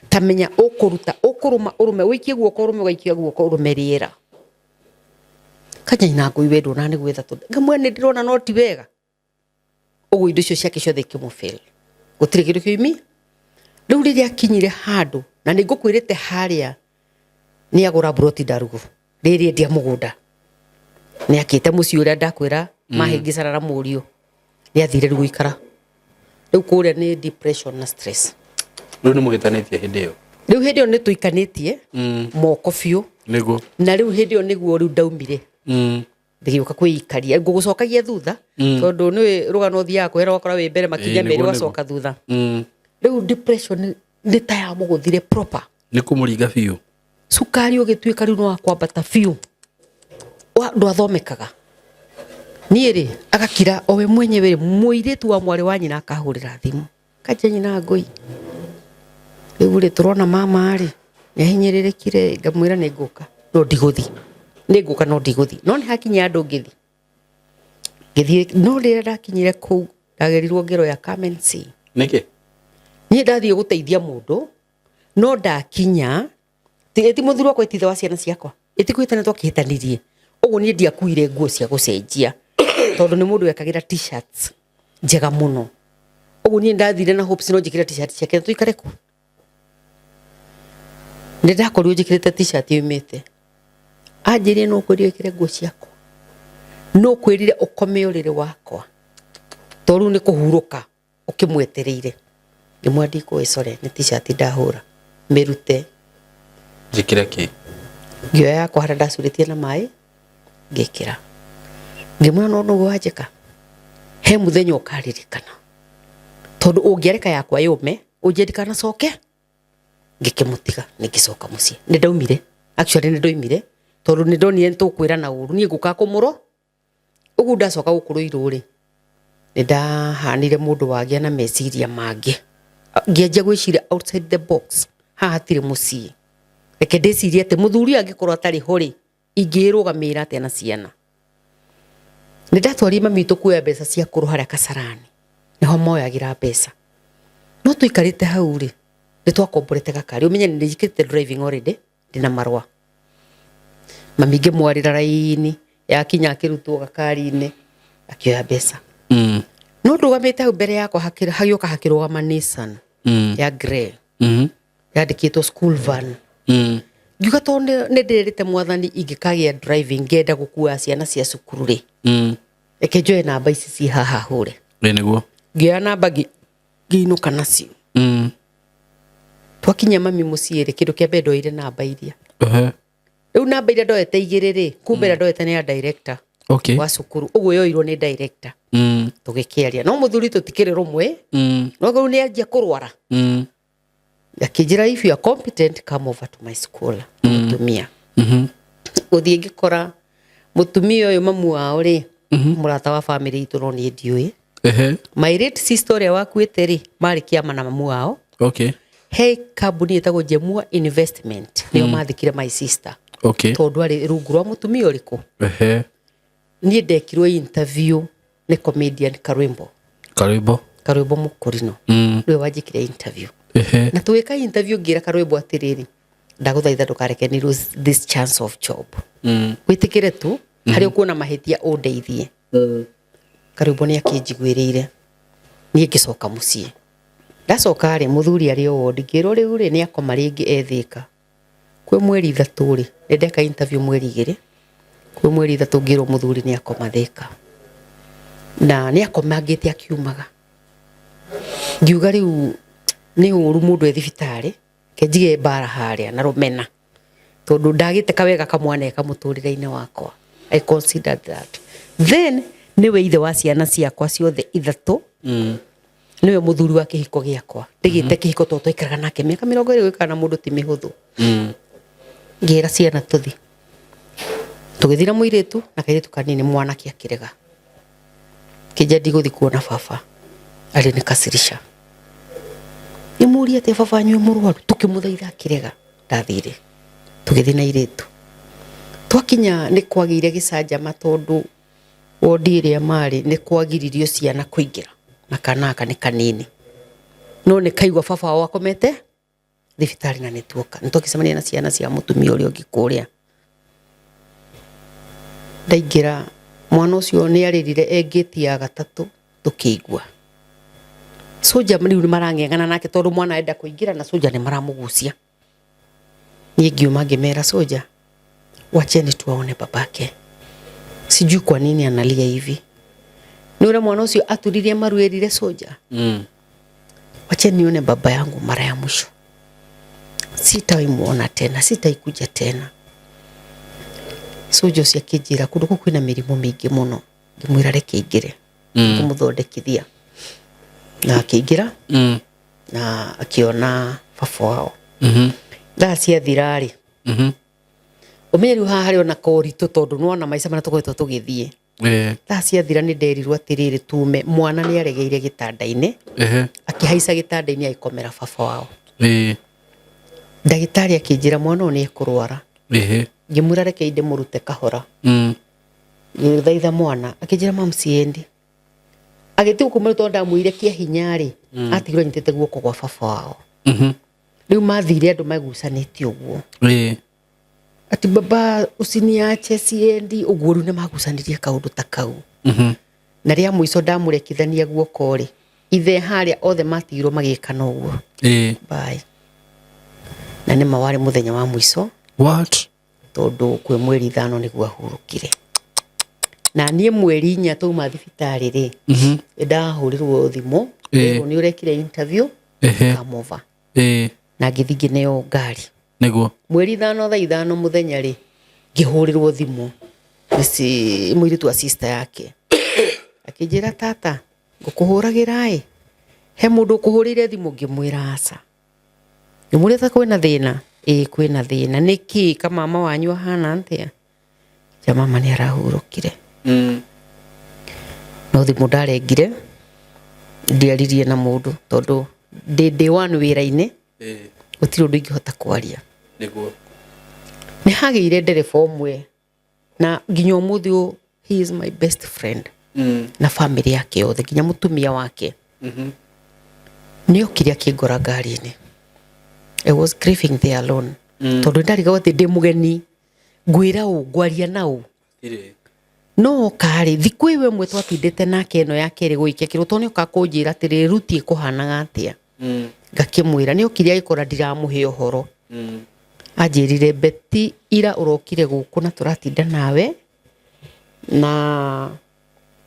ta menya ũkũruta ũkũrũma ũrũme ũikie guoko ũrũme ũgaikia guoko ũrũme rĩera. Kanya na ngũi wendwo na nĩ gwetha tondũ ngamwe nĩ ndĩrona no ti wega. Ũguo indo icio ciake ciothe ikĩmũfail, gũtirĩ kĩndũ kĩoimi. Rĩu rĩrĩa akinyire handũ na nĩ ngũkwĩrĩte harĩa nĩ agũra buroti ndarugu rĩrĩ endia mũgũnda nĩ akĩte mũciĩ ũrĩa ndakwĩra mahĩngĩcana na mũriũ nĩ athire rĩu gũikara rĩu kũrĩa nĩ depression na stress. Rĩu nĩ mũgĩtanĩtie hĩndĩ ĩyo? Rĩu hĩndĩ ĩyo nĩ tũikanĩtie moko biũ. Nĩguo. Na rĩu hĩndĩ ĩyo nĩguo rĩu ndaumire ngĩgĩũka kwĩikaria ngũgũcokagia thutha tondũ nĩ rũgano ũthiaga kwĩra ũgakora wĩ mbere makinya Ĩĩ, merĩ nĩguo, ũgacoka thutha. Rĩu depression nĩ ta yamũgũthire proper. Nĩ kũmũringa biũ. Cukari ũgĩtuĩka rĩu nĩ wa kwambata biũ. Ndwathomekaga niĩ rĩ agakira o we mwenyewe rĩ mũirĩtu wa mwarĩ wa nyina akahũrĩra thimũ kanja nyina ngũi rĩu rĩ tũrona mama rĩ nĩahinyĩrĩrĩkire. Ngamwĩra nĩ ngũka no ndigũthi, nĩ ngũka no ndigũthi, no nĩ hakinya andũ ngĩthi ngĩthiĩ no rĩrĩa ndakinyire kũu ndagerirwo ngero ya come and see. Nĩkĩ? Niĩ ndathiĩ gũteithia mũndũ no ndakinya ti mũthuri wakwa itithe wa ciana ciakwa ĩtikwĩtana twakĩhĩtanirie ũguo niĩ ndiakuire nguo cia gũcenjia tondũ nĩ mũndũ wekagĩra t-shirts njega mũno. Ũguo niĩ ndathire na hopes no njĩkĩre t-shirt ciake tũikare kũ nĩ ndakorirwo njĩkĩrĩte t-shirt yumĩte anjĩrire no kwĩrire wĩkĩre nguo ciakwa no kwĩrire ũkome ũrĩrĩ wakwa to rĩu nĩ kũhurũka ũkĩmwetereire. Ngĩmwĩra ndikũĩ core nĩ t-shirt ndahũra mĩrute. Njĩkĩre kĩ? Ngĩoya yakwa harĩa ndacurĩtie na maĩ ngĩkĩra ngĩmwĩra no nũguo wanjĩka he mũthenya ũkaririkana tondũ ũngĩareka yakwa yũme ũnjie ndikanacoke. Ngĩkĩmũtiga nĩngĩcoka mũciĩ nĩ ndaumire, actually nĩ ndoimire tondũ nĩ ndonire nĩ tũkwĩrana ũru niĩ ngũka kũmũro ũguo ndacoka gũkũ Rũirũ rĩ nĩ ndahanire mũndũ wagĩa na meciria mangĩ ngĩanjia gwĩciria outside the box. Haha hatirĩ mũciĩ, reke ndĩcirie atĩ mũthuri ũyũ angĩkorwo atarĩ ho rĩ ingĩrũgamĩrĩra atĩa na ciana. Nĩ ndatwarire mami witũ kuoya mbeca cia kũrũ harĩa Kasarani nĩho moyagĩra mbeca no tũikarĩte hau rĩ nĩ twakomborete gakari ũmenye nĩ njĩkĩte driving already ndĩna marũa. Mami ngĩmwarĩra raini yakinya akĩrutwo gakari-inĩ akĩoya mbeca. No ndũgamĩte hau mbere yakwa hagĩũka hakĩrũgama Nissan ya grey yandĩkĩtwo school van. Ngiuga tondũ nĩ ndĩrĩte mwathani ingĩkagĩa driving ngenda gũkua ciana cia cukuru rĩ reke njoe namba ici ci haha hũre. Ĩ nĩguo. Ngĩoya namba ngĩinũka nacio. Twakinya mami mũciĩ rĩ kĩndũ kĩa mbere ndoire namba iria. Rĩu namba iria ndoete igĩrĩ rĩ kumbe ĩrĩa ndoete nĩ ya director wa cukuru ũguo yoirwo nĩ director. Tũgĩkĩaria no mũthuri tũtikĩrĩ rũmwe no rĩu nĩ anjia kũrwara. Akĩnjĩra if you are competent come over to my school. Mũtumia gũthiĩ ngĩkora mũtumia ũyũ mamu wao rĩ mũrata wa family itũ no niĩ ndiũĩ. My late sister ũrĩa wakuĩte rĩ marĩ kĩama na mamu wao. He kambuni ĩtagwo Jemua Investment nĩo mathikire my sister. Tondũ arĩ rungu rwa mũtumia ũrĩkũ. Niĩ ndekirwo interview nĩ comedian Karwimbo. Karwimbo. Karwimbo Mũkũrino. Nĩwe wanjĩkire interview. Na tũgĩka interview ngĩra Karwimbo atĩrĩrĩ, ndagũthaitha ndũkareke ni lose this chance of job. Wĩtĩkĩre tu harĩa ũkuona mahĩtia ũndeithie. Karwimbo nĩ akĩnjiguĩrĩire. Niĩ ngĩcoka mũciĩ. Ndacoka rĩ, mũthuri arĩ o wodi, ngĩrwo rĩu rĩ nĩ akoma rĩngĩ ethĩka. Kwĩ mweri 3 rĩ, nĩ ndeka interview mweri 2, kwĩ mweri 3 ngĩrwo mũthuri nĩ akoma thĩka. Na nĩ akomangĩte akiumaga. Ngiuga rĩu nĩ ũru mũndũ e thibitarĩ, ke njige mbara harĩa na rũmena. Tondũ ndagĩte kawega kamwaneka mũtũrĩre-inĩ wakwa. I considered that. Then nĩwe ithe wa ciana ciakwa ciothe 3. Nĩwe mũthuri wa kĩhiko gĩakwa. Ndigĩte kĩhiko tondũ twaikaraga nake mĩaka 20 gũikara na mũndũ ti mĩhũthũ. Ngĩra ciana tũthi. Tũgĩthiĩ na mũirĩtu na kairĩtu kanini mwanake akĩrega. Kĩnja ndigũthiĩ kuona baba. Arĩ nĩ kasirisha. Nĩmũrie atĩ baba anyue mũrwaru, tũkĩmũthaitha akĩrega. Ndathire. Tũgĩthiĩ na irĩtu. Twakinya nĩ kwagĩire gĩcanjama tondũ wodi ĩrĩa marĩ nĩ kwagiririo ciana kũingĩra na kana aka nĩ kanini. No nĩ kaigua baba wao akomete thibitarĩ na nĩ tuoka. Nĩ twagĩcemania na ciana cia mũtumia ũrĩa ũngĩ kũrĩa. Ndaingĩra mwana ũcio nĩ arĩrire e ngĩti ya 3 tũkĩigua. Soja rĩu nĩ marang'eng'ana nake tondũ mwana enda kũingĩra na soja nĩ maramũgucia. Niĩ ngiuma ngĩmera soja, wacheni tuwaone babake. Sijui kwa nini analia hivi. Nĩ ũrĩa mwana ũcio aturirie maru erire soja. Wacheni nione baba yangu mara ya mwisho. Sitaimuona tena, sitaikuja tena. Soja ũcio akĩnjĩra kũndũ kũu kwĩna mĩrimũ mĩingĩ mũno. Ngĩmwĩra reke aingĩre. Ngĩmũthondekithia. Na akĩingĩra. Na akĩona baba wao. Thaa ciathira rĩ. Ũmenye rĩu haha harĩ ona koritũ tondũ nĩwona maica marĩa tũkoretwo tũgĩthiĩ. Thaa ciathira nĩ nderirwo atĩrĩrĩ tume, mwana nĩ aregeire gĩtanda-inĩ. Akĩhaica gĩtanda-inĩ agĩkomera baba wao. Ndagĩtarĩ akĩnjĩra mwana ũyũ nĩ ekũrwara. Ngĩmwĩra reke ndĩmũrute kahora. Ngĩthaitha mwana akĩnjĩra mam siendi. Agĩtiga kũmũruta tondũ ndamwĩrire kĩa hinya rĩ, atigirwo anyitĩte guoko gwa baba wao. Rĩu mathire andũ magucanĩtie ũguo. Ati baba usiniache siendi ũguo rĩu nĩmagucanirie kaũndũ ta kau. Na rĩa mũico ndamũrekithania guoko rĩ, ithe harĩa othe matigirwo magĩkana ũguo. Bye. Na nĩma warĩ mũthenya wa mũico. What? Tondũ kwĩ mweri 5 nĩguo ahurũkire. Na niĩ mweri 4 twauma thibitarĩ rĩ, ndahũrĩrwo thimũ, nderwo nĩ ũrekire interview, come over. Na ngĩthiĩ ngĩneo ngari. Nĩguo. Mweri 5 thaa 5 mũthenya rĩ, ngĩhũrĩrwo thimũ nĩ mũirĩtu wa sister yake. Akĩnjĩra tata, ngũkũhũragĩra ĩ, he mũndũ ũkũhũrĩire thimũ? Ngĩmwĩra aca. Ngĩmũria ta kwĩna thĩna? Ĩĩ kwĩna thĩna. Nĩkĩ ka mama wanyu ahana atĩa? Ja mama nĩ arahurũkire. No thimũ ndarengire, ndiaririe na mũndũ tondũ ndĩ day one wĩra-inĩ, gũtirĩ ũndũ ingĩhota kwaria. Nĩguo. Nĩ hagĩire ndereba ũmwe na nginya ũmũthĩ ũyũ he is my best friend. Na family yake yothe nginya mũtumia wake. Nĩ okire akĩngora ngari-inĩ. I was grieving there alone. Tondũ ndarigagwo atĩ ndĩ mũgeni, ngwĩra ũ, ngwaria na ũ. No oka rĩ, thikũ ĩyo ĩmwe twatindĩte nake ĩno ya kerĩ gũikia kĩro, tondũ nĩ oka kũnjĩra atĩrĩrĩ, Ruti ĩkũhanaga atĩa? Ngakĩmwĩra, nĩ okire agĩkora ndiramũhe ũhoro. Anjĩrire, Betty, ira ũrokire gũkũ na tũratinda nawe, na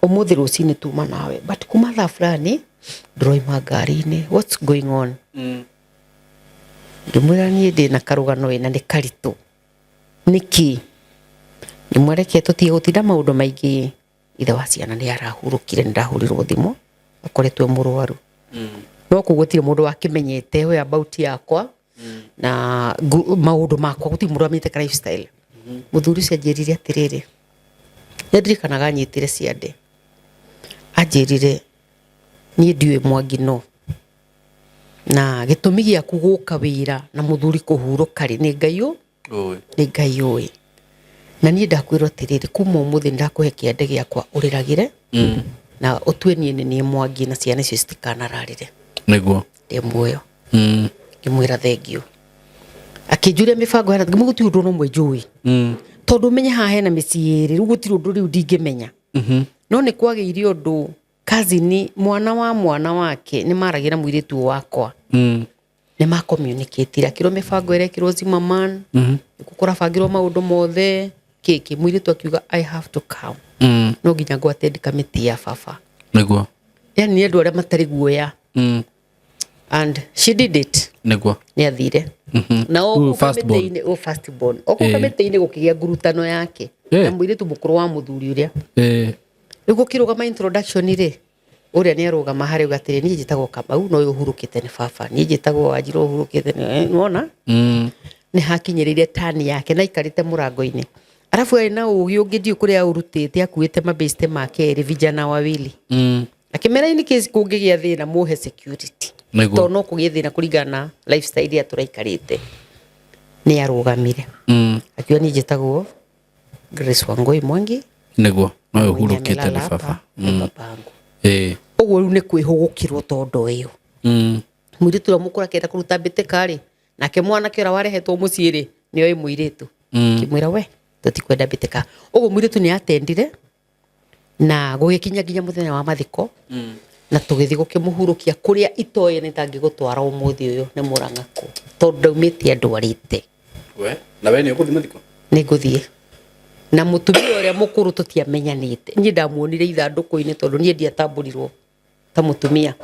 ũmũthĩ rũcinĩ tuma nawe, but kuma thaa fulani ndũroima ngari-inĩ, what's going on? Ngĩmwĩra niĩ ndĩna karũgano ĩ na nĩ karitũ. Nĩkĩ? Ngĩmwĩra reke tũtige gũtinda maũndũ maingĩ, ithe wa ciana nĩ arahurũkire, nĩ ndahũrirwo thimũ, akoretwo e mũrwaru. No kũu gũtirĩ mũndũ wakĩmenyete whereabout yakwa, na maũndũ makwa, gũtirĩ mũndũ wamenyete ka lifestyle. Mũthuri ũcio anjĩrire atĩrĩrĩ, nĩ ndirikanaga anyitire ciande. Anjĩrire, niĩ ndiũĩ Mwangi no. Na gĩtũmi gĩaku gũka wĩra na mũthuri kũhurũka rĩ, nĩ Ngai ũ? Ũĩ. Nĩ Ngai ũĩ. Na niĩ ndakwĩrwo atĩrĩrĩ, kuma ũmũthĩ ndakũhe kĩande gĩakwa ũrĩragĩre na ũtue niĩ nĩ niĩ Mwangi na ciana icio citikanararĩre. Nĩguo. Ndĩ muoyo. Ngĩmwĩra thengiũ. Akĩnjũria mĩbango ya ngĩmwĩra gũtirĩ ũndũ ona ũmwe njũĩ. Tondũ ũmenye haha hena mĩciĩ ĩrĩ, rĩu gũtirĩ ũndũ rĩu ndingĩmenya. No nĩ kwagĩire ũndũ cousin mwana wa mwana wake nĩ maragia na mũirĩtu ũyũ wakwa. Nĩ ma communicate akĩrwo mĩbango ĩrekĩrwo Zimmerman, nĩkuo kũrabangĩrwo maũndũ mothe kĩkĩ. Mũirĩtu akiuga I have to come. No nginya ngũ attend kamĩtĩ ya baba. Nĩguo. Yani nĩ andũ arĩa matarĩ guoya. And she did it. Nĩguo. Nĩ athire. Na o Ũyũ kũu first born. kamĩtĩ-inĩ, ũyũ first born. O kũu kamĩtĩ-inĩ gũkĩgĩa ngurutano yake na mũirĩtu mũkũrũ wa mũthuri ũrĩa. Rĩu gũkĩrũgama introduction rĩ, ũrĩa nĩ arũgama harĩa auga atĩrĩ, niĩ njĩtagwo Kamau na ũyũ ũhurũkĩte nĩ baba. Niĩ njĩtagwo Wanjirũ ũhurũkĩte nĩ nĩwona? Nĩ hakinyĩrĩire tani yake na aikarĩte mũrango-inĩ. Arabu arĩ na ũgĩ ũngĩ ndiũĩ kũrĩa aũrutĩte, akuĩte mabeste make erĩ vijana wawili. Akĩmera in case kũngĩgĩa thĩna mũhe security. Nĩguo. Tondũ no kũgĩe thĩna kũringana na lifestyle ĩrĩa tũraikarĩte. Nĩ arũgamire. Akiuga niĩ njĩtagwo Grace Wangui Mwangi. Nĩguo. No Mwenye ũhurũkĩte nĩ amelala baba. hapa nĩ babangu. Ũguo rĩu nĩ kwĩhũgũkirwo tondũ ĩyo. Mũirĩtu ũrĩa mũkũrũ akĩenda kũruta mbĩtĩka rĩ, nake mwanake ũrĩa warehetwo mũciĩ rĩ, nĩoĩ mũirĩtu. Akĩmwĩra we tũtikwenda mbĩtĩka. Ũguo mũirĩtu nĩ atendire na gũgĩkinya nginya mũthenya wa mathiko. Na tũgĩthiĩ gũkĩmũhurũkia kũrĩa itoĩ nĩ tangĩgũtwara ũmũthĩ ũyũ nĩ Mũrang'a kũ, tondũ ndaumĩte andwarĩte. We, na we nĩ ũgũthiĩ mathiko? Nĩ ngũthiĩ. Na mũtumia ũrĩa mũkũrũ tũtiamenyanĩte. Niĩ ndamuonire ithandũkũ-inĩ tondũ niĩ ndiatambũrirwo ta mũtumia.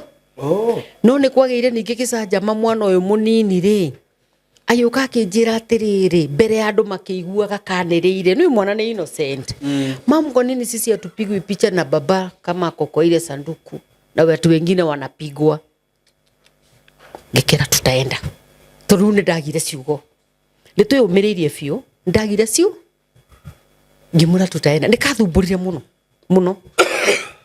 No nĩ kwagĩire ningĩ gĩcanjama mwana ũyũ mũnini rĩ, agĩũka akĩnjĩra atĩrĩrĩ, mbere ya andũ makĩiguaga kanĩrĩire, nĩ mwana nĩ innocent. Mam, kwa nini sisi hatupigwi picha na baba kama ako kwa ile sanduku na watu wengine wanapigwa? Ngĩkĩra tutaenda. Tondũ rĩu nĩ ndagire ciugo. Nĩ twĩyũmĩrĩirie biũ, ndagire ciugo. Ngĩmwĩra tutaenda. Nĩ kathumbũrire mũno, mũno.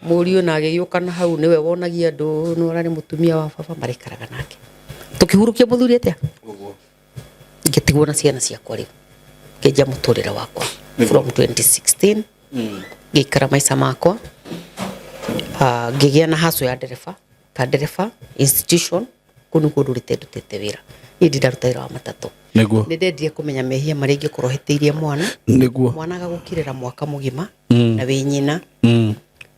Mũriũ na agĩgĩũka na hau nĩwe wonagia andũ, nĩ ũrarĩ mũtumia wa baba, marĩikaraga nake. Tũkĩhurũkia mũthuri atĩa? Ũguo. Ngĩtigwo na ciana ciakwa rĩu. Ngĩanjia mũtũrĩre wakwa. From 2016. Ngĩikara maica makwa. Ngĩgĩa na hustle ya ndereba, ta ndereba institution, kũu nĩkuo ndũrĩte ndutĩte wĩra. Niĩ ndindaruta wĩra wa matatũ. Nĩguo. Nĩ ndendire kũmenya mehia marĩa ingĩkorwo hĩtĩirie mwana. Nĩguo. Mwana agagũkirĩra mwaka mũgima na wĩ nyina.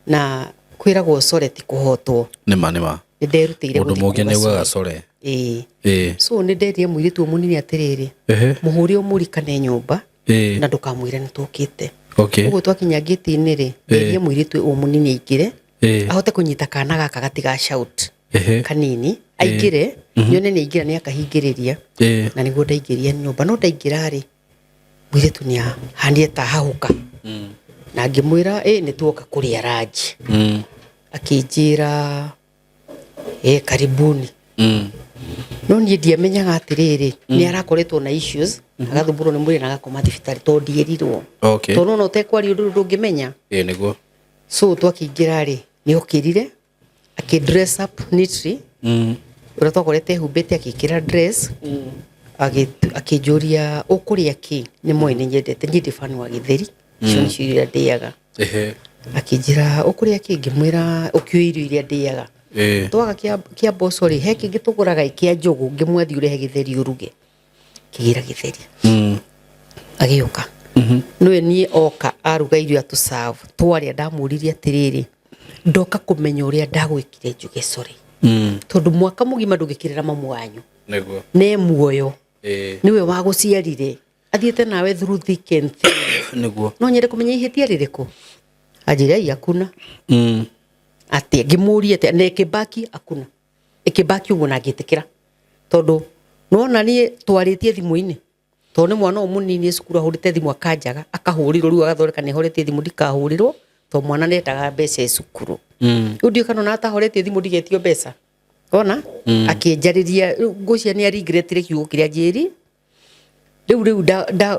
Na kwĩragwo sore ti kũhotwo. Nĩma, nĩma. Nĩ nderutĩire Mũndũ gũthiĩ mũngĩ kuuga nĩ augaga sorry. sore. Ĩĩ. So nĩ nderire mũirĩtu ũyũ mũnini atĩrĩrĩ, mũhũre ũmũrikane nyũmba na ndũkamwĩre nĩ tũkĩte. Ũguo twakinya gate-inĩ rĩ, nderire mũirĩtu ũyũ mũnini aingĩre, ahote kũnyita kana gaka gatiga shout. Kanini, aingĩre, nyone nĩ aingĩra nĩ akahingĩrĩria. Na nĩguo ndaingĩria nyũmba, no ndaingĩra rĩ, mũirĩtu nĩ ahanire ta hahũka. Na ngĩmwĩra, nĩ tuoka kũrĩa ranji. Akĩnjĩra, karibuni. No niĩ ndiamenyaga atĩrĩrĩ, nĩ arakoretwo na issues, agathumbũrwo nĩ mwĩrĩ na agakoma thibitarĩ tondũ ndierirwo. Tondũ no ũtekwaria ũndũ ndũngĩmenya. Nĩguo. So twakĩingĩra rĩ, nĩ okĩrire, akĩ dress up neatly. Ũrĩa twakorete ehumbĩte akĩkĩra dress. Akĩnjũria ũkũrĩa kĩ? Nĩ moĩ nĩ nyendete, niĩ ndĩ fan wa gĩtheri. Icio nĩcio irio iria ndĩaga. Akĩnjĩra ũkũrĩa kĩ? Ngĩmwĩra ũkĩũĩ irio iria ndĩaga. Twaga kĩa mboco rĩ, he kĩngĩ tũgũraga kĩa njũgũ, ngĩmwathiĩ ũrehe gĩtheri ũruge. Kĩgĩra gĩtheri. Agĩũka. Nĩwe niĩ oka aruga irio atũ serve. Twarĩa ndamũririe atĩrĩrĩ, ndoka kũmenya ũrĩa ndagwĩkire njuge sorry. Tondũ mwaka mũgima ndũngĩkĩrĩra mamu wanyu. Nĩguo. Ne muoyo. Nĩwe wagũciarire. Athiĩte nawe through thick and thin. Nĩguo. No nyende kũmenya ihĩtia rĩrĩkũ. Anjĩra ai hakuna. Atĩ ngĩmũria atĩ na ĩkĩbaki hakuna. Ĩkĩbaki ũguo na ngĩtĩkĩra. Tondũ nĩwona niĩ twarĩtie thimũ-inĩ. Tondũ nĩ mwana ũyũ mũnini cukuru ahũrĩte thimũ akanjaga, akahũrĩrwo rĩu agathondeka nĩ ahoretie thimũ ndikahũrĩrwo tondũ mwana nĩendaga mbeca e cukuru. Rĩu ndiũĩ kana ona atahoretie thimũ ndigetio mbeca. Wona? Akĩnjarĩria, rĩu ngwĩciria nĩ aregretire kiugo kĩrĩa anjĩri. Rĩu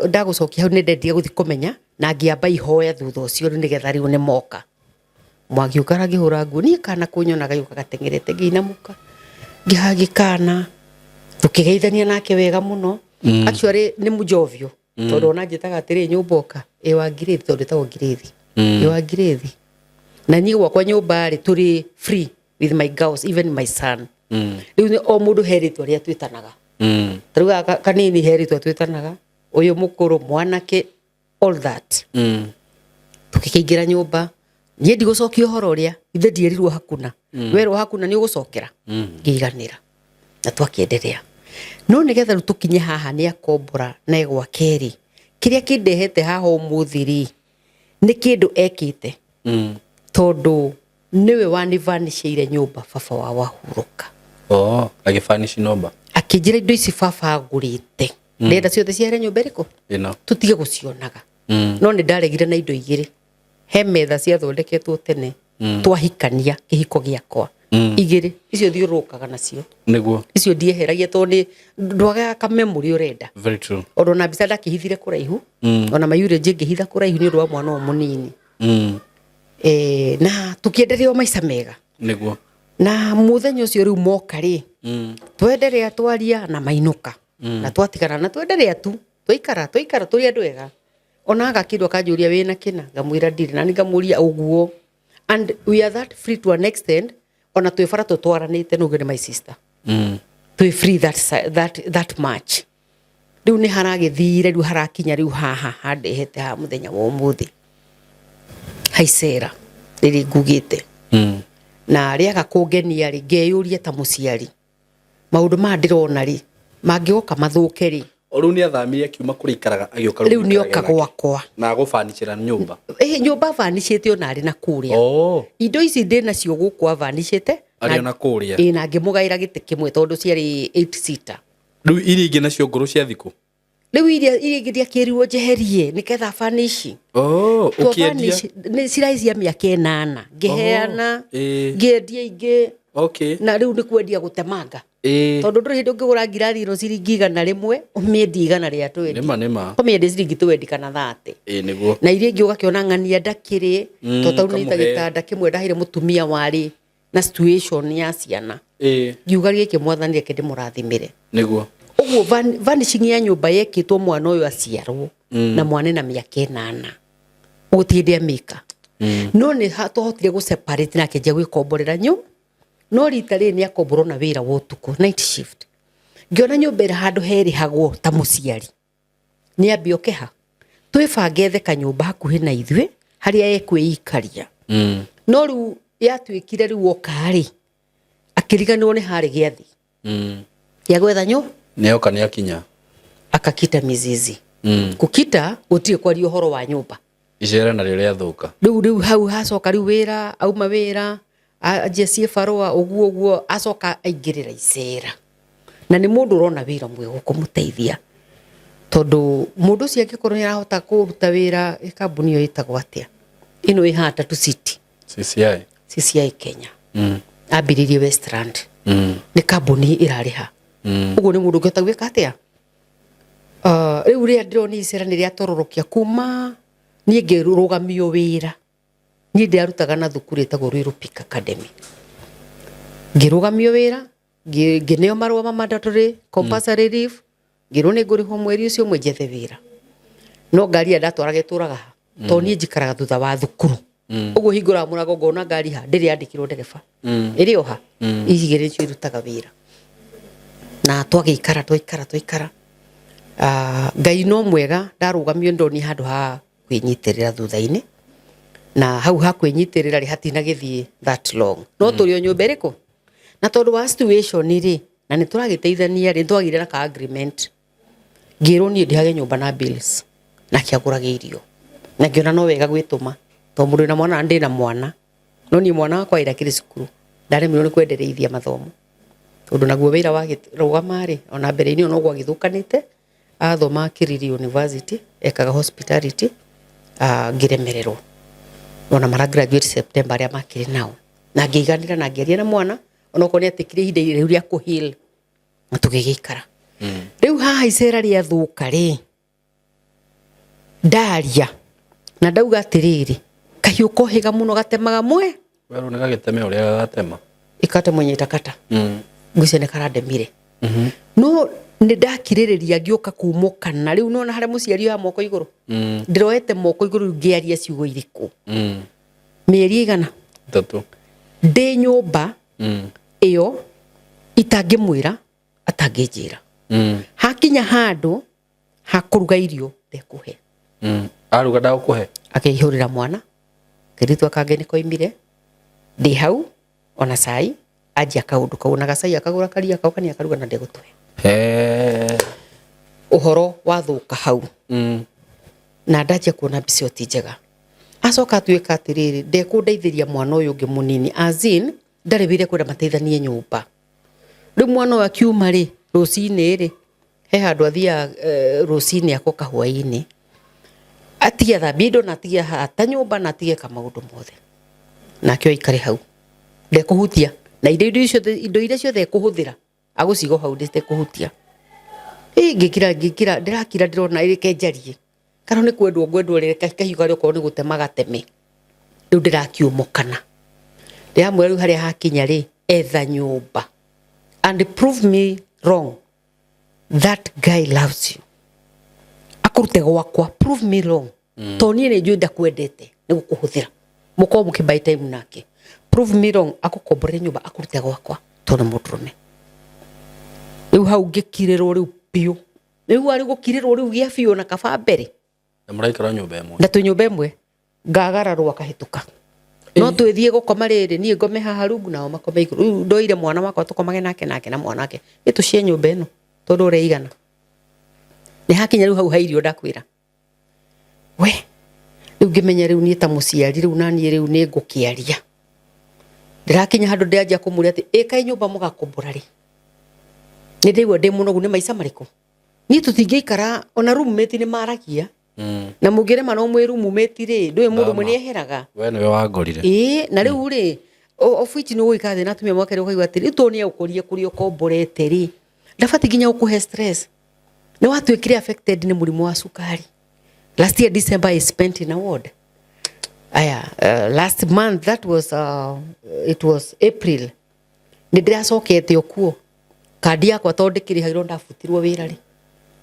ndagũcokia hau nĩ ndendire gũthiĩ kũmenya na ngĩamba ihoya thutha ũcio rĩu nĩgetha rĩu nĩ moka. Mwangi ũka arangĩhũra nguo, niĩ kana kũnyona gagĩũka gateng'erete ngĩinamũka. Ngĩhagi kana, tũkĩgeithania nake wega mũno. Actually nĩ mũjovio. Tondũ ona njĩtaga atĩrĩ, nyũmba ũka ĩ wa Ngirĩthi, tondũ ĩtagwo Ngirĩthi. Ĩ wa Ngirĩthi. Na niĩ gwakwa nyũmba rĩ, tũrĩ free with my girls, even my son. Rĩu nĩ o mũndũ he rĩtwa rĩa twĩtanaga. Ta rĩu gaka kanini he rĩtwa twĩtanaga, ũyũ mũkũrũ, mwanake, all that. Tũgĩkĩingĩra nyũmba, niĩ ndigũcokia ũhoro ũrĩa ithe ndierirwo hakuna. Werwo hakuna nĩ ũgũcokera. Ngĩiganĩra na twakĩenderea. No nĩgetha rĩu tũkinye haha nĩ akombora na egwake rĩ, kĩrĩa kĩndehete haha ũmũthĩ rĩ, nĩ kĩndũ ekĩte. Tondũ nĩwe wanivanicĩire nyũmba baba wa wahurũka. Oh, agĩbanici nomba. Akĩnjĩra indo ici baba agũrĩte, ndĩrenda ciothe ciahere nyũmba ĩrĩkũ? Ĩno. Tũtige gũcionaga. No nĩ ndaregire na indo igĩrĩ. He metha ciathondeketwo tene twahikania kĩhiko gĩakwa. Igĩrĩ icio thiũrũrũkaga nacio. Nĩguo. Icio ndieheragia tondũ nĩ ndwagaga kamemũrĩ ũrenda. Very true. Ona ona mbica ndakĩhithire kũraihu. Ona mayure ngĩhitha kũraihu nĩ ũndũ wa mwana ũyũ mũnini. Na tũkĩenderea o maica mega. Nĩguo. Na mũthenya ũcio rĩu moka rĩ, twenderea twaria na mainũka. Na twatigana na twenderea tu, twaikara twaikara tũrĩ andũ ega. Ona agakĩndũ akanjũria wĩna kĩna, ngamwĩra ndirĩ, na niĩ ngamũria ũguo. And we are that free to an extent, ona twĩ bara tũtwaranĩte nũguo nĩ my sister. Twĩ free that much. Rĩu nĩ haragĩthire, rĩu harakinya rĩu haha handehete haha mũthenya wa ũmũthĩ. Haicera rĩrĩ ngugĩte. Na rĩaga kũngenia rĩ, ngeyũria ta mũciari. Maũndũ maya ndĩrona rĩ, mangĩgoka mathũke rĩ. O rĩu nĩ athamire akiuma kũrĩa ikaraga agĩũka rĩu nĩ oka gwakwa. Na agũbanicĩra nyũmba. Ĩhĩ, nyũmba abanicĩte ona arĩ na kũrĩa. Oh. Indo ici ndĩ nacio gũkũ abanicĩte. Arĩ ona kũrĩa. Ĩĩ, na ngĩmũgaĩra gĩtĩ kĩmwe tondũ ciarĩ 8 seater. Rĩu iria ingĩ nacio ngũrũ cia thikũ? Rĩu iria ingĩ ndiakĩrirwo njeherie nĩgetha banici. Oh, ũkĩendia? Nĩ cirai cia mĩaka 8 ngĩheana, Oh, ĩĩ. ngĩendia ingĩ. Okay. Na rĩu nĩ kwendia gũtemanga. Ĩĩ. Tondũ ndũrĩ hĩndĩ ũngĩgũra ngirathi ĩno ciringi 100, ũmĩendie 120. Nĩma, nĩma. Ũmĩendie ciringi 20 kana 30. Ĩĩ, nĩguo. Na iria ingĩ ũgakĩona ng'ania ndakĩrĩ, tondũ tarĩu nĩ ta ũkamũhe. gĩtanda kĩmwe ndaheire mũtumia warĩ na situation ya ciana. Ĩĩ. Ngiuga gĩkĩ mwathani reke ndĩmũrathimĩre. Nĩguo. Ũguo vanishing ya nyũmba yekĩtwo mwana ũyũ aciarwo na mwana na mĩaka 8. Gũtirĩ hĩndĩ amĩka. No nĩ twahotire gũ separate na akĩanjia gwĩkomborera no rita rĩrĩ nĩ akomborwo na wĩra wa ũtukũ, night shift. Ngĩona nyũmba ĩrĩa handũ herĩhagwo ta mũciari. Nĩ ambe oke ha. Twĩbange ethe kanyũmba hakuhĩ na ithuĩ harĩa ekwĩikaria. No rĩu yatuĩkire rĩu oka rĩ, akĩriganĩrwo nĩ harĩ gĩathĩ. Ya gwetha nyũ? Nĩ oka nĩ akinya. Akakita mizizi. Kũkita gũtirĩ kwaria ũhoro wa nyũmba. Icera narĩo rĩathũka. Rĩu hau hacoka rĩu wĩra, auma wĩra, anjia ciĩ barũa ũguo ũguo, acoka aingĩrĩra icera. Na nĩ mũndũ ũrona wĩra mwega ũkũmũteithia. Tondũ mũndũ ũcio angĩkorwo nĩ arahota kũruta wĩra kambuni ĩyo ĩtagwo atĩa? Ĩno ĩ haha Tatu City. CCI. CCI Kenya. Ambĩrĩirie Westland. Nĩ kambuni ĩrarĩha. Ũguo nĩ mũndũ ũngĩhota gwĩka atĩa? Rĩu rĩrĩa ndĩronire icera nĩ rĩatororokia kuma niĩ ngĩrũgamio wĩra. Niĩ ndĩrarutaga na thukuru ĩtagwo Ruiru Peak Academy. Ngĩrũgamio wĩra, ngĩneo marũa ma mandatory compulsory leave, ngĩrwo nĩ ngũrĩhwo mweri ũcio ũmwe njethe wĩra. No ngari ĩrĩa ndatwaraga ĩtũraga ha? Tondũ niĩ njikaraga thutha wa thukuru. Ũguo hingũraga mũrango ngona ngari ha, ndĩrĩ yandĩkĩrwo ndereba. Ĩrĩ o ha? Ici igĩrĩ nĩcio irutaga wĩra. Na twagĩikara, twaikara, twaikara. Ngai no mwega, ndarũgamio ndonire handũ ha kwĩnyitĩrĩra thutha-inĩ. Na hau ha kwĩnyitĩrĩra rĩ, hatinagĩthiĩ that long. No tũrĩ o nyũmba ĩrĩkũ? Na tondũ wa situation rĩ, na nĩ tũragĩteithania rĩ, nĩ twagĩire na ka agreement. Ngĩrwo niĩ ndĩhage nyũmba na bills, na akĩagũraga irio. Na ngĩona no wega gwĩtũma, tondũ mũndũ wĩna mwana, ndĩna mwana. No niĩ mwana wakwa ĩrĩa akĩrĩ cukuru, ndaremirwo nĩ kwendereithia mathomo. Tondũ naguo wĩra wagĩrũgama rĩ, ona mbere-inĩ ona ũguo agĩthũkanĩte, athoma Kiriri University, ekaga hospitality, ngĩremererwo. Ona mara graduate September arĩa makĩrĩ nao. Na ngĩiganĩra na ngĩaria na mwana, onokorwo nĩ atĩkire ihinda rĩu rĩa kũ heal, na tũgĩgĩikara. Rĩu haha icera rĩathũka rĩ, ndaria na ndauga atĩrĩrĩ, kahiũ kohĩga mũno gatemaga mwe. Werũ nĩ gagĩteme ũrĩa gagatema. Ikate mwenye itakata. Ngwĩciria nĩ karandemire. No Nĩ ndakirĩrĩria ngĩũka kumũkana rĩu nona harĩa mũciari oya moko igũrũ. Ndĩroete moko igũrũ rĩu ngĩaria ciugo irĩkũ. Mĩeri igana 3. Ndĩ nyũmba ĩyo itangĩmwĩra atangĩnjĩra. Hakinya handũ ha kũruga irio ndekũhe. Aruga ndagũkũhe. Akĩihũrĩra mwana kairĩtu kangĩ nĩ koimire ndĩ hau ona cai anjia kaũndũ kau ona gacai akagũra karia kau kani akaruga na ndegũtũhe. Ũhoro wathũka hau. Na ndanjia kuona mbica ĩyo ti njega. Acoka atuĩka atĩrĩrĩ ndekũndeithĩria mwana ũyũ ũngĩ mũnini as in ndarĩ wĩra kwenda mateithanie nyũmba. Rĩu mwana ũyũ akiuma rĩ rũcinĩ rĩ he handũ athiaga rũcinĩ akoka hwaĩ-inĩ atige athambie indo na atige hata nyũmba na atige ka maũndũ mothe nake aikare hau ndekũhutia na indo iria ciothe ekũhũthĩra agũciga hau ndĩtekũhutia. Ngĩkira ngĩkira ndĩrakira ndĩrona reke njarie kana nĩ kwendwo ngwendwo reke kahiũ karĩa okorwo nĩ gũtema gateme rĩu ndĩrakiũmũkana ndĩramwĩra rĩu harĩa hakinya rĩ etha nyũmba and prove me wrong that guy loves you akũrute gwakwa prove me wrong. To niĩ nĩ njũĩ ndakwendete nĩ gũkũhũthĩra mũkorwo mũkĩ buy time nake prove me wrong akũkomborere nyũmba akũrute gwakwa tondũ nĩ mũndũrũme. Rĩu hau ngĩkirĩrwo rĩu biũ rĩu arĩ gũkirĩrwo rĩu gĩa biũ na kaba mbere. Na mũraikara nyũmba ĩmwe. Na twĩ nyũmba ĩmwe ngagararwo akahĩtũka. No twĩthiĩ gũkoma rĩrĩ niĩ ngome haha rungu nao makome igũrũ. Rĩu ndoire mwana wakwa tũkomage nake nake na mwana wake nĩ tũcie nyũmba ĩno tondũ ũrĩa igana. Nĩ hakinya rĩu hau ha irio ndakwĩra. We rĩu ngĩmenya rĩu niĩ ta mũciari rĩu na niĩ rĩu nĩ ngũkĩaria. Ndĩrakinya handũ ndĩranjia kũmũria atĩ ĩkai nyũmba mũgakombora rĩ. Nĩ ndĩigua ndĩ mũnogu nĩ maica marĩkũ. Niĩ tũtingĩikara ona roommate nĩ maragia. Na mũngĩrema no mwĩ roommate rĩ ndũĩ mũndũ ũmwe nĩ eheraga. We nĩwe wangorire. Ĩĩ na rĩu rĩ of which nĩ ũgũikara thĩ na atumia mwake rĩ ũkaigua atĩrĩ rĩu tondũ nĩ agũkorire kũrĩa ũkomborete rĩ ndabatiĩ nginya gũkũhe stress. Nĩ watuĩkire affected nĩ mũrimũ wa cukari. Last year December I spent in a ward. Aya, last month that was it was April. Nĩ ndĩracokete okuo. Kandi yakwa tondũ ndĩkĩrĩhagĩrwo ndabutirwo wĩra rĩ.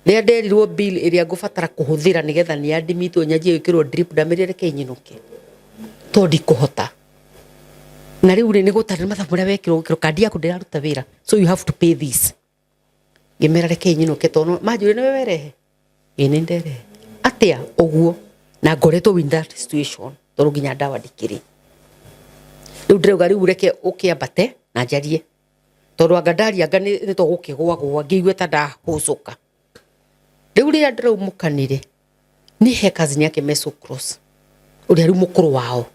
Rĩrĩa nderirwo bill ĩrĩa ngũbatara kũhũthĩra nĩgetha nĩ admitwo nyanjie gwĩkĩrwo drip ndamĩrire reke nyinũke. Tondũ ndikũhota. Na rĩu rĩ nĩ gũtarĩ mathabu marĩa wekĩrwo gwĩkĩrwo kandi yaku ndĩraruta wĩra. So you have to pay this. Ngĩmera reke nyinũke tondũ manjũria nĩwe werehe. Ĩĩ nĩ nderehe. Atĩa ũguo na ngoretwo in that situation tondũ nginya ndawa ndikĩrĩ. Rĩu ndĩrauga rĩu reke ũkĩambate na njarie. Tondũ anga ndaria anga nĩ tũgũkĩgwagwa ngĩigue ta ndahũcũka. Rĩu rĩrĩa ndĩraumũkanire nĩ he cousin yake Meso Cross ũrĩa rĩu mũkũrũ wao.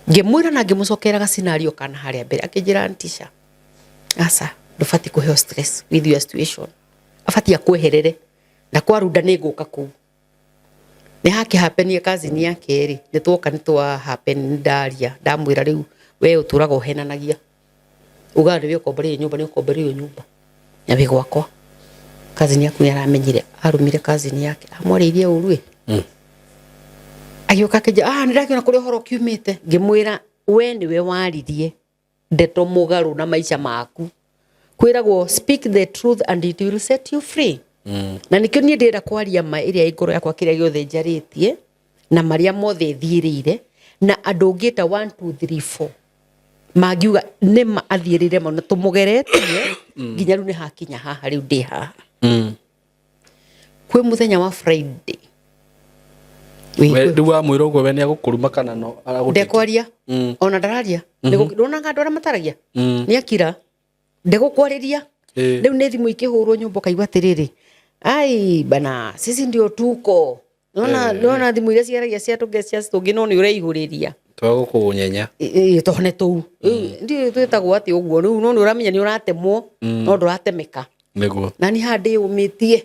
Ngĩmwĩra na ngĩmũcokera ga scenario kana harĩa mbere akĩnjĩra Antisha aca ndũbatiĩ kũheo stress with your situation abatiĩ akweherere na kwarunda nĩ ngũka kũu. Nĩ hakĩhapenie cousin yake rĩ nĩ twoka nĩ twa happen ndaria ndamwĩra rĩu we ũtũraga ũhenanagia ugaga nĩwe ũkomboreire nyũmba nĩ ũkomboreire nyũmba na wĩ gwakwa. Cousin yaku nĩ aramenyire arumire cousin yake amwarĩirie ũru ĩ. Agĩũka akĩnjĩra ah nĩ ndakĩona kũrĩa ũhoro ũkiumĩte. Ngĩmwĩra we nĩwe waririe ndeto mũgarũ na maica maku. Kwĩragwo speak the truth and it will set you free. Na nĩkĩo niĩ ndĩrenda kwaria ma ĩrĩa ĩ ngoro yakwa kĩrĩa gĩothe njarĩtie na marĩa mothe thiĩrĩire na andũ ũngĩta 1 2 3 4 mangiuga nĩ ma athiĩrĩire ma na tũmũgeretie nginya rĩu nĩ hakinya haha rĩu ndĩ haha. Kwĩ mũthenya wa Friday. Rĩu wamwĩra ũguo we nĩ agũkũruma kana no aragũtĩkia? Ndekwaria. Ona ndararia. Ndonaga andũ arĩa mataragia. Nĩ akira. Ndegũkwarĩria. Rĩu nĩ thimũ ikĩhũrwo nyũmba ũkaigua atĩrĩrĩ ai bana sisi ndio tuko. Nona thimũ iria ciaragia cia tũnge cia tũngĩ no nĩ ũreihũrĩria. Twagũkũnyenya. Tone tũu. Ndiũĩ twĩtagwo atĩ ũguo rĩu no nĩ ũramenya nĩ ũratemwo no ndũratemeka. Nĩguo. Na niĩ haha ndĩyũmĩtie.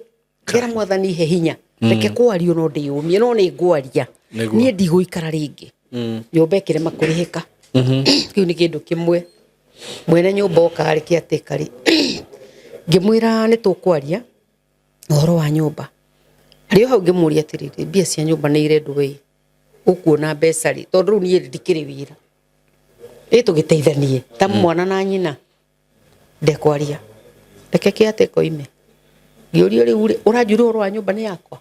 Ngera mwathani he hinya. Reke kwario no ndĩyũmie no nĩ ngwaria. Niĩ ndigũikara rĩngĩ. Nyũmba ĩkĩrema kũrĩhĩka. Kĩu nĩ kĩndũ kĩmwe. Mwene nyũmba oka rĩ kĩatĩka rĩ. Ngĩmwĩra nĩ tũkwaria ũhoro wa nyũmba. Arĩ o hau ngĩmũria atĩrĩrĩ mbia cia nyũmba nĩ irendwo ĩ. Ũkuona mbeca rĩ tondũ rĩu niĩ ndikĩrĩ wĩra. Ĩ tũgĩteithanie ta mwana na nyina. Ndekwaria. Reke kĩatĩka oime. Ngĩũrio rĩu rĩ, ũranjũria ũhoro wa nyũmba nĩ yakwa?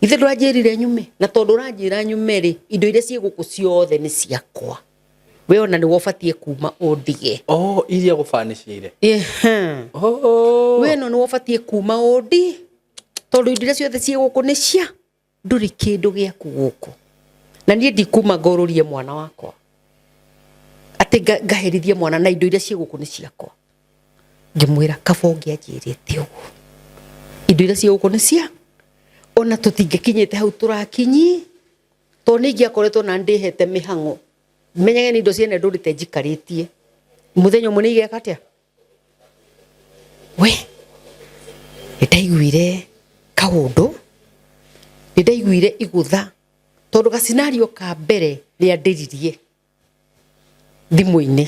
Ithe ndũranjĩrire nyume, na tondũ ũranjĩra nyume rĩ, indo iria ciĩ gũkũ ciothe nĩ ciakwa, we ona nĩwe ũbatiĩ kuma ũndige. Oh, iria gũbanicĩire. Ehe. Oh. We no nĩwe ũbatiĩ kuma ũndi, tondũ indo iria ciothe ciĩ gũkũ nĩ cia, ndũrĩ kĩndũ gĩaku gũkũ, na niĩ ndikuma ngorũrie mwana wakwa atĩ ngaherithie mwana na indo iria ciĩ gũkũ nĩ ciakwa. Ngĩmwĩra kaba ũngĩanjĩrĩte ũguo, indo iria ciĩ gũkũ nĩ cia, ona tũtingĩkinyĩte hau tũrakinyi, tondũ nĩ ingĩakoretwo na ndĩhete mĩhang'o, menyage nĩ indo ciene ndũrĩte njikarĩtie, mũthenya ũmwe nĩ igeka atĩa. We nĩ ndaiguire kaũndũ, nĩ ndaiguire igũtha, tondũ gacinario ka mbere rĩandĩririe thimũ-inĩ,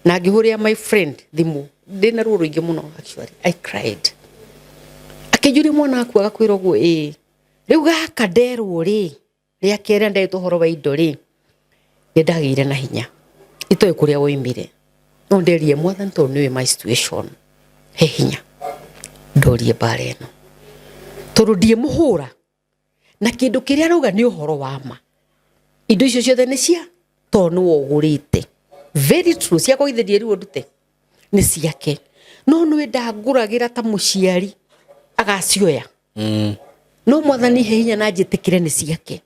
na ngĩhũrĩra my friend thimũ ndĩna ruo rũingĩ mũno. Actually I cried. Akĩnjũria, mwana waku agakwĩra ũguo? Ĩĩ. Rĩu gaka nderwo rĩ, rĩa kerĩ ndetwo ũhoro wa indo rĩ, nĩ ndagĩire na hinya, itoĩ kũrĩa woimire, no nderie Mwathani, tondũ nĩwe my situation, he hinya ndorie mbara ĩno, tondũ ndiĩmũhũra na kĩndũ kĩrĩa arauga nĩ ũhoro wa ma. Indo icio ciothe nĩ cia, tondũ nĩwe ũgũrĩte. Very true, ciakwa githĩ ndierirwo ndute nĩ ciake, no nĩwe ndangũragĩra ta mũciari agacioya. No Mwathani he hinya na njĩtĩkĩre nĩ ciake.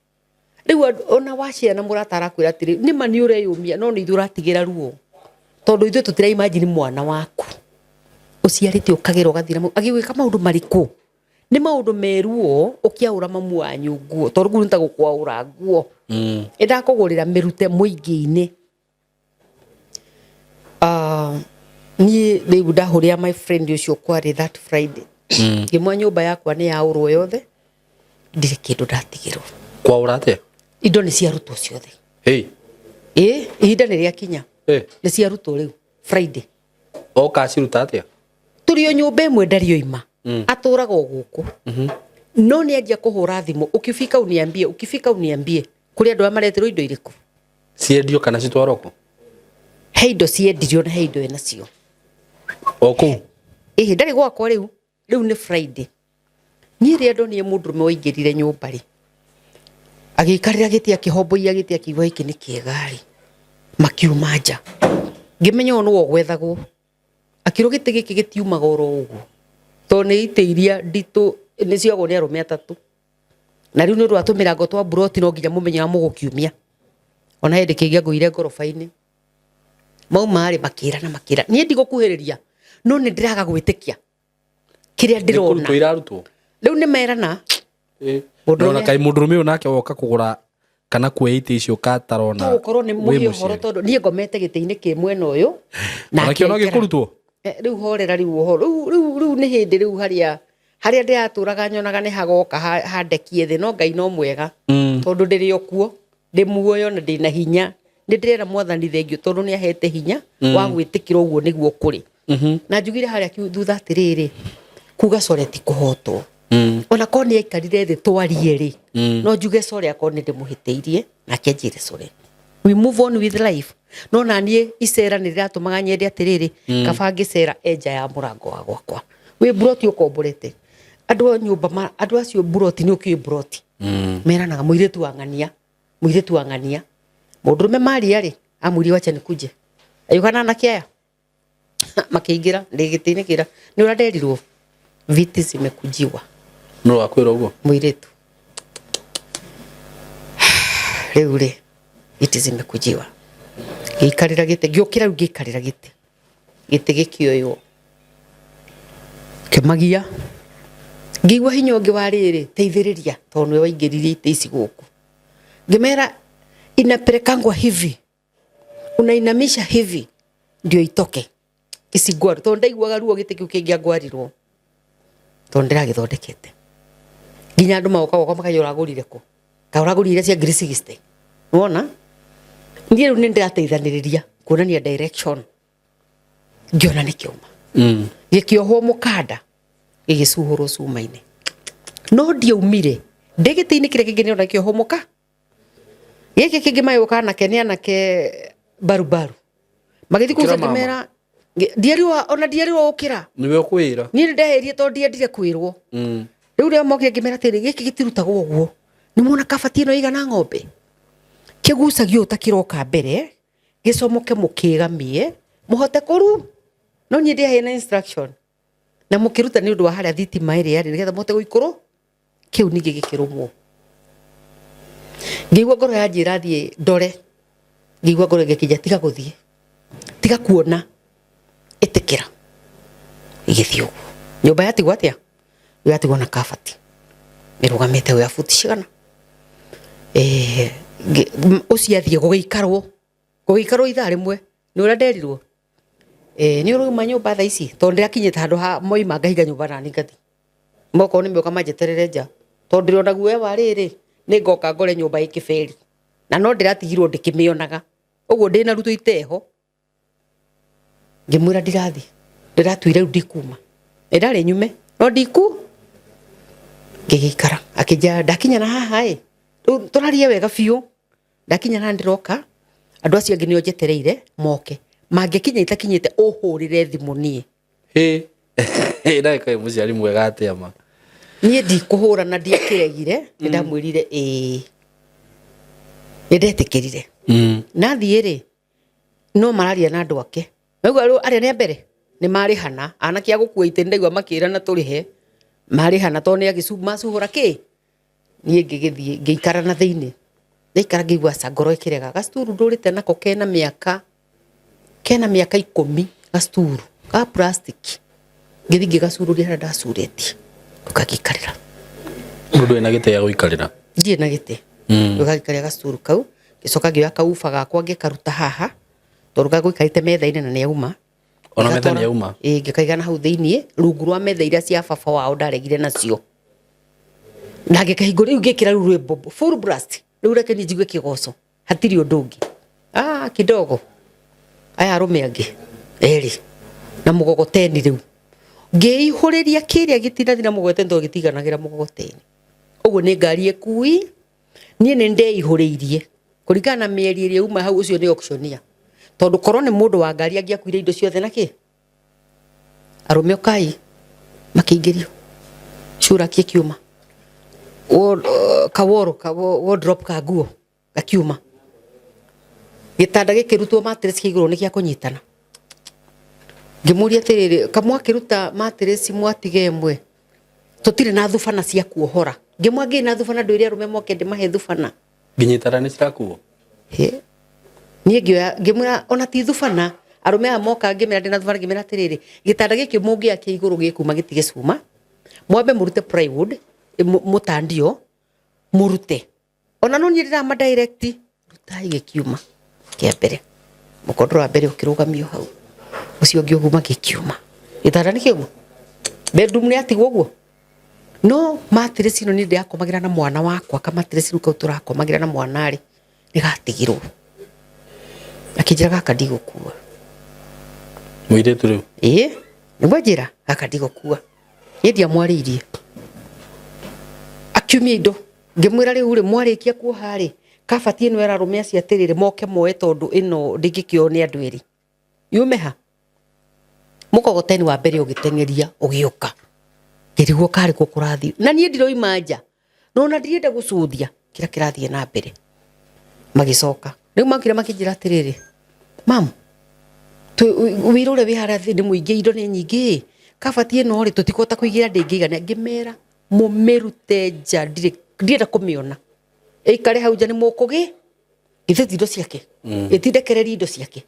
Rĩu ona waciana mũrata arakwĩra atĩrĩ, nĩma nĩ ũreyũmia, no nĩ ithuĩ ũratigĩra ruo, tondũ ithuĩ tũtira imagine mwana waku ũciarĩte ũkagĩra ũgathira agĩgwĩka maũndũ marĩkũ. Nĩ maũndũ meruo ũkĩaũra mamu wanyu nguo, tondũ kũu nĩ ta gũkwaũra nguo. Ĩndakũgũrĩra mĩrute mũingĩ-inĩ. Niĩ rĩu ndahũrĩra my friend ũcio kwarĩ that Friday, ngĩmwa nyũmba yakwa nĩ yaũrwo yothe, ndirĩ kĩndũ ndatigĩrwo. Kwaũra atĩa? Indo nĩ ciarutwo ciothe. Hey. Ĩ, ihinda nĩ rĩakinya. Hey. Nĩ ciarutwo rĩu Friday. Oka aciruta atĩa? Tũrĩ o nyũmba ĩmwe, ndarĩ oima. Atũraga o gũkũ, no nĩ anjia kũhũra thimũ, ukifika uniambie, ukifika uniambie. Kũrĩ andũ arĩa mareterwo indo irĩkũ. Ciendio kana citwarwo kũ? He indo ciendirio na he indo enacio. O kũu? Ĩhĩ, ndarĩ gwakwa rĩu. Rĩu nĩ Friday. Niĩ rĩrĩa ndonire mũndũrũme waingĩrire nyũmba rĩ, agĩikarĩra gĩtĩ, akĩhomboiya gĩtĩ, akiuga gĩkĩ nĩ kĩega rĩ, makiuma nja, ngĩmenya ũyũ nĩwe ũgwethagwo. Akĩrwo gĩtĩ gĩkĩ gĩtiumaga oro ũguo, tondũ nĩ itĩ iria nditũ, nĩ cioyagwo nĩ arũme atatũ, na rĩu nĩ ũndũ wa tũmĩrango twa mburoti, no nginya mũmenye wa mũgũkiumia. Ona hĩndĩ kĩngĩangũire ngoroba-inĩ mauma rĩ, makĩrana makĩra niĩ ndigũkuhĩrĩria, no nĩ ndĩraga gwĩtĩkia kĩrĩa Nĩ ndĩrona. kũrutwo irarutwo. Rĩu nĩ merana. Mũndũ Nona kaĩ mũndũrũme ũyũ nake woka kũgũra kana kuoya itĩ icio katarona To gũkorwo nĩ wĩ mũhĩ ũhoro, mũciari. tondũ niĩ ngomete gĩtĩ-inĩ kĩ mwena ũyũ. Onakĩo no aikara. gĩkũrutwo. Rĩu horera, rĩu ũhoro rĩu nĩ hĩndĩ rĩu harĩa harĩa ndĩratũraga nyonaga nĩ hagoka handekie thĩ, no Ngai no mwega, tondũ ndĩrĩ o kuo, ndĩ muoyo na ndĩna hinya. Nĩ ndĩrera Mwathani thengio, tondũ nĩ ahete hinya wa gwĩtĩkĩra ũguo nĩguo kũrĩ. Na njugire harĩa thutha atĩrĩrĩ, kuga core ti kũhotwo. Ona korwo nĩ aikarire thĩ twarie rĩ, no njuge core akorwo nĩ ndĩmũhĩtĩirie, nake anjĩre core, we move on with life. No na niĩ icera nĩ rĩratũmaga nyende atĩrĩrĩ, kaba ngĩcera enja ya mũrango wa gwakwa wĩ mburoti ũkomborete. Andũ a nyũmba andũ acio mburoti, nĩ ũkĩũĩ mburoti, meranaga mũirĩtu wa ng'ania, mũirĩtu wa ng'ania. Mũndũrũme maria rĩ, amwĩrie wacha nikuje, ayuga na anake aya makĩingĩra ndĩ gĩtĩ-inĩ kĩra nĩ ũrĩa nderirwo, viti zimekujiwa. No wakwĩra ũguo? Mũirĩtu rĩu rĩ, viti zimekujiwa. Ngĩikarĩra gĩtĩ, ngĩũkĩra rĩu ngĩikarĩra gĩtĩ, gĩtĩ gĩkĩoywo kĩmagia, ngĩigua hinya ũngĩ wa rĩrĩ, teithĩrĩria, tondũ nĩwe waingĩririe itĩ ici gũkũ. Ngĩmera inapelekangwa hivi, unainamisha hivi ndio itoke ici ngwaru, tondũ ndaiguaga ruo gĩtĩ kĩu kĩngĩangwarirwo, tondũ ndĩragĩthondekete nginya andũ magoka gwakwa makaiya, ũragũrire kũ? Ka ũragũrire iria cia ngiri 60? Wona niĩ rĩu nĩ ndĩrateithanĩrĩria kuonania direction, ngĩona nĩ kĩauma, gĩkĩohwo mũkanda, gĩgĩcuhũrwo cuma-inĩ, no ndiaumire ndĩ gĩtĩ-inĩ kĩrĩa kĩngĩ. Nĩona kĩohwo mũka gĩkĩ kĩngĩ, magĩũka anake, nĩ anake barubaru magĩthiĩ kũu. Gũkĩra mama. Ngĩmera Ndierirwo ona ndierirwo ũkĩra. Nĩwe ũkwĩra. Niĩ nĩ ndehĩrie tondũ ndiendire kwĩrwo. Rĩu rĩrĩa mokire ngĩmera atĩrĩ, gĩkĩ gĩtirutagwo ũguo, nĩ muona kabati ĩno ĩigana ng'ombe, kĩgucagio ũũ ta kĩroka mbere, gĩcomoke mũkĩgamie mũhote kũru. No niĩ ndiaheana instruction na mũkĩruta nĩ ũndũ wa harĩa thitima ĩrĩa yarĩ, nĩgetha mũhote gũikũrũ kĩu ningĩ gĩkĩrũmwo. Ngĩigua ngoro yanjĩra thiĩ ndore, ngĩigua ngoro ĩgĩkĩnja tiga gũthiĩ, tiga kuona, ĩtĩkĩra. Ĩgĩthiĩ ũguo. Nyũmba yatigwo atĩa? Yatigwo na kabati ĩrũgamĩte hau ya buti cigana. Ũcio athiĩ gũgĩikarwo, gũgĩikarwo ithaa rĩmwe. Nĩ ũrĩa nderirwo, nĩ ũrauma nyũmba thaa ici, tondũ ndĩrakinyĩte handũ ha moima ngahinga nyũmba nani ngathi. Mokorwo nĩ mĩoka manjeterere nja, tondũ ndĩrona guoya wa rĩrĩ, nĩ ngoka ngore nyũmba ĩ kĩberi. Na no ndĩratigirwo ndĩkĩmĩonaga. Ũguo ndĩna ruto iteho. Ngĩmwĩra ndirathi, ndĩratuire rĩu ndikuma. Nĩ ndarĩ nyume, no ndiku. Ngĩgĩikara, akĩnjĩra ndakinya na haha ĩ, rĩu tũrarie wega biũ. Ndakinya na ndĩroka, andũ acio angĩ nĩo njetereire moke. Mangĩkinya itakinyĩte ũhũrĩre thimũ niĩ. Hĩ. Hĩ, na kaĩ mũciari mwega atĩa ma. Niĩ ndikũhũra na ndiakĩregire, nĩ ndamwĩrire ĩĩ. Nĩ ndetĩkĩrire. Nathiĩ rĩ, no mararia na andũ ake. Naigua rĩu arĩa nĩ a mbere nĩ marĩhana, anake a gũkua itĩ ndaigua makĩrana tũrĩhe, marĩhana tondũ nĩ agĩcu macuhũra kĩ. Niĩ ngĩgĩthiĩ ngĩikara na thĩinĩ. Ndaikara ngĩigua aca ngoro ĩkĩrega. Gacukuru ndũrĩte nako kena mĩaka, kena mĩaka 10 gacukuru ga plastic. Ngĩthiĩ ngĩgacurũria harĩa ndacurĩtie, ngagĩikarĩra. Mũndũ ena gĩtĩ gĩa gũikarĩra? Ndirĩ na gĩtĩ. Ngagĩikarĩra gacukuru kau, ngĩcoka ngĩoya kauba gakwa ngĩkaruta haha, tondũ gagũikarĩte metha-inĩ na nĩ auma. Ona metha nĩ auma? Ĩĩ, ngĩkaiga na hau thĩiniĩ, rungu rwa metha iria cia baba wao ndaregire nacio. Na ngĩkahingũra, rĩu ngĩkĩra rĩu rwĩmbo full blast. Rĩu reke niĩ njigue kĩgoco, hatirĩ ũndũ ũngĩ. Kidogo. Aya arũme angĩ erĩ na mũgogoteni rĩu. Ngĩihũrĩria kĩrĩa gĩtinathi na mũgogoteni tondũ gĩtiganagĩra mũgogoteni. Ũguo nĩ ngari ĩkui, niĩ nĩ ndeihũrĩirie kũringana na mĩeri ĩrĩa uma hau, ũcio nĩ auctioneer. Tondũ korwo nĩ mũndũ wa ngari angĩakuire indo ciothe na kĩ? Arũme ũkai makĩingĩrio, curaki ĩkiuma, kaworo, wardrobe ka nguo gakiuma, gĩtanda gĩkĩrutwo mattress kĩa igũrũ nĩ gĩa kũnyitana. Ngĩmũria atĩrĩrĩ, kamwakĩruta mattress mwatiga ĩmwe, tũtirĩ na thubana cia kuohora. Ngĩmwa ngĩ na thubana ndwĩre arũme moke ndĩmahe thubana. Nginya itanda nĩ cirakuo? Hĩ. Niĩ ngĩoya, ngĩmwĩra ona ti thubana, arũme aya moka ngĩmera ndĩna thubana, ngĩmera atĩrĩrĩ, gĩtanda gĩkĩ mũngĩakia igũrũ gĩkuma gĩtige cuma, mwambe mũrute plywood, mũtandio, mũrute. Ona no niĩ ndĩrama direct, rutai gĩkiuma kĩa mbere. Mũkondoro wa mbere ũkĩrũgamio hau, ũcio ũngĩ ũguma gĩkiuma. Gĩtanda nĩ kĩũmũ? Bedroom nĩ yatigwo ũguo? No mattress ĩno niĩ ndĩrakomagĩra na mwana wakwa, ka mattress rĩu kau tũrakomagĩra na mwana rĩ, nĩ gatigirwo. Akĩnjĩra gaka ndigũkua. Mũirĩtu rĩu? Ĩĩ, nĩguo anjĩra gaka ndigũkua. Niĩ ndiamwarĩirie. Akiumia indo, ngĩmwĩra rĩu rĩ, mwarĩkia kuoha rĩ, kabati ĩno ĩra arũme acio atĩrĩrĩ, moke moe tondũ ĩno ndĩngĩkĩoywo nĩ andũ erĩ. Yume ha? Mũkogoteni wa mbere ũgĩteng'eria ũgĩũka. Ngĩrigwo karĩ kũ kũrathiĩ. Na niĩ ndiroima nja. No ona ndirenda gũcũthia kĩrĩa kĩrathiĩ na mbere. Magĩcoka. Rĩu makire makĩnjĩra atĩrĩrĩ, mam, wĩra ũrĩa wĩ harĩa thĩ nĩ mũingĩ, indo nĩ nyingĩ. Kabati ĩno rĩ, tũtikũhota kũigĩra ndĩngĩigana. Ngĩmera mũmĩrute nja, ndirenda kũmĩona. Ĩikare hau nja nĩ mũkũgĩ. Githĩ ti indo ciake? Ĩtindekereria indo ciake.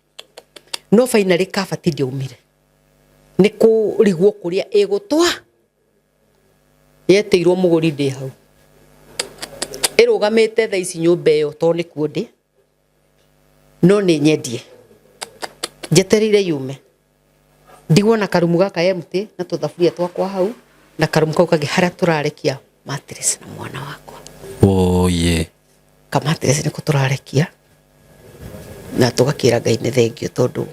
No finally kabati ndĩaumire. Nĩ kũrigwo kũrĩa ĩgũtwa. Yetĩirwo mũgũri ndĩ hau. Ĩrũgamĩte thaa ici nyũmba ĩyo tondũ nĩkuo ndĩ. No nĩ nyendie. Njetereire yume. Ndigwo na karumu gaka empty na tũthaburia twakwa hau na karumu kau kangĩ harĩa tũrarekia mattress na mwana wakwa. Oye. Ka mattress nĩko tũrarekia na tũgakĩra Ngai nĩ thengio tondũ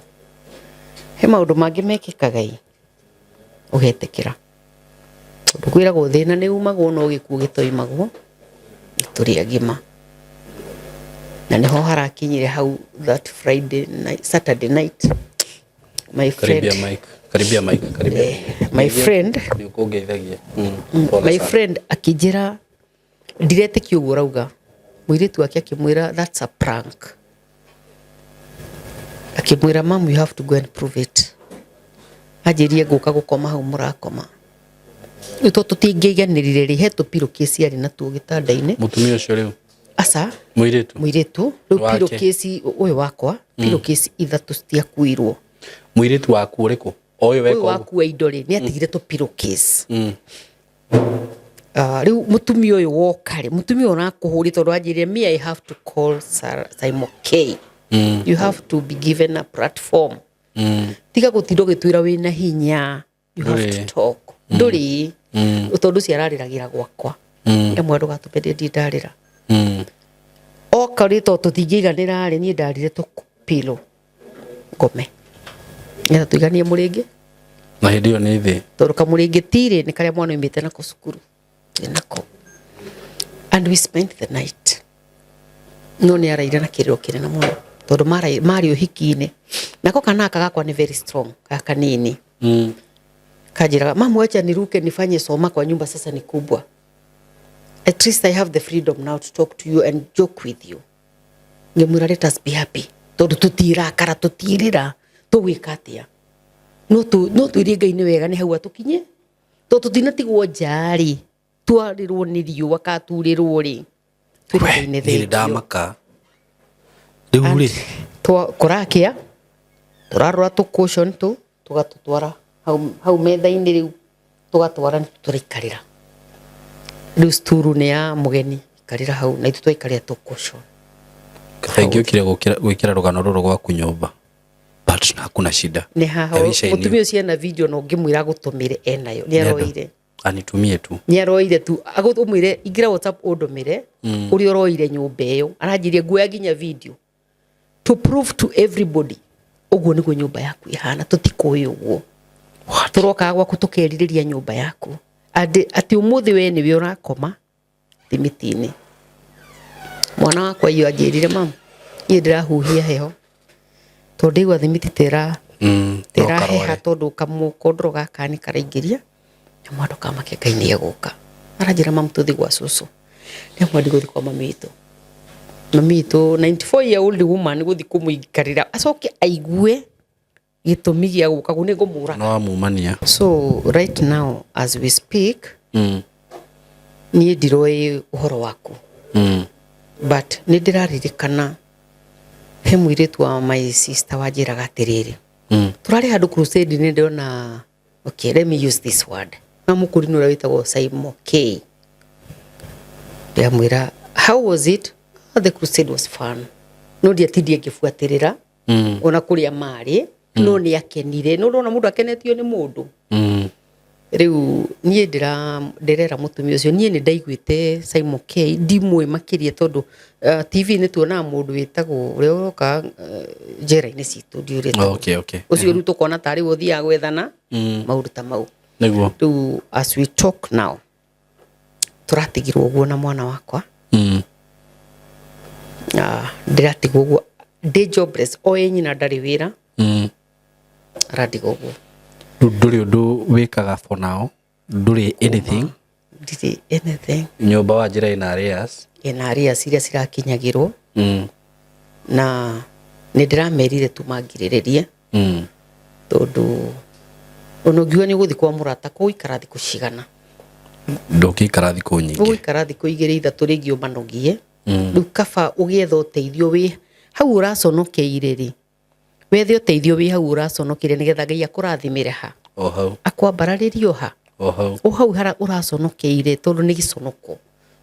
he maũndũ mangĩ mekĩkaga ĩ ũgetĩkĩra. Tondũ kwĩragwo thĩna nĩ umagwo no gĩkuũ gĩtoimagwo, nĩ tũrĩ agima. Na nĩho harakinyire hau that Friday night, Saturday night. My friend. Karibia mic. Karibia mic. Karibia. My friend. Nĩ ũkũngeithagia. Pole My sana. friend akĩnjĩra ndiretĩkia ũguo ũrauga. Mũirĩtu wake akĩmwĩra that's a prank. Akĩmwĩra mom, you have to go and prove it. Anjĩrie ngũka gũkoma hau mũrakoma. Rĩu to tũtingĩiganĩrire rĩ, he tũ case arĩ natuo gĩtanda-inĩ. Mũtumia ũcio rĩu. Aca. Mũirĩtu. Mũirĩtu. Rĩu Wake. pillowcase ũyũ wakwa, pillowcase ithatũ citiakuirwo. Mũirĩtu waku ũrĩkũ? O ũyũ Ũyũ weka ũguo. wakua indo rĩ, nĩ atigire tũ pillowcase. Rĩu mũtumia ũyũ woka rĩ, mũtumia ũyũ ũrakũhũrire tondũ anjĩrire me I have to call Simon K. You have to be given a platform. Tiga gũtinda ũgĩtwĩra wĩna hinya. You have Ndũrĩ. to talk. Ndũrĩ. Tondũ ũcio ararĩragĩra gwakwa. Ĩmwe ndũgatũme ndĩ ndarĩra. Oka rĩ, tondũ tũtingĩiganĩra rĩ, niĩ ndarire tũpilo ngome. Nĩgetha tũiganie mũrĩngĩ. Na hĩndĩ ĩyo nĩ thĩ. Tondũ kamũrĩngĩ tirĩ nĩ karĩa mwana oimĩte nako cukuru. Nĩ nako. And we spent the night. No nĩ araire na kĩrĩro kĩnene mũno. Tondũ marĩ ũhiki-inĩ. Nako kana gaka gakwa nĩ very strong, gaka kanini. Kanjĩraga, mamu acha niruke nifanye soma kwa nyumba sasa ni kubwa. At least I have the freedom now to talk to you and joke with you. Ngĩmwĩra let us be happy. Tondũ tũtirakara, tũtirĩra, tũgwĩka atĩa? No twĩrie Ngai nĩ wega nĩ hau atũkinye. Tondũ tũtinatigwo nja rĩ, twarĩrwo nĩ riũa kana turĩrwo rĩ. Twĩre Ngai nĩ Niĩ thengiũ. ndamaka. Rĩu rĩ. Kũrakĩa, tũrarora tũ caution tũ, tũgatũtwara hau metha-inĩ rĩu, tũgatwara nĩ tũraikarĩra. Rĩu sturu nĩ ya mũgeni, ikarĩra hau, na ithuĩ twaikarĩra tũ caution. Thengiũ ũkire gwĩkĩra rũgano rũrũ gwaku nyũmba. But hakuna shida. Nĩ haha, I wish I knew. mũtumia ũcio ena video na ũngĩmwĩra agũtũmĩre enayo, nĩ aroire. Anitumie tu. Nĩ aroire tu. Ũmwĩre ingĩra WhatsApp ũndũmĩre ũrĩa ũroire nyũmba ĩyo. Aranjĩria nguoya nginya video to prove to everybody ũguo nĩguo nyũmba yaku ĩhana, tũtikũĩ ũguo. Tũrokaga gwaku tũkerirĩria nyũmba yaku. Atĩ ũmũthĩ we nĩwe ũrakoma thimiti-inĩ. Mwana wakwa iyo anjĩrire, mam, niĩ ndĩrahuhia heho tondũ ndaigua thimiti tĩraheha tondũ kamũkondoro gaka nĩ karaingĩria na mwandũ kamake Ngai nĩ egũka. Aranjĩra mam tũthiĩ gwa cũcũ. Ndĩramwĩra ndigũthiĩ kwa mami witũ. Mami witũ 94 year old woman gũthiĩ kũmũikarĩra acoke aigue gĩtũmi gĩa gũka kũu nĩ ngũmũraga. No amumania. So right now as we speak, niĩ ndiroĩ ũhoro waku. But nĩ ndĩraririkana he mũirĩtu wa my sister wanjĩraga atĩrĩrĩ. Tũrarĩ handũ crusade nĩ ndĩrona, okay, let me use this word. Na mũkũrinũ ũrĩa wĩtagwo Simon K. Ndĩramwĩra, how was it? Oh, the crusade was fun. No ndiatindire ngĩbuatĩrĩra. Ona kũrĩa marĩ, no nĩ akenire. No ndona mũndũ akenetio nĩ mũndũ. Rĩu niĩ ndĩrera mũtumia ũcio, niĩ nĩ ndaiguĩte Simon K, ndimũĩ makĩria tondũ TV nĩ tuonaga mũndũ wĩtagwo ũrĩa ũroka njera-inĩ citũ, ndiũĩ ũrĩa etagwo. Okay, okay. Ũcio rĩu tũkona tarĩ we ũthiaga gwethana, maũndũ ta mau. Nĩguo. Rĩu as we talk now, tũratigirwo ũguo na mwana wakwa. Ndĩratigwo ũguo, ndĩ jobless, oĩ nyina ndarĩ wĩra. Arandigwo ũguo. Rĩu ndũrĩ ũndũ wĩkaga for now, ndũrĩ anything. Ndirĩ anything. Nyũmba wa njĩra ĩna arrears. Ĩna arrears iria cirakinyagĩrwo. Na nĩ ndĩramerire tu mangirĩrĩrie. Tondũ ona ũngiuga nĩ ũgũthiĩ kwa mũrata, kũgũikara thikũ cigana? Ndũngĩikara thikũ nyingĩ. Ũgũikara thikũ igĩrĩ ithatũ rĩngĩ ũmanogie. Rĩu kaba ũgĩetha ũteithio wĩ hau ũraconokeire rĩ. Wethe ũteithio wĩ hau ũraconokeire nĩgetha Ngai akũrathimĩre ha. O hau. Akwambararĩrio ha. O hau. O hau hara ũraconokeire tondũ nĩ gĩconoko.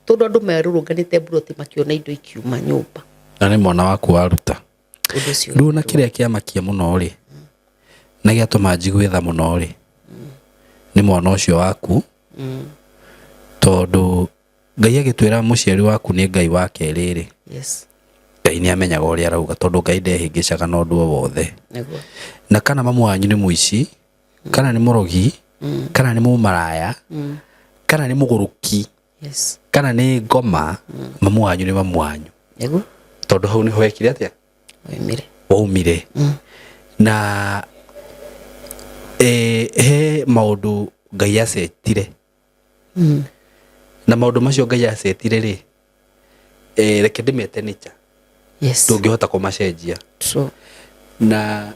Tondũ andũ merũrũnganĩte mburoti makĩona indo ikiuma nyũmba. Na nĩ mwana waku waruta. Ũndũ ũcio. Rĩu ona kĩrĩa kĩamakia mũno rĩ, na gĩatũma njigue tha mũno rĩ, nĩ mwana ũcio waku. Tondũ Ngai agĩtwĩra mũciari waku nĩ Ngai wa kerĩ rĩ. Yes. Ngai nĩ amenyaga ũrĩa arauga tondũ Ngai ndehĩngĩcaga na ũndũ o wothe. Nĩguo. Na kana mamu wanyu nĩ mũici, kana nĩ mũrogi, kana nĩ mũmaraya, kana nĩ mũgũrũki, Yes. kana nĩ ngoma, mamu wanyu nĩ mamu wanyu. Nĩguo. Tondũ hau nĩho wekire atĩa? Waumire. Waumire. Na He maũndũ Ngai acetire na maũndũ macio Ngai acetire rĩ, reke ndĩmete nature. Yes. Ndũngĩhota kũmacenjia. True. Na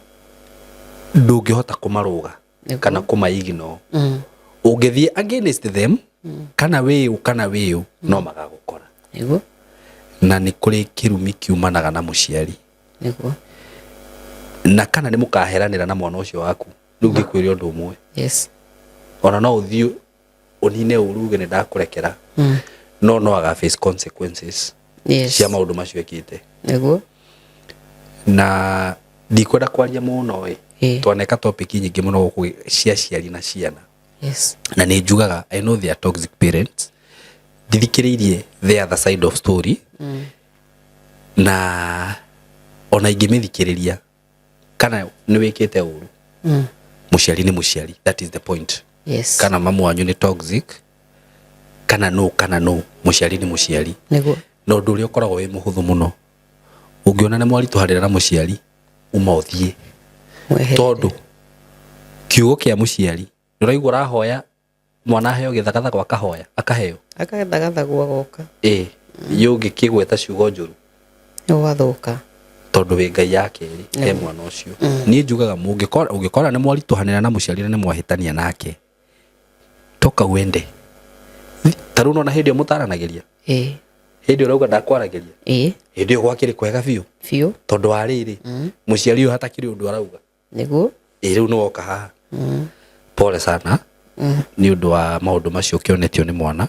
ndũngĩhota kũmarũga kana kũma ignore. Ũngĩthiĩ against them, kana wĩũ kana wĩũ, no magagũkora. Nĩguo. Na nĩ kũrĩ kĩrumi kiumanaga na mũciari. Nĩguo. Na kana nĩ mũkaheranĩra na mwana ũcio waku, rĩu ngĩkwĩre ũndũ ũmwe. Yes. Ona no ũthiĩ ũnine ũru uge nĩ ndakũrekera, no aga face consequences Yes. cia maũndũ macio ekĩte. Nĩguo. Na ndikwenda kwaria mũno ĩ, Ĩĩ. twaneka topic nyingĩ mũno gũkũ cia aciari na ciana. Yes. Na nĩ njugaga I know they are toxic parents, ndithikĩrĩirie the other side of story, na ona ingĩmĩthikĩrĩria kana nĩ wĩkĩte ũru, mũciari nĩ mũciari, that is the point. Yes. Kana mamu wanyu nĩ toxic kana no, kana no, mũciari nĩ mũciari. Nĩguo. Na ũndũ ũrĩa ũkoragwo wĩ mũhũthũ mũno, ũngĩona nĩ mwaritũhanĩra na mũciari, uma ũthiĩ. Mwehere. Tondũ kiugo kĩa mũciari, ũraigua ũrahoya mwana aheo gĩthagathagwo, akahoya akaheo, Akathagathagwo agoka. Ĩ yũngĩkĩgweta ciugo njũru, Nĩgwathũka. Tondũ wĩ Ngai ya kerĩ he mwana ũcio. Niĩ njugaga mũngĩkora, ũngĩkora nĩ mwaritũhanĩra na mũciari na nĩ mwahĩtania nake, toka uende. Ta rĩu nona hĩndĩ ĩyo mũtaranagĩria, hĩndĩ ĩyo ũrauga ndakwaragĩria, hĩndĩ ĩyo gwakĩrĩ kwega biũ. Biũ. Tondũ wa rĩrĩ, mũciari ũyũ hatakĩrĩ ũndũ arauga. Nĩguo. Ĩ rĩu nĩ woka haha, pole sana nĩ ũndũ wa maũndũ macio ũkĩonetio nĩ mwana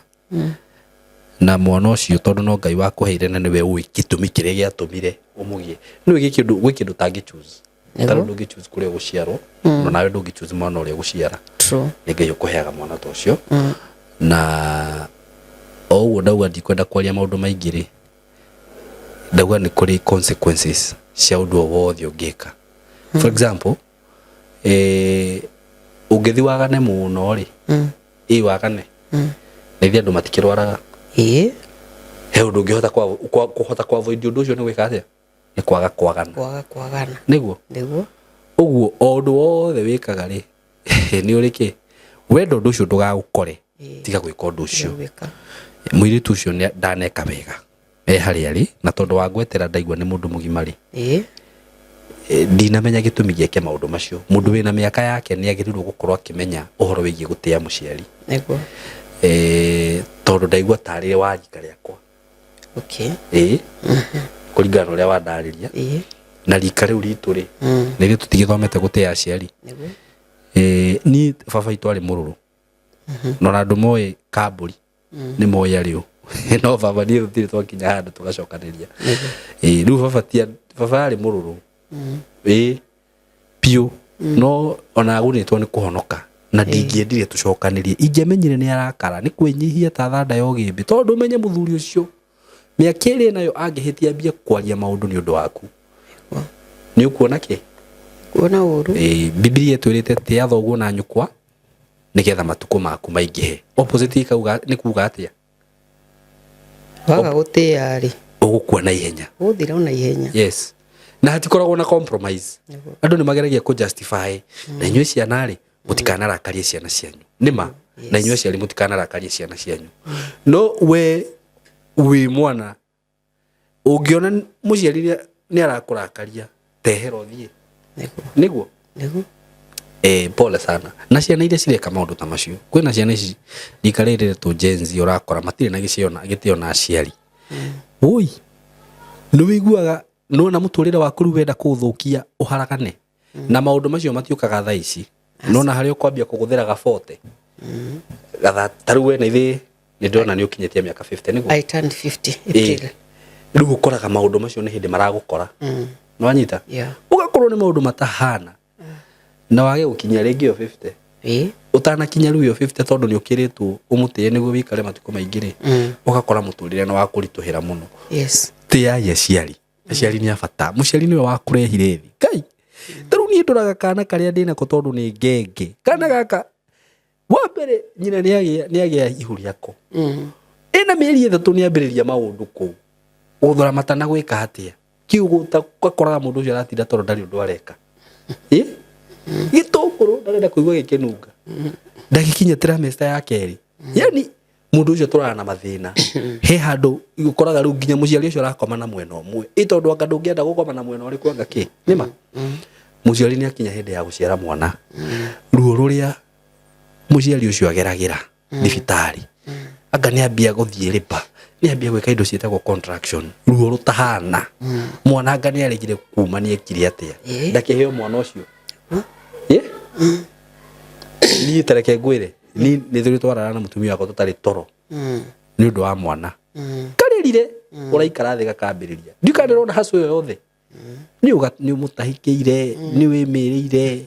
na mwana ũcio, tondũ no Ngai wakũheire na nĩwe ũĩ gĩtũmi kĩrĩa gĩatũmire ũmũgĩe. Nĩũĩ gĩkĩ ũndũ, gwĩ kĩndũ ũtangĩ choose. Ta rĩu ndũngĩ choose kũrĩa ũgũciarwo, na nawe ndũngĩ choose mwana ũrĩa ũgũciara. True. Nĩ Ngai ũkũheaga mwana ta ũcio. Na o ũguo ndauga ndikwenda kwaria maũndũ maingĩ rĩ, ndauga nĩ kũrĩ consequences cia ũndũ o wothe ũngĩka. For example, ũngĩthiĩ wagane mũno rĩ, ĩ wagane na ithuĩ andũ matikĩrwaraga. He ũndũ ũngĩhota kũhota kwa avoid ũndũ ũcio nĩ gwĩka atĩa? Nĩ kwaga kwagana. Kwaga kwagana. Nĩguo. Nĩguo. Ũguo o ũndũ wothe wĩkaga rĩ, nĩ ũrĩ kĩ wenda ũndũ ũcio ndũgagũkore, tiga gwĩka ũndũ ũcio. Gwĩka. Mũirĩtu ũcio ndaneka wega e harĩa arĩ, na tondũ wa gwetera ndaigua nĩ mũndũ mũgima rĩ, ndinamenya gĩtũmi gĩake maũndũ macio. Mũndũ wĩna mĩaka yake nĩ agĩrĩirwo gũkorwo akĩmenya ũhoro wĩgiĩ gũtĩa mũciari. Nĩguo. Tondũ ndaigua tarĩ wa rika rĩakwa. Ĩĩ, kũringana na ũrĩa wandarĩria. Na rika rĩu ritũ rĩ, nĩrĩo tũtigĩthomete gũtĩa aciari. Nĩguo. Niĩ baba witũ arĩ mũrũrũ, na ona andũ moĩ kambũri nĩ moĩ arĩ ũ, no baba niĩ tũtirĩ twakinya handũ tũgacokanĩria. Rĩu baba tia baba arĩ mũrũrũ ĩĩ biũ, no ona agunĩtwo nĩ kũhonoka na ndingĩendire tũcokanĩrie. Ingĩamenyire nĩ arakara, nĩ kwĩnyihia ta thanda ya ũgĩmbĩ, tondũ ũmenye mũthuri ũcio mĩaka ĩrĩ nayo angĩhĩtia ambie kwaria maũndũ nĩ ũndũ waku, nĩ ũkuona kĩ? Kuona ũru. Ĩĩ, Bibilia ĩtwĩrĩte tĩa thoguo na nyũkwa nĩgetha matukũ maku maingĩhe. Opposite ĩkauga nĩ kuga atĩa? Waga gũtĩa rĩ, ũgũkua na ihenya. Ũgũthira ona ihenya. Yes, na hatikoragwo na compromise. Nĩguo. Andũ nĩ mageragia kũ justify, na inyuĩ ciana rĩ, mũtikanarakarie ciana cianyu, nĩ ma, na inyuĩ aciari mũtikanarakarie ciana cianyu, no we wĩ mwana ũngĩona mũciari nĩ arakũrakaria, tehera ũthiĩ. Nĩguo. Nĩguo. Nĩguo. Pole sana na ciana iria cireka maũndũ ta macio. Kwĩna ciana ici rika rĩrĩ rĩtũ Gen Z, ũrakora matirĩ na gĩciona gĩtĩo na aciari. Woi, nĩ wĩiguaga nona mũtũrĩre waku rĩu wenda kũũthũkia ũharagane na maũndũ macio matiũkaga thaa ici, nona harĩa ũkwambia kũgũthĩra gabote gatha. Ta rĩu we na ithe nĩ ndĩrona nĩ ũkinyĩtie mĩaka 50, nĩguo? I turned 50 April. Rĩu ũkoraga maũndũ macio nĩ hĩndĩ maragũkora, nĩwanyita? Yeah. Ũgakorwo nĩ maũndũ matahana na wage gũkinyia rĩngĩ ĩyo 50, ũtanakinya rĩu ĩyo 50, tondũ nĩ ũkĩrĩtwo ũmũtĩe nĩguo wĩikare matukũ maingĩ rĩ, ũgakora mũtũrĩre nĩ wakũritũhĩra mũno. Tĩai aciari. Aciari nĩ a bata. Mũciari nĩwe wakũrehire thĩ. Ngai, ta rĩu niĩ ndoraga kana karĩa ndĩnako, tondũ nĩ ngenge kana gaka wa mbere, nyina nĩ agĩa ihu rĩako, ĩna mĩeri 3, nĩ ambĩrĩria maũndũ kũu gũthora mata na gwĩka atĩa kiugo, ũgakoraga mũndũ ũcio aratinda tondũ ndarĩ ũndũ areka. Ĩ Gĩtũngũrũ ndarenda kũigua gĩkĩnunga. Ndagĩkinya trimester ya kerĩ. Yani mũndũ ũcio tũrara na mathĩna. He handũ ũkoraga rĩu nginya mũciari ũcio arakoma na mwena ũmwe. Ĩ tondũ anga ndũngĩenda gũkoma na mwena ũrĩkũ anga kĩ? Nĩma? Mũciari nĩ akinya hĩndĩ ya gũciara mwana. Ruo rũrĩa mũciari ũcio ageragĩra thibitarĩ. Anga nĩ ambia gũthiĩ rĩba. Nĩ ambia gwĩka indo ciĩtagwo contraction. Ruo rũtahana. Mwana anga nĩ aregire kuma nĩ ekire atĩa. Ndakĩheo mwana ũcio. Ĩ? Niĩ ta reke ngwĩre. Niĩ nĩ tũrĩ twarara na mũtumia wakwa tũtarĩ toro. Nĩ ũndũ wa mwana. Karĩrire ũraikara thĩ gakambĩrĩria. Ndiũĩ kana ndĩrona hustle ĩyo yothe. Nĩ nĩ ũmũtahĩkĩire, nĩ wĩmĩrĩire,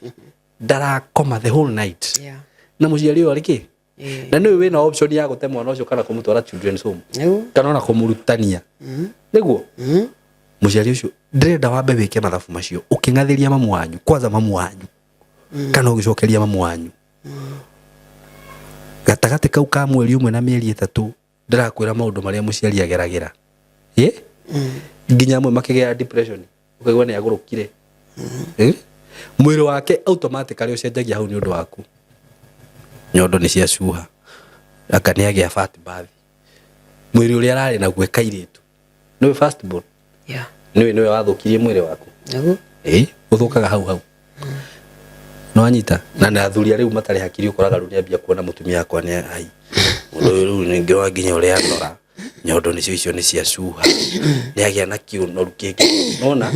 ndarakoma the whole night. Yeah. Na mũciari ũyũ arĩ kĩ? Na nĩwe wĩna option ya gũte mwana ũcio kana kũmũtwara children's home. Kana ona kũmũrutania. Nĩguo? Mũciari ũcio ndĩrenda wambe wĩke mathabu macio ũkĩng'athĩria mamu wanyu, kwanza mamu wanyu. Kana ũgĩcokeria mamu wanyu. Gatagatĩ kau ka mweri ũmwe na mĩeri ĩtatũ ndĩrakwĩra maũndũ marĩa mũciari ageragĩra. Ĩ? Nginya amwe makĩgĩa depression ũkaigua nĩ agũrũkire. Ĩ? Mwĩrĩ wake automatically ũcenjagia hau nĩ ũndũ waku. Nyondo nĩ ciacuha. Anga nĩ agĩa fat birth. Mwĩrĩ ũrĩa ararĩ naguo e kairĩtu. Nĩwe first born. Yeah. Nĩwe nĩwe wathũkirie mwĩrĩ waku. Nĩguo. Ĩ, ũthũkaga hau hau. No anyita na na athuri arĩa rĩu matarĩ hakiri ũkoraga rĩu nĩambia kuona mũtumia wakwa nĩ ai. Mũndũ ũyũ rĩu ningĩ wa nginya ũrĩa anora. Nyondo nĩcio icio nĩ ciacuha. Nĩ agĩa na kĩũnoru kĩngĩ. Nona?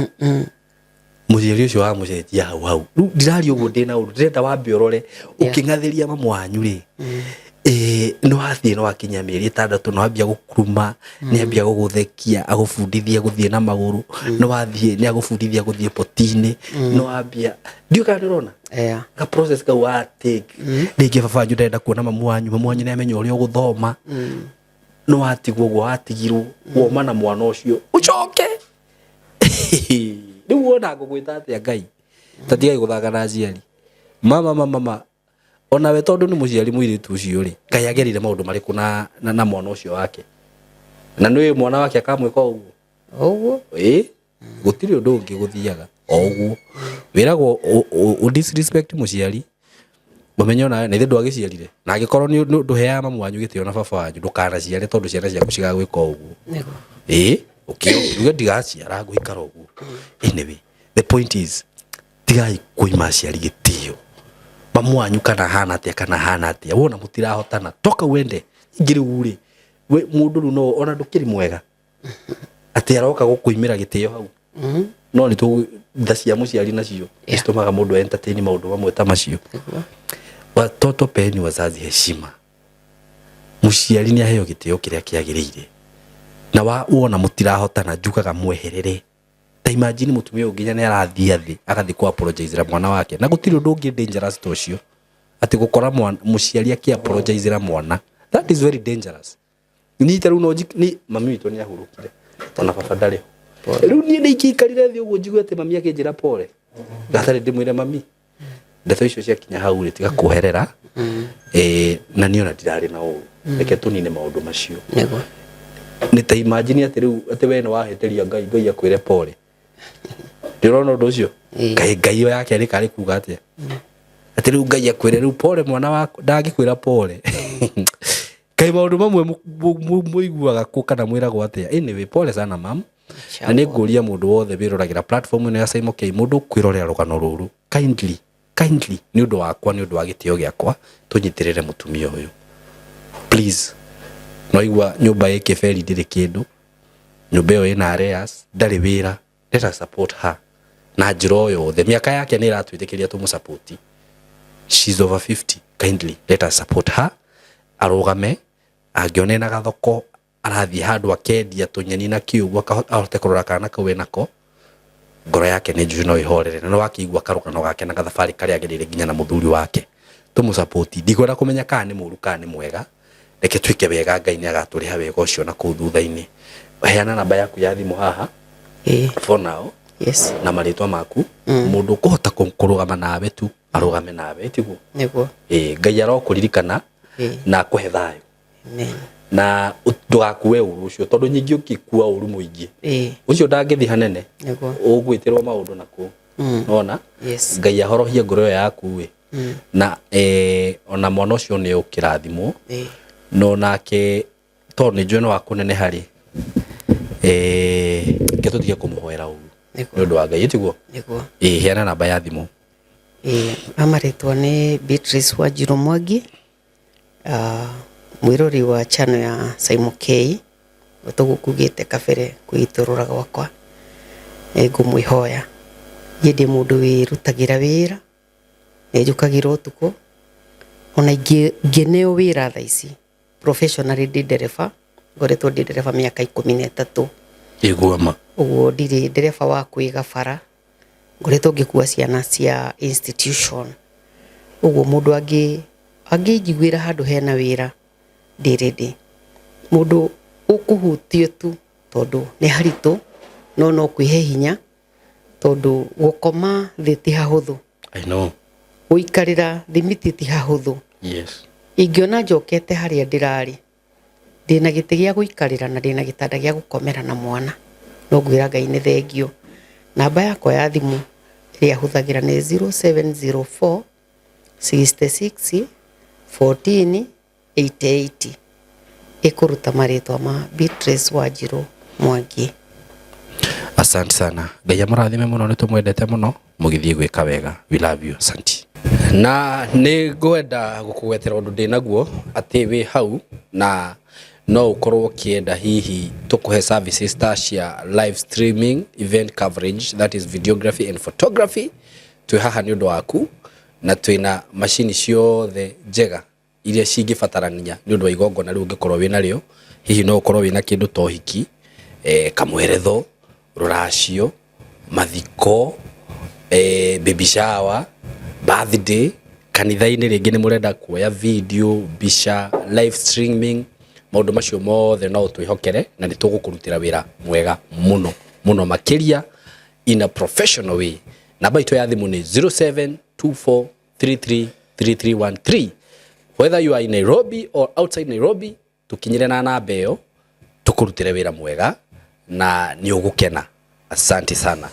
Mũciari ũcio wamũcenjia hau hau. Rĩu ndiraria ũguo ndĩna ũru, ndĩrenda wambe ũrore ũkĩng'athĩria mamu wanyu rĩ. Nĩ wathiĩ nĩ wakinya mĩeri ĩtandatũ nĩ wambia gũkuruma, nĩ ambia gũgũthekia, agũbundithia gũthiĩ na magũrũ, nĩ wathiĩ nĩ agũbundithia gũthiĩ poti-inĩ, nĩ wambia, ndiũĩ kana nĩ ũrona? Yeah. Ga process kau wa take. Rĩngĩ baba wanyu ndarenda kuona mamu wanyu, mamu wanyu nĩ amenya ũrĩa ũgũthoma. Nĩ watigwo ũguo watigirwo, woma na mwana ũcio, ũcoke. Rĩu wona ngũgwĩta atĩa Ngai? Ta tigai gũthaka na aciari. Mama mama mama, onawe tondũ nĩ mũciari mũirĩtu ũcio rĩ, Ngai agerire maũndũ marĩkũ na, na, na mwana ũcio wake? Na nĩ mwana wake akamwĩka ũguo? Ũguo. Ĩ, gũtirĩ ũndũ ũngĩ gũthiaga o ũguo. Wĩragwo ũ disrespect mũciari, ũmenye onawe na ithe ndwagĩciarire. Na angĩkorwo nĩ ndũheaga mamu wanyu gĩtĩo na baba wanyu, ndũkanaciare tondũ ciana ciaku cigagwĩka ũguo. Nĩguo. Ĩ, ũkĩuge ndigaciara ngũikara ũguo. Anyway, the point is, tigai kũima aciari gĩtĩo. Mamu wanyu kana ahana atĩa kana ahana atĩa, wona mũtirahotana, toka wende. Ingĩ rĩu rĩ, we mũndũ rĩu no ona ndũkĩrĩ mwega. Atĩ aroka gũkũimĩra gĩtĩo hau. No nĩ tũ tha cia mũciari nacio nĩ citũmaga mũndũ entertain maũndũ mamwe ta macio. Watoto peeni wazazi heshima. Mũciari nĩ aheo gĩtĩo kĩrĩa kĩagĩrĩire. Na wa wona mũtirahotana njugaga mweherere. Ta imagine mũtumia ũyũ nginya nĩ arathiĩ thĩ agathiĩ kũ apologize mwana wake. Na gũtirĩ ũndũ ũngĩ dangerous ta ũcio. Atĩ gũkora mũciari akĩ apologize mwana. That is very dangerous. Niĩ ta rĩu no ni mami witũ nĩ ahurũkire. Ona baba ndarĩ ho. Rĩu niĩ nĩ ingĩikarire thĩ ũguo njigue atĩ mami akĩnjĩra pole. Ndatarĩ ndĩmwĩre mami. Ndeto icio ciakinya hau rĩ tiga kuoherera. Na niĩ ona ndirarĩ na ũru. Reke tũnine maũndũ macio. Nĩguo. Nĩ ta imagine atĩ rĩu atĩ we nĩ wahĩtĩria Ngai, Ngai akwĩre pole. Ndĩrona ũndũ ũcio? Ngai Ngai ĩyo yake rĩ karĩ kuga atĩa? Atĩ rĩu Ngai akwĩre rĩu pole mwana wakwa, ndangĩkwĩra pole. Kaĩ maũndũ mamwe mũiguaga kũ kana mwĩragwo atĩa? Anyway, pole sana mam. Na nĩ ngũria mũndũ wothe wĩroragĩra platform ĩno ya Simon K, mũndũ ũkwĩrorera rũgano rũrũ, kindly, kindly, nĩ ũndũ wakwa, nĩ ũndũ wa gĩtĩo gĩakwa, tũnyitĩrĩre mũtumia ũyũ. Please. Nĩwaigua nyũmba ĩ kĩberi ndĩrĩ kĩndũ, nyũmba ĩyo ĩna arrears, ndarĩ wĩra, let us support her na njĩra o yothe. Mĩaka yake nĩ ĩratwĩtĩkĩria tũmũsupport. She's over 50, kindly let us support her. Arũgame, angĩona ena gathoko, arathiĩ handũ akendia tũnyeni na kĩ ũguo ahote kũrora kana kau enako, ngoro yake nĩ njũĩ no ĩhorere. Na nĩ wakĩigua karũgano gake na gathabarĩ karĩa agereire nginya na mũthuri wake. Tũmũsupport. Ndikwenda kũmenya kana nĩ mũru kana nĩ mwega, reke twĩke wega, Ngai nĩ agatũrĩha wega ũcio na kũu thutha-inĩ. Heana namba yaku ya thimũ haha for now. Yes. Na marĩtwa maku. Mũndũ ũkũhota kũrũgama nawe tu arũgame nawe, tiguo? Nĩguo. Ngai arokũririkana na akũhe thayũ. Amen. Na ndũgakue ũru ũcio tondũ nyingĩ ũngĩkua ũru mũingĩ. Ũcio ndangĩthiĩ hanene. Nĩguo. Ũgwĩtĩrwo maũndũ na kũu. Nona Yes. Ngai ahorohie ngoro ĩyo yaku ĩ na ona mwana ũcio nĩ ũkĩrathimwo. Ĩĩ. No nake tondũ nĩ njũĩ no akũneneha rĩ, reke tũtige kũmũhoera ũru Nĩguo. nĩ ũndũ wa Ngai, tiguo? Nĩguo. Ĩĩ, heana namba ya thimũ. Ĩĩ, amarĩtwa nĩ Beatrice Wanjiru Mwangi, mwĩrori wa channel ya Simon K, ũtoguo ngugĩte kabere kwĩitũrũra gwakwa. Ngũmwĩhoya, niĩ ndĩ mũndũ wĩrutagĩra wĩra, nĩ njũkagĩra ũtukũ, ona ingĩneo wĩra thaa ici, professionally ndĩ ndereba, ngoretwo ndĩ ndereba mĩaka 13. Ĩguo ma. Ũguo ndirĩ ndereba wa kwĩgabara, ngoretwo ngĩkua ciana cia institution. Ũguo mũndũ angĩnjiguĩra handũ hena wĩra, ndĩ ready. Mũndũ ũkũhutio tu tondũ nĩ haritũ, no kwĩhe hinya, tondũ gũkoma thĩ ti hahũthũ. I know. Gũikarĩra thimiti ti hahũthũ. Yes. Ingĩona njokete harĩa ndĩrarĩ, ndĩna gĩtĩ gĩa gũikarĩra na ndĩna gĩtanda gĩa gũkomera na mwana, no ngwĩra Ngai nĩ thengio. Namba yakwa ya thimũ ĩrĩa hũthagĩra nĩ 0704 66 14 88. Ĩkũruta marĩtwa ma Beatrice Wanjiru Mwangi. Asante sana. Ngai amũrathime mũno, nĩ tũmwendete mũno, mũgĩthiĩ gwĩka wega. We love you. Asante. Na nĩ ngwenda gũkũgwetera ũndũ ndĩ naguo atĩ wĩ hau na no ũkorwo ũkĩenda hihi tũkũhe services ta cia live streaming, event coverage, that is videography and photography. Twĩ haha nĩ ũndũ waku na twĩna macini ciothe njega iria cingĩbatarania nĩ ũndũ wa igongona rĩu ũngĩkorwo wĩna rĩo. Hihi no ũkorwo wĩna kĩndũ ta ũhiki, kamweretho, rũracio, mathiko, baby shower, birthday, kanitha-inĩ rĩngĩ nĩ mũrenda kuoya video, mbica, live streaming, maũndũ macio mothe no ũtwĩhokere na nĩ tũgũkũrutĩra wĩra mwega mũno mũno makĩria in a professional way. Namba itũ ya thimũ nĩ 0724333313. Whether you are in Nairobi or outside Nairobi, tũkinyĩre na namba ĩyo tũkũrutĩre wĩra mwega na nĩ ũgũkena. Asante sana.